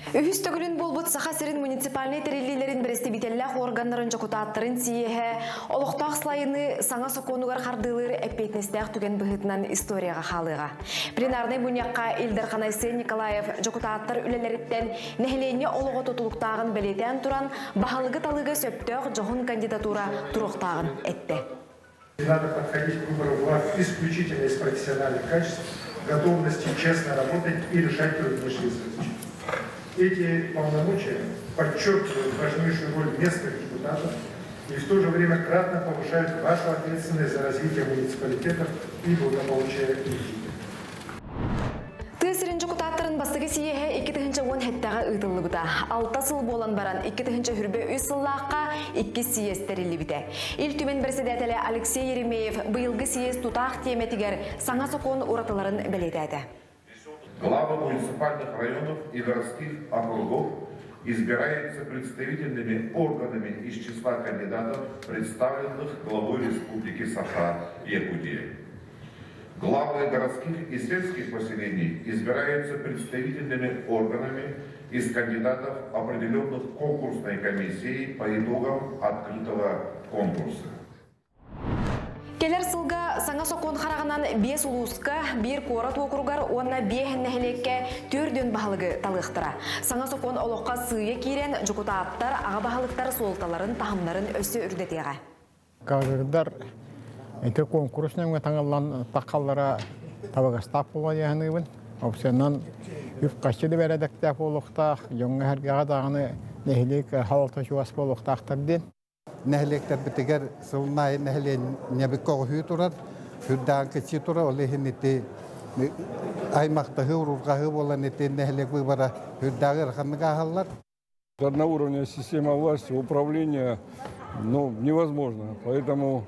Үһүс төгүлүн буолбут Саха сирин муниципальнай тэриллиилэрин бэрэстэбиитэллээх уорганнарын дьокутааттарын сийиэһэ олохтоох слайыны саҥа сокуонугар хардыылыыр эппиэтинэстээх түгэн быһыытынан историяҕа хаалыаҕа. Пленарнай мунньахха Ил Дархан Айсен Николаев дьокутааттар үлэлэриттэн нэһилиэнньэ олоҕо тутулуктааҕын бэлиэтээн туран, баһылыгы талыыга сөптөөх дьоһун кандидатура туруохтааҕын эттэ. Надо подходить к выбору глав исключительно из профессиональных качеств, готовности честно работать и решать труднейшие задачи. Эти полномочия подчеркивают важнейшую роль местных депутатов и в то же время кратно повышают вашу ответственность за развитие муниципалитетов и благополучие людей. Тыа сирин дьокутааттарын бастакы сийиэһэ 2017-ҕэ ыытыллыбыта. Алта сыл буолан баран, 2023 сыллаахха иккис сийиэс тэриллибитэ. Ил Түмэн бэрэссэдээтэлэ Алексей Еремеев быйылгы сийиэс тутаах тиэмэтигэр саҥа сокуон уратыларын бэлиэтээтэ. Главы муниципальных районов и городских округов избираются представительными органами из числа кандидатов, представленных главой Республики Саха-Якутия. Главы городских и сельских поселений избираются представительными органами из кандидатов, определенных конкурсной комиссией по итогам открытого конкурса. Кэлэр сылга саҥа сокуон хараҕынан биэс улууска, биир куорат уокуругар уонна биэс нэһилиэккэ түөрт баһылыгы талыахтара. Саҥа сокуон олоххо сыыйа киирэн, дьокутааттар, аҕа баһылыктар суолталарын, таһымнарын өссө үрдэтиэҕэ. Кадрдар ити куонкурус нөҥүө таҥыллан таххаллара табыгастаах буолуо дии саныыбын. Опциянан үп-харчы да бэрэдэктээх буолуохтаах, дьоҥҥо-сэргэҕэ даҕаны нэһилиэк халалта чугас буолуохтаахтар диэн. Нэһилиэктэрбитигэр сылын аайы нэһилиэнньэбит көҕүһүү турар, сүрдээҕин кыччыы турар, ол иһин ити аймахтаһыы, уруурҕаһыы буолан ити нэһилиэк быыбара сүрдээҕи ыараханнык ааһаллар. Одноуровневая система власти, управления. ну, невозможно. Поэтому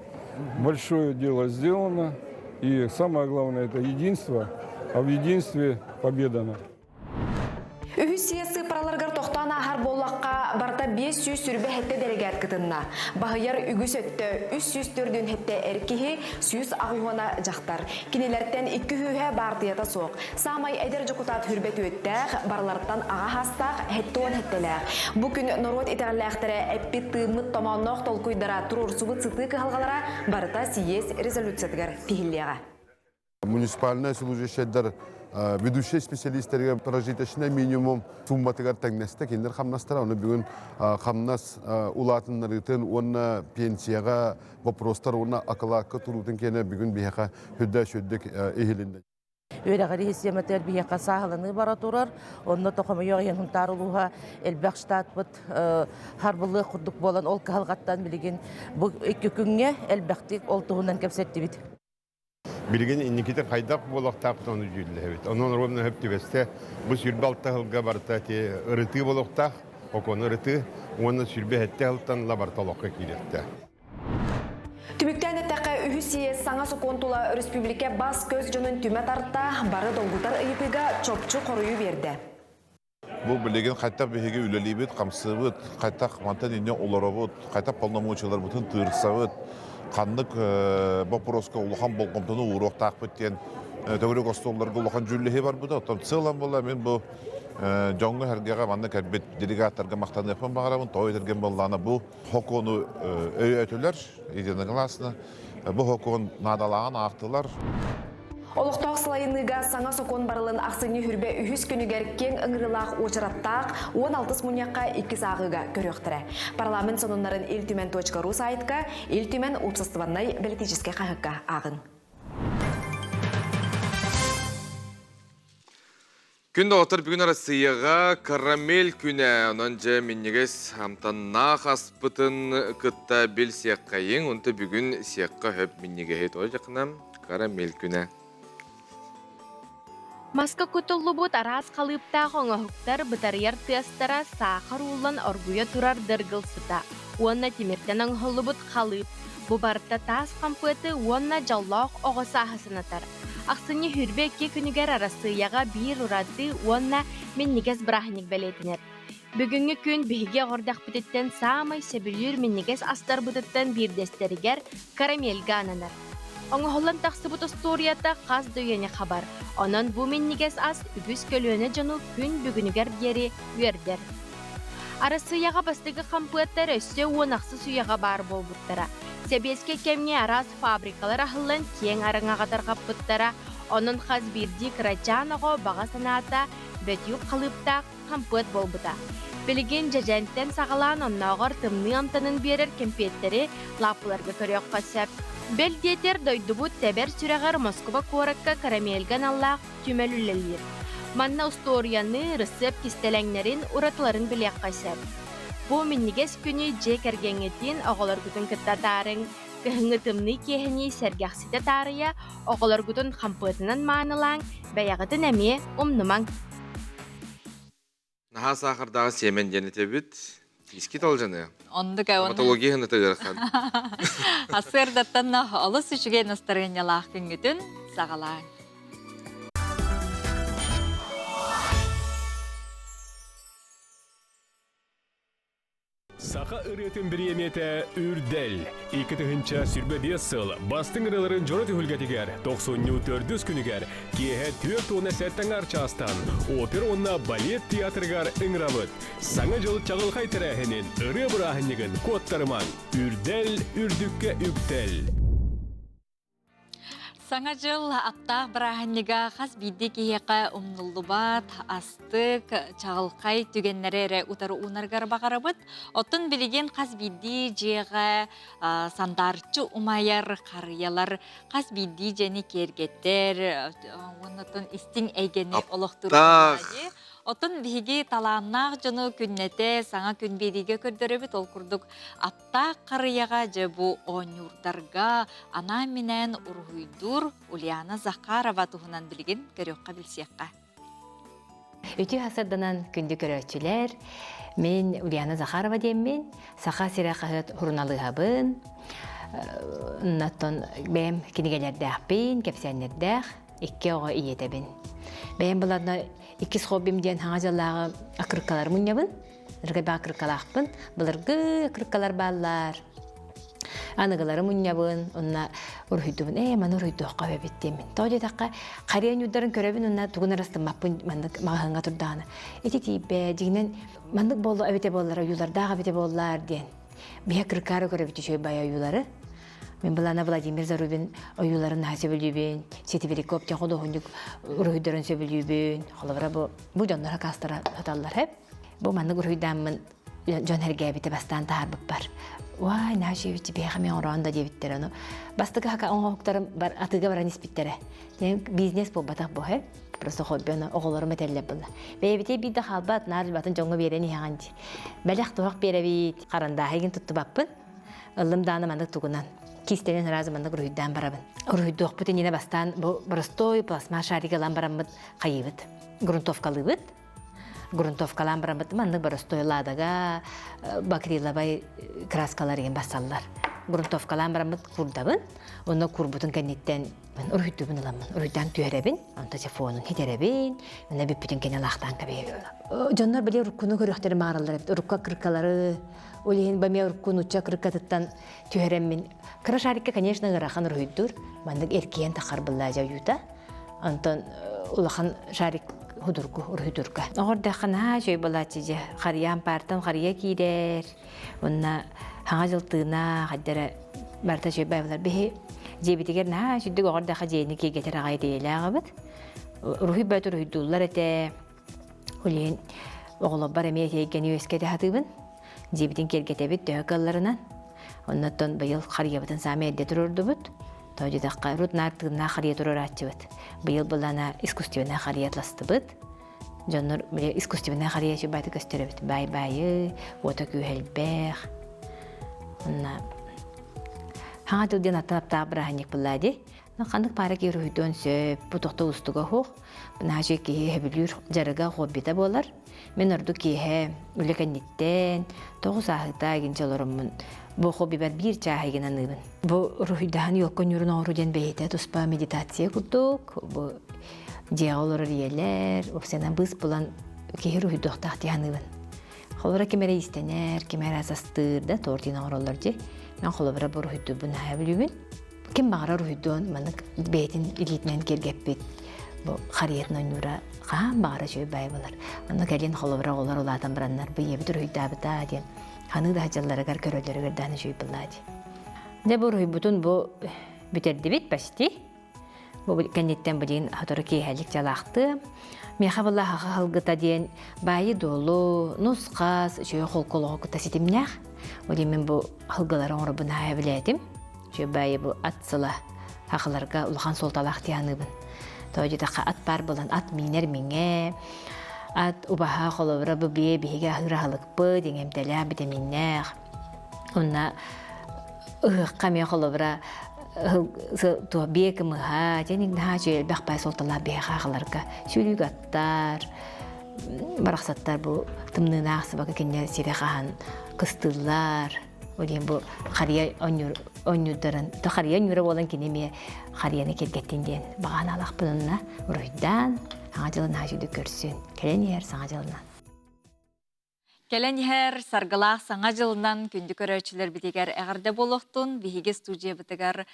большое дело сделано. И самое главное – это единство, а в единстве победа. Үһүс съезд сыыппараларыгар тохтоон ааһар буоллахха, барыта 527 дэлэгээт кытынна. Баһыйар үгүс өттө 347 эр киһи, 180 дьахтар. Кинилэртэн икки үһүһэ баартыйата суох. Саамай эдэр дьокутаат хүрбэ түөттээх, барыларыттан аҕа хаастаах, һэттуон һэттэлээх. Бу күн норуот итэҕэллээхтэрэ эппит-тыыммыт томоонноох толкуйдара, туруорсубут сытыы кыһалҕалара барыта съезд резолюциятыгар тиһиллиэҕэ. Муниципальнай служащайдар ведущий специалистэргэ прожиточный минимум сумматыгар тэҥнэстэ кинилэр хамнастара ону бүгүн хамнас улаатыннарыытын уонна пенсияҕа вопростар уонна акылаакка туруутун киэнэ бүгүн биһиэхэ үрдэ сүрдүк иһилиннэ. Үөрэҕирии систиэмэтигэр биһиэхэ сааһыланыы бара турар. Онно тохомойуох иһин Хунтаар улууһа элбэх штатпыт харбылыах курдук буолан ол кыһалҕаттан билигин бу икки күҥҥэ элбэхтик ол туһунан кэпсэттибит. Билигин инникитин хайдах буолуохтаахпыт ону дьүүллэһэбит. Онон ровно сөп түбэстэ. Бу 26 сылга барыта ити ырытыы буолуохтаах, окуону ырытыы уонна 27 сылтан ыла барыта олоххо киириэхтээх. Түмүктээн эттэххэ, үһүс съезд саҥа сокуон тула өрөспүүбүлүкэ бас-көс дьонун түмэ тарта, бары долгутар ыйытыыга чопчу хоруйу биэрдэ. Бу билигин хайтах биһиги үлэлиибит, хамсыыбыт, хайтах мантан инньэ олоробут, хайтах полномочияларбытын тыырсабыт, ханнык боппуруоска улахан болҕомтону ууруохтаахпыт диэн төгүрүк остуолларга улахан дьүүллэһии барбыта. Оттон сыалам буолла мин бу дьоҥҥо-сэргэҕэ манна кэлбит делегаттарга махтаныахпын баҕарабын. Тоҕо этэргэн буоллаҕына бу хокуону өйөөтүлэр единогласно. Бу хокуон наадалааҕын аахтылар. Олохтоох салайыныыга саҥа сокуон барылын ахсынньы хүрбэ үһүс күнүгэр киэҥ ыҥырыылаах уочараттаах 16 мунньахха иккис ааҕыыга көрүөхтэрэ. Парламент сонуннарын Ил Түмэн .ру сайтка Ил Түмэн уопсастыбаннай бэлитиичэскэй хаһыакка ааҕыҥ. Күн доҕоттор бүгүн Арассыыйаҕа карамель күнэ. Онон дьэ минньигэс амтаннаах аспытын кытта билсиэххэйиҥ. Онто бүгүн сиэххэ хөп минньигэһи тоҕо дьакына карамель күнэ. Маска кутуллубут араас халыыптаах оҥоһуктар бытарыйар тыастара саахар ууллан оргуйа турар дыргыл сыта уонна тимиртэн оҥоһуллубут халыып. Бу барыта таас хампыаты уонна дьоллоох оҕо сааһы санатар. Ахсынньы 22 күнүгэр Арассыыйаҕа биир ураты уонна минньигэс бырааһынньык бэлиэтэнэр. Бүгүҥҥү күн биһиги оҕордохпутуттан саамай сөбүлүүр минньигэс астарбытыттан биирдэстэригэр карамельга ананар. Оҥоһуллан тахсыбыт остуоруйата хас да үйэни хабар. Онон бу минньигэс ас үгүс көлүөнэ дьону күн бүгүнүгэр диэри үөрдэр. Арассыыйаҕа бастакы хампыаттар өссө уон ахсыс үйэҕэ баар буолбуттара. Сэбиэскэй кэмҥэ араас фабрикалар аһыллан киэҥ араҥаҕа тарҕаппыттара. Онон хас биирдии кырачаан оҕо баҕа санаата бөтүүк халыыптаах хампыат буолбута. Билигин дьэдьэнтэн саҕалаан оннооҕор тымныы амтанын биэрэр кэмпиэттэри лааппыларга көрүөххэ сөп. Бэл диэтэр, дойдубут тэбэр сүрэҕэр Москуба куоракка карамельга аналлаах түмэл үлэлиир. Манна устуоруйаны, ырысыап кистэлэҥнэрин, уратыларын билиэххэ сөп. Бу минньигэс күнү дьиэ кэргэҥҥитин, оҕолоргутун кытта атаарыҥ. Кыһыҥҥы тымныы киэһэни сэргэхситэ таарыйа, оҕолоргутун хампыатынан маанылааҥ, бэйэҕитин эмиэ умнумаҥ. Наһаа саахардааҕы сиэмэн диэн этэбит. Иски талдьаныа. Оннук Стоматология хыныта ыарахан. Асыардаттан олус үчүгэй настарыанньалаах күҥҥүтүн саҕалааҥ. Саха ырыатын бириэмийэтэ Үрдэл. 2025 сыл бастыҥ ырыаларын дьоро түһүлгэтигэр тохсунньу төрдүс күнүгэр киэһэ 47 аҥаар чаастан опера уонна балет театрыгар ыҥырабыт. Саҥа дьыл чаҕылхай тэрээһинин, ырыа бырааһынньыгын куоттарымаҥ. Үрдэл үрдүккэ үктэл. Саҥа дьыл аптаах бырааһынньыга хас биирдии киһиэхэ умнуллубат, астык, чаҕылхай түгэннэри эрэ утары уунаргар баҕарабыт. Оттон билигин хас биирдии дьиэҕэ сандаарчы умайар харыйалар хас биирдии дьиэни киэргэтэр уонна оттон истиҥ эйгэни олохтуур. Оттон биһиги талааннаах дьону күннэтэ саҥа күн биэриигэ көрдөрөбүт. Ол курдук Аптаах харыйаҕа дьэ бу оонньуурдарга анаан-минээн уруһуйдуур Ульяна Захарова туһунан билигин көрүөххэ-билсиэххэ. Үтүө сарданан күндү көрөөччүлэр, мин Ульяна Захарова диэммин, Саха сирэ хаһыат суруналыыһабын, оннуттан бэйэм кинигэлэрдээхпин, кэпсээннэрдээх, икки оҕо ийэтэбин. Бэйэм буларна иккис хоббим диэн хаҥа дьыллааҕы акырыккалары мунньабын. Ыргайбаҕа акырыккалаахпын. Былыргы акырыккалар бааллар. Аныгылары мунньабын, онно уруһуйдубун. Ээ, маны уруһуйдуохха эбит диэммин. Тоҕо диэтэххэ, харыйа ньуурдарын көрөбүн уонна тугун арастыммаппын маннык маҕаһыыҥҥа турдаҕына. Ити тиийбэ, дьиҥинэн маннык буолла эбитэ буоллар, ойуулардаах эбитэ буоллар диэн. Биһэ кыркаары көрөбүт үчүгэй бай ойуулары. Мин былаана Владимир Зарубин ойууларын наһаа сөбүлүүбүн, Сетибиряков диэн худуоһунньук уруһуйдарын сөбүлүүбүн. Холобура бу бу дьоннор акаастара саталлар хэп. Бу маннык уруһуйдааммын дьон эргээбитэ бастаан таһаарбыппар. Уай, наһаа үчүгэйбит биһиэхэ мен оҥороон да диэбиттэр ону. Бастакы хака оҥоһуктарым бар атыыга баран испиттэрэ. Бизнес буолбатах бу хэп. Просто хобби ону оҕолорум этэллэр буолла. Бэйэбитэ биир да хаалбат, наар батын дьоҥҥо биэрэн иһэҕин дии. Бэлэх туһах биэрэбит, харандааһы игин туттубаппын. Ыллым дааны маннык тугунан кистэнэн сразу маннык уруһуйдаан барабын. Уруһуйдуохпут иннинэ бастаан бу простой пластмасс шарик ылан бараммыт хайыыбыт. Грунтовкалыыбыт. Грунтовкалаан бараммыт маннык боростой ладага бакриловай краскалар игин бассаллар. Грунтовкалаан бараммыт курдабын. Онно курбутун кэнниттэн уруһуйдуубун ыламмын. Уруһуйдаан түһэрэбин, онто телефонун хитэрэбин, мына бүппүтүн кэнэ лаахтаан кэбиһэбин. Дьоннор били уруккуну көрүөхтэрин баҕараллар эбит. Урукка кыркалары, Ол иһин бамия урукку нуучча кырыккатыттан түһэрэммин кыра шарикка, конечно, ыарахан уруһуйдуур. Маннык эркийэн тахар быллаадьа ойуута. Онтон улахан шарик худургу уруһуйдуурга. Оҕордохха наһаа үчүгэй буолааччы дьэ. Харыйа ампаартан харыйа киирэр. Уонна хаҥа дьыл тыына хайдара барыта үчүгэй баайбылар. Биһи дьиэбитигэр наһаа үчүгдүк оҕордохха дьиэни киэргэтэр аҕай идиэйэлээҕибит. Уруһуй бөт уруһуйдууллар этэ. Ол иһин оҕолорбор эмиэ эйгэни үөскэтэ сатыыбын. Дьиэбитин киэргэтэбит төһө кыалларынан. Оннуттан быйыл харыйабытын саамай эрдэ туруордубут. Тоҕо диэтэххэ, урут наар тыыннаах харыйа туруорааччыбыт. Быйыл былаана искусственнай харыйа атластыбыт. Дьоннор били искусственнай харыйа үчүгэй көстөр эбит. Баай-баайы, уота күүһэ элбэх. Онно хаҥа дьыл диэн аттан аптаах бырааһынньык буллаа дии. Ханнык паара киһи уруһуйдуон сөп, бу тохто устуга суох. Наһаа киһи сөбүлүүр дьарыга хоббита буолар. Мин ордук киэһэ үлэ кэнниттэн 9 ааһыта игинчэ олороммун бу хоббибар биир чааһы игин аныыбын. Бу уруһуйдаһан елка ньуурун оҥоруу диэн бэйэтэ туспа медитация курдук. Бу дьиэҕэ олорор ийэлэр, уопсайынан быыс булан киһи уруһуйдуохтаах дии саныыбын. Холобура ким эрэ иистэнэр, ким эрэ ас астыыр да торт оҥороллор дии. Мен холобура бу уруһуйдуурбун наһаа бүлүүбүн. Ким баҕарар уруһуйдуон маннык бэйэтин илиитинэн киэргэппит бу харыйатын ойнуура хаһан баҕара үчүгэй баай буолар. Онно кэлин холобура оҕолор улаатан бараннар бу ийэбит уруһуйдаабыта диэн ханыы да сылдьалларыгар көрөллөрүгэр даҕаны үчүгэй буоллаа дии. Дьэ бу уруһуйбутун бу бүтэрдибит почти. Бу кэнниттэн билигин сотору киэһэлик дьалаахтыам. Миэхэ буолла хаха халгыта диэн баайы-дуолу, нус-хас, үчүгэй холку олоҕу кытта ситимнээх. Ол иһин мин бу халгылары оҥоробун наһаа билээтим. Үчүгэй баайы бу ат сыла хахаларга улахан суолталаах дии саныыбын. Тоҕо диэтэххэ ат баар буолан ат миинэр миҥэ, ат убаһа холобура бу биэ биһиги аһыыр аһылыкпыт, иҥэмтэлээх, битэмииннээх. Онно ыһыахха эмиэ холобура туох биэ кымыһа дьэ наһаа үчүгэй элбэх баай суолталаах биһиэхэ аҕаларга сүүрүүк аттар барахсаттар бу тымныынаах сыбака кинилэр сирэ хаһан кыстыыллар ол иһин бу харыйа онньуурдарын то харыйа онньуура буолан кини эмиэ харыйаны киэргэттин диэн баҕа санаалаахпын онно уруһуйдаан саҥа дьылы наһаа үчүгдүк көрсүн кэлэн иһэр саҥа дьылынан. Кэлэн иһэр саргылаах Саҥа дьылынан күндү көрөөччүлэрбитигэр эҕэрдэ буолуохтун. Биһиги студиябытыгар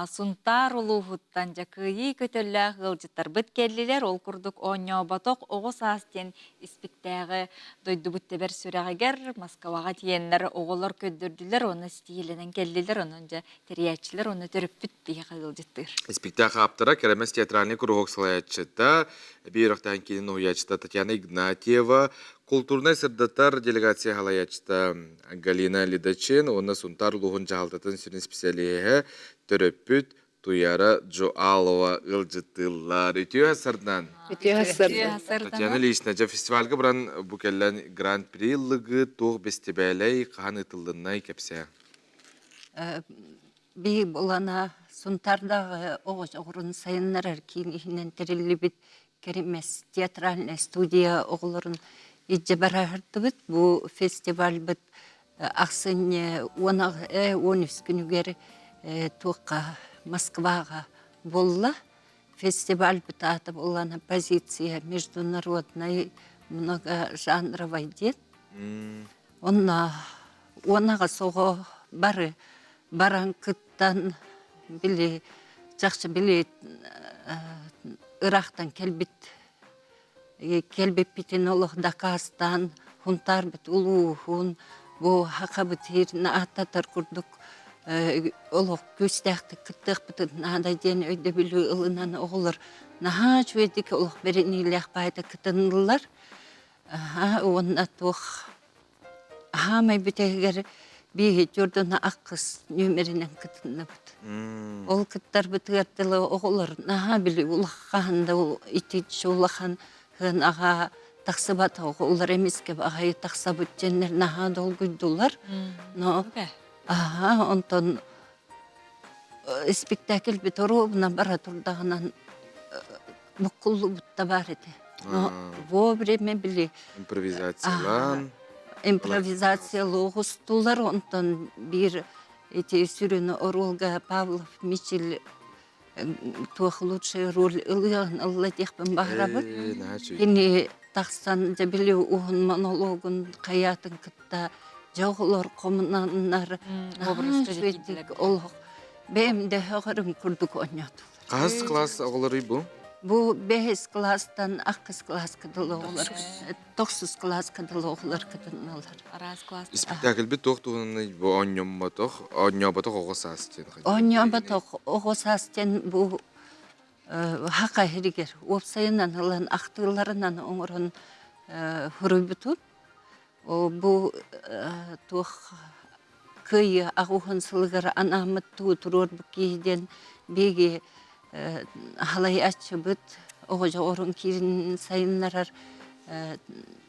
Сунтаар улууһуттан дьэ кыайыы көтөллөөх ыалдьыттарбыт кэллилэр. Ол курдук оонньооботох оҕо саас диэн испиктээҕи дойдубут тэбэр сүрэҕигэр Москваҕа тиийэннэр оҕолор көрдөрдүлэр уонна ситиһиилэнэн кэллилэр. Онон дьэ тэрийээччилэр уонна төрөппүт биһиэхэ ыалдьыттыыр. Испиктээк ааптара Кэрэмэс театральный куруһуок салайааччыта, эбии үөрэхтээх киинин уһуйааччыта Татьяна Игнатьева, Култуурунай сырдатар делегация салайааччыта Галина Лидачин уонна Сунтаар улууһун дьаһалтатын сүрүн исписэлииһэ төрөппүт Туяра Джоалова ыалдьыттыыллар. Үтүө сардан. Үтүө сардан. Татьяна Ильинична, дьэ фестивальга баран бу кэллэн Гран-при ыллыгы туох бэстибээлэй хаһан ыытыллыннай кэпсээ. Би булана Сунтардааҕы оҕо оҕурун сайыннарар киин иһинэн тэриллибит. Кэримэс театральная студия оҕолорун илдьэ бараһырдыбыт. Бу фестивальбыт ахсынньы 13 күнүгэр туохха Москваҕа буолла. Фестивальбыт аата буоллаҕына позиция международной многожанровой диэн. Онно 18 оҕо бары баран кыттан били чахчы били ыраахтан кэлбит кэлбиппитин олох дакаастаан Хунтаарбыт улууһун бу Хахабыт сирин ааттатар курдук олох күүстээхтик кыттыахпытын наада диэн өйдөбүлү ылынан оҕолор наһаа үчүгэйдик олох бэриниилээх баайда кытыннылар. Уонна туох Аһаамай бүтэһигэр бииһи дьордоно аккыс нүөмэринэн кытынныбыт. Ол кыттарбытыгар дылы оҕолор наһаа били улахан да итиччэ улахан аҕа тахсыбат оҕолор эмискэ баҕайы тахсабыт диэннэр наһаа долгуйдулар. Но аһаа онтон спектакльбит оруобуна бара турдаҕынан буккуллубут да баар этэ. Но вовремя били Импровизациялаан. Импровизация лоҕустулар, онтон биир эти сүрүн оруолга Павлов Мичил туох лучший роль ылыан ылла диэхпин баҕарабын. Кини тахсан дьэ били уһун монологун хайаатын кытта дьэ оҕолор хомунаннар олох бэйэм да өҕөрүм курдук оонньоотулар. Хаһыс класс оҕолоруй бу? Бу бэһис класстан ахсыс класска дылы оҕолор тохсус класска дылы оҕолор кытынналар. Араас класс. Спектакльбит туох туһунан бу оонньоммотох, оонньооботох оҕо саас диэн. Оонньооботох оҕо саас диэн бу хака иһигэр уопсайынан ылан ахтыыларынан оҥорон суруйбутун. Бу туох Кыайыы аҕуһун сылыгар анааммыт туу туруорбут киһи диэн биһиги халайааччыбыт оҕо дьоҕурун киирин сайыннарар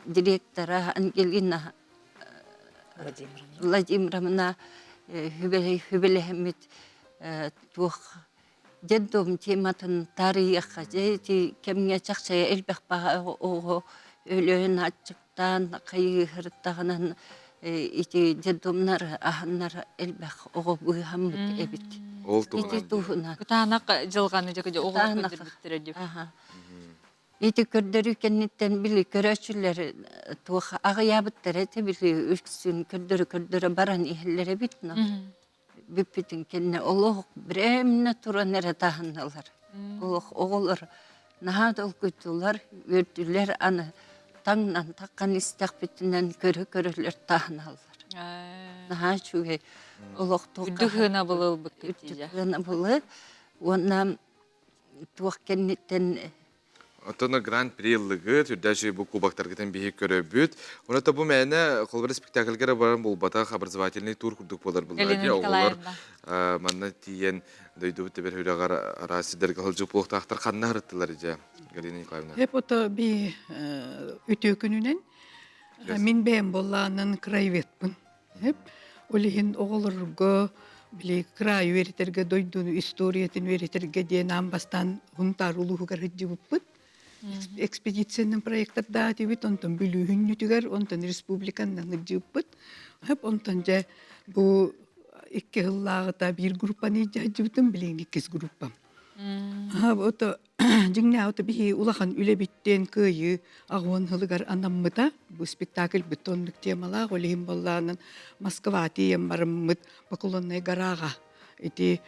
директора Ангелина Владимировна сүбэлэһэммит туох детдом тематын таарыйыахха дьэ ити кэмҥэ чахчы элбэх баҕа оҕо өлөөн аччыктаан хайыыһырдаҕынан ити детдомнар аһаннар элбэх оҕо быыһаммыт эбит Ол ити туһунан Кытаанах дьылҕаны дьэ оҕолор көрдөрбүттэрэ дии. Ити көрдөрүү кэнниттэн били көрөөччүлэр туох аҕыйаабыттар этэ били үксүн көрдөрө-көрдөрө баран иһэллэр эбит но бүппүтүн кэннэ олох бирээмнэ туран эрэ таһыннылар. Олох оҕолор наһаа долгуйдулар, үөрдүлэр, аны таҥнан таххан истэхпитинэн көрө-көрөлөр таһыналлар. Наһаа үчүгэй олох Үрдүк сыанабылы ылбыккыт Үрдүк сыанабылы уонна туох кэнниттэн Оттон Гран-при ыллыгыт, үрдээчи бу кубоктаргытын биһи көрөбүт. Онон бу мээнэ холобур спектакльга эрэ баран буолбатах образовательный тур курдук буолар Галина булла. Оҕолор Николаевна. манна тиийэн дойдубут тэбэр үрэҕэр араас сирдэргэ сылдьып буолуохтаахтар ханна ырыттылар дьэ Галина Николаевна? Hep ото би үтүө күнүнэн мин бэйэм буоллаанан краеведпын. Hep ол иһин оҕолорго били кыраайы үөрэтэргэ дойдуну историятын үөрэтэргэ диэн аан бастаан Хунтаар улууһугар сылдьыбыппыт. Экспедициянан проектордаатыбыт, онтон Бүлүүһүнньүтүгэр, онтон республиканнан сылдьыбыппыт. Hep онтон дьэ бу икки сыллааҕыта биир группаны илдьэ сылдьыбытым, билигин иккис группам. Ото дьиҥнээх биһи улахан үлэбиттэн кыайыы аҕуон сылыгар анаммыта. Бу спектакльбыт оннук темалаах, ол иһин буоллаанан Москва тиийэн барыммыт Поклонная гораҕа ити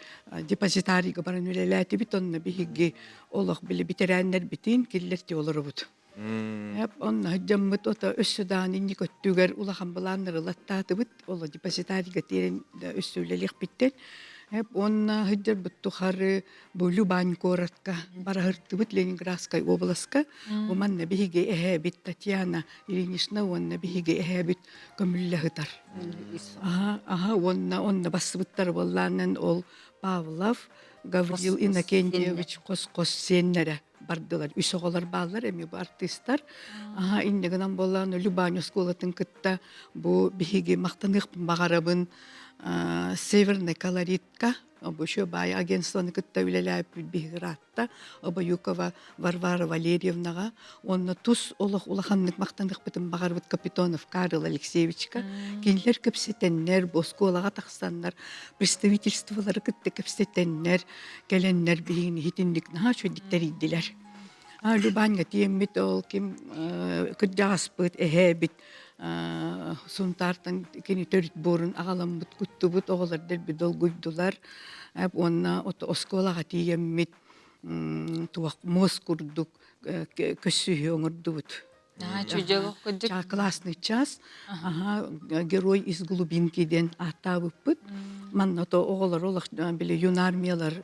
депозитарийга баран үлэлээтибит, онно биһиги олох били бэтэрээннэрбитин киллэрти олоробут. Онно дьаммыт ото өссө даҕаны инник өттүгэр улахан былааннары ылаттаатыбыт. Ол депозитарийга тиэрэн өссө үлэлиэхпиттэн. Уонна сылдьарбыт тухары бу Любань куоратка бараһыртыбыт Ленинградскай областка. Манна биһиги эһээбит Татьяна Ильинична уонна биһиги эһээбит көмүллэ сытар. Аха, аха, уонна онно бассыбыттар буоллааннан ол Павлов Гаврил Иннокентьевич хос-хос сиэннэрэ бардылар. Үс оҕолор бааллар, эмиэ бу артыыстар. Аха, инньэ гынан буоллаан Любань оскуолатын кытта бу биһиги махтаныахпын баҕарабын. Северный колоритка обучу баай агентствоны кытта үлэлээбит биһигиратта Обоюкова Варвара Валерьевнаҕа уонна тус олох улаханнык махтаныахпытын баҕарбыт Капитонов Карл Алексеевичка кинилэр кэпсэтэннэр бу оскуолаҕа тахсаннар представительстволары кытта кэпсэтэннэр кэлэннэр биһигини итинник наһаа үчүгэйдик тэрийдилэр. Любаньга тиэммит ол ким кырдьаҕаспыт эһээбит Сунтаартан кини төрүт буорун аҕаламмыт куттубут оҕолор дэлби долгуйдулар уонна оскуолаҕа тиийэммит туох муос курдук көссүүһү оҥордубут. Классный час герой из глубинки диэн ааттаабыппыт. Манна то оҕолор олох били юнармиялар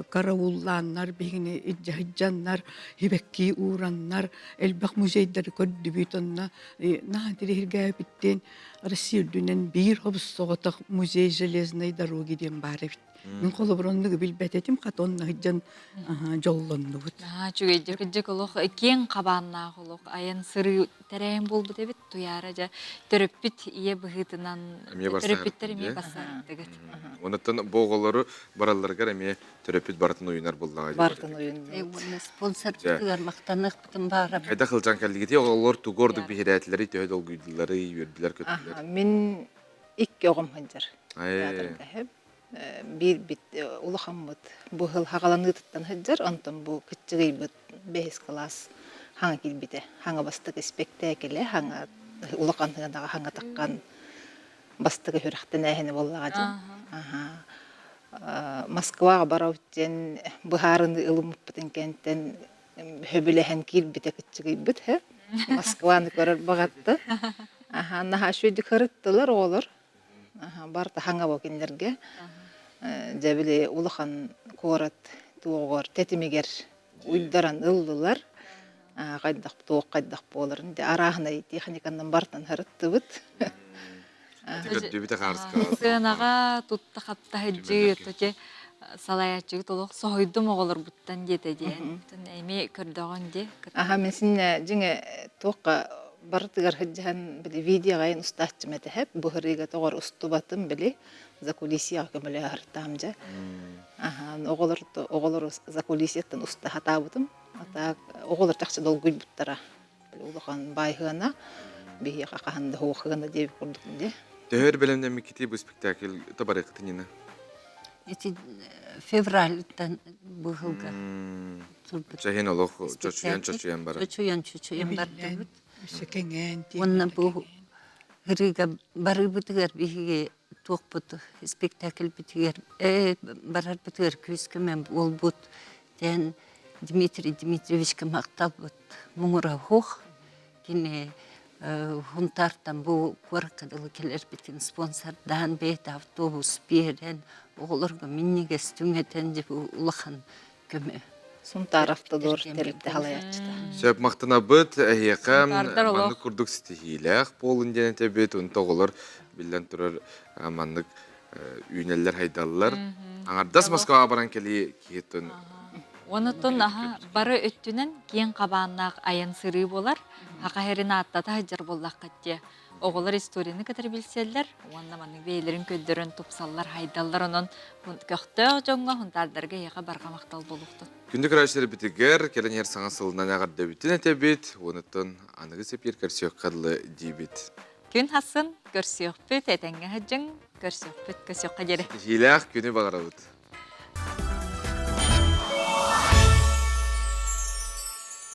карауллааннар биһигини илдьэ хибэкки уураннар элбэх музейдары көрдүбүт онно наһаа интириэһиргээбиттиэн Россия үрдүнэн биир хобус-соҕотох музей железной дороги диэн баар эбит. Мин холобур оннугу билбэт этим, хата онно сылдьан дьоллоннубут. Үчүгэйдик кырдьык олох киэҥ хабааннаах олох айан сырыы тэрээһин буолбут эбит. Туйаара дьэ төрөппүт ийэ быһыытынан төрөппүттэр эмиэ барсааттыгыт. Онуттан бу оҕолору баралларыгар эмиэ төрөппүт барытын уйунар буоллаҕа. Барытын уйуннубут. Спонсордыгар махтаныахпытын баарабыт. Хайдах сылдьан кэллигитий оҕолор тугу ордук биһирээтилэрий, төһө долгуйдуларый, үөрдүлэр-көттүлэр? Мин икки оҕом сылдьар. Биир бит улахаммыт бу сыл хаҕаланыытыттан сылдьар, онтон бу кыччыгыйбыт бэһис кылаас хаҥа киирбитэ. Хаҥа бастакы испэктээкилэ, хаҥа улахан сыанаҕа хаҥа таххан бастакы сүрэхтэнээһини буоллаҕа дьэ. Москваҕа барабыт диэн быһаарыныы ылыммыппытын кэнтэн сөбүлэһэн киирбитэ кыччыгыйбыт һэ. Москваны көрөр баҕатта. Аха, наһаа үчүгэйдик ырыттылар оҕолор. Аха, барыта хаҥа бу кинилэргэ. Дьэ били улахан куорат туоҕугар тэтимигэр уйдаран ыллылар. Хайдах туох хайдах буоларын дьэ арааһынай техниканан барытын ырыттыбыт. Көрдүбүтэ хаарыскаҕа. Сыанаҕа тутта-хапта сылдьыы, тоте салайааччыгыт олох соһуйдум оҕолорбуттан диэтэ диэн. Эмиэ көрдөҕүн дии. Аха мин синнэ дьиҥэ туохха барытыгар сылдьыһан били видеоҕа устааччым этэһэп бу ырыыга тоҕор устубатым били закулисьеҕа көмөлөһөртаам дьэ. Аха оҕолор оҕолору закулисьеттан уста хатаабытым. А оҕолор чахчы долгуйбуттара. Улахан баайһыана биһиэхэ хаһан да хуохыана диэбит курдук дии. Төһөр бэлэмнэммиккитий бу спектакль табарыахтын ина? Ити февральтан быһылга турбут. Чэһин олох чочуйан-чочуйан барар. Чочуйан-чочуйан бардыбыт. Өссө кэҥээн Уонна бу ырыыга барыыбытыгар биһиги туохпут спектакльбитигэр барарбытыгар күүс-көмө буолбут диэн Дмитрий Дмитриевичка махталбыт муҥура суох. Кини Хунтаартан бу куоракка дылы кэлэрбитин спонсордаан бэйэтэ автобус биэрэн оҕолорго минньигэс түҥэтэн дьэ бу улахан көмө. Сунтаар автодор тэрилтэ халайааччыта. Сөп махтанабыт эһиэхэ маннык курдук ситиһиилээх буолун диэн этэбит. Онто оҕолор биллэн турар маннык үүнэллэр хайдаллар. Аҥардас Москваҕа баран кэлии киһиттэн Онутун аха бары өттүнэн киэҥ хабааннаах айан сырыы буолар. Хаха хэрин ааттата сылдьар буоллаххыт дии. Оҕолор историяны кытары билсэллэр уонна маннык бэйэлэрин көрдөрөн тупсаллар, хайдаллар. Онон көхтөөх дьоҥҥо хунтаардарга эһиэхэ барҕа махтал буолуохтун. Күндү көрөөччүлэрбитигэр кэлэн иһэр саҥа сылынан эҕэрдэбитин этэбит, уонуттан аныгы сэпиэр көрсүөххэ дылы диибит. Күн хассын көрсүөхпүт, этэҥҥэ сылдьыҥ, көрсүөхпүт, көрсүөххэ диэри. Ситиһиилээх күнү баҕарабыт.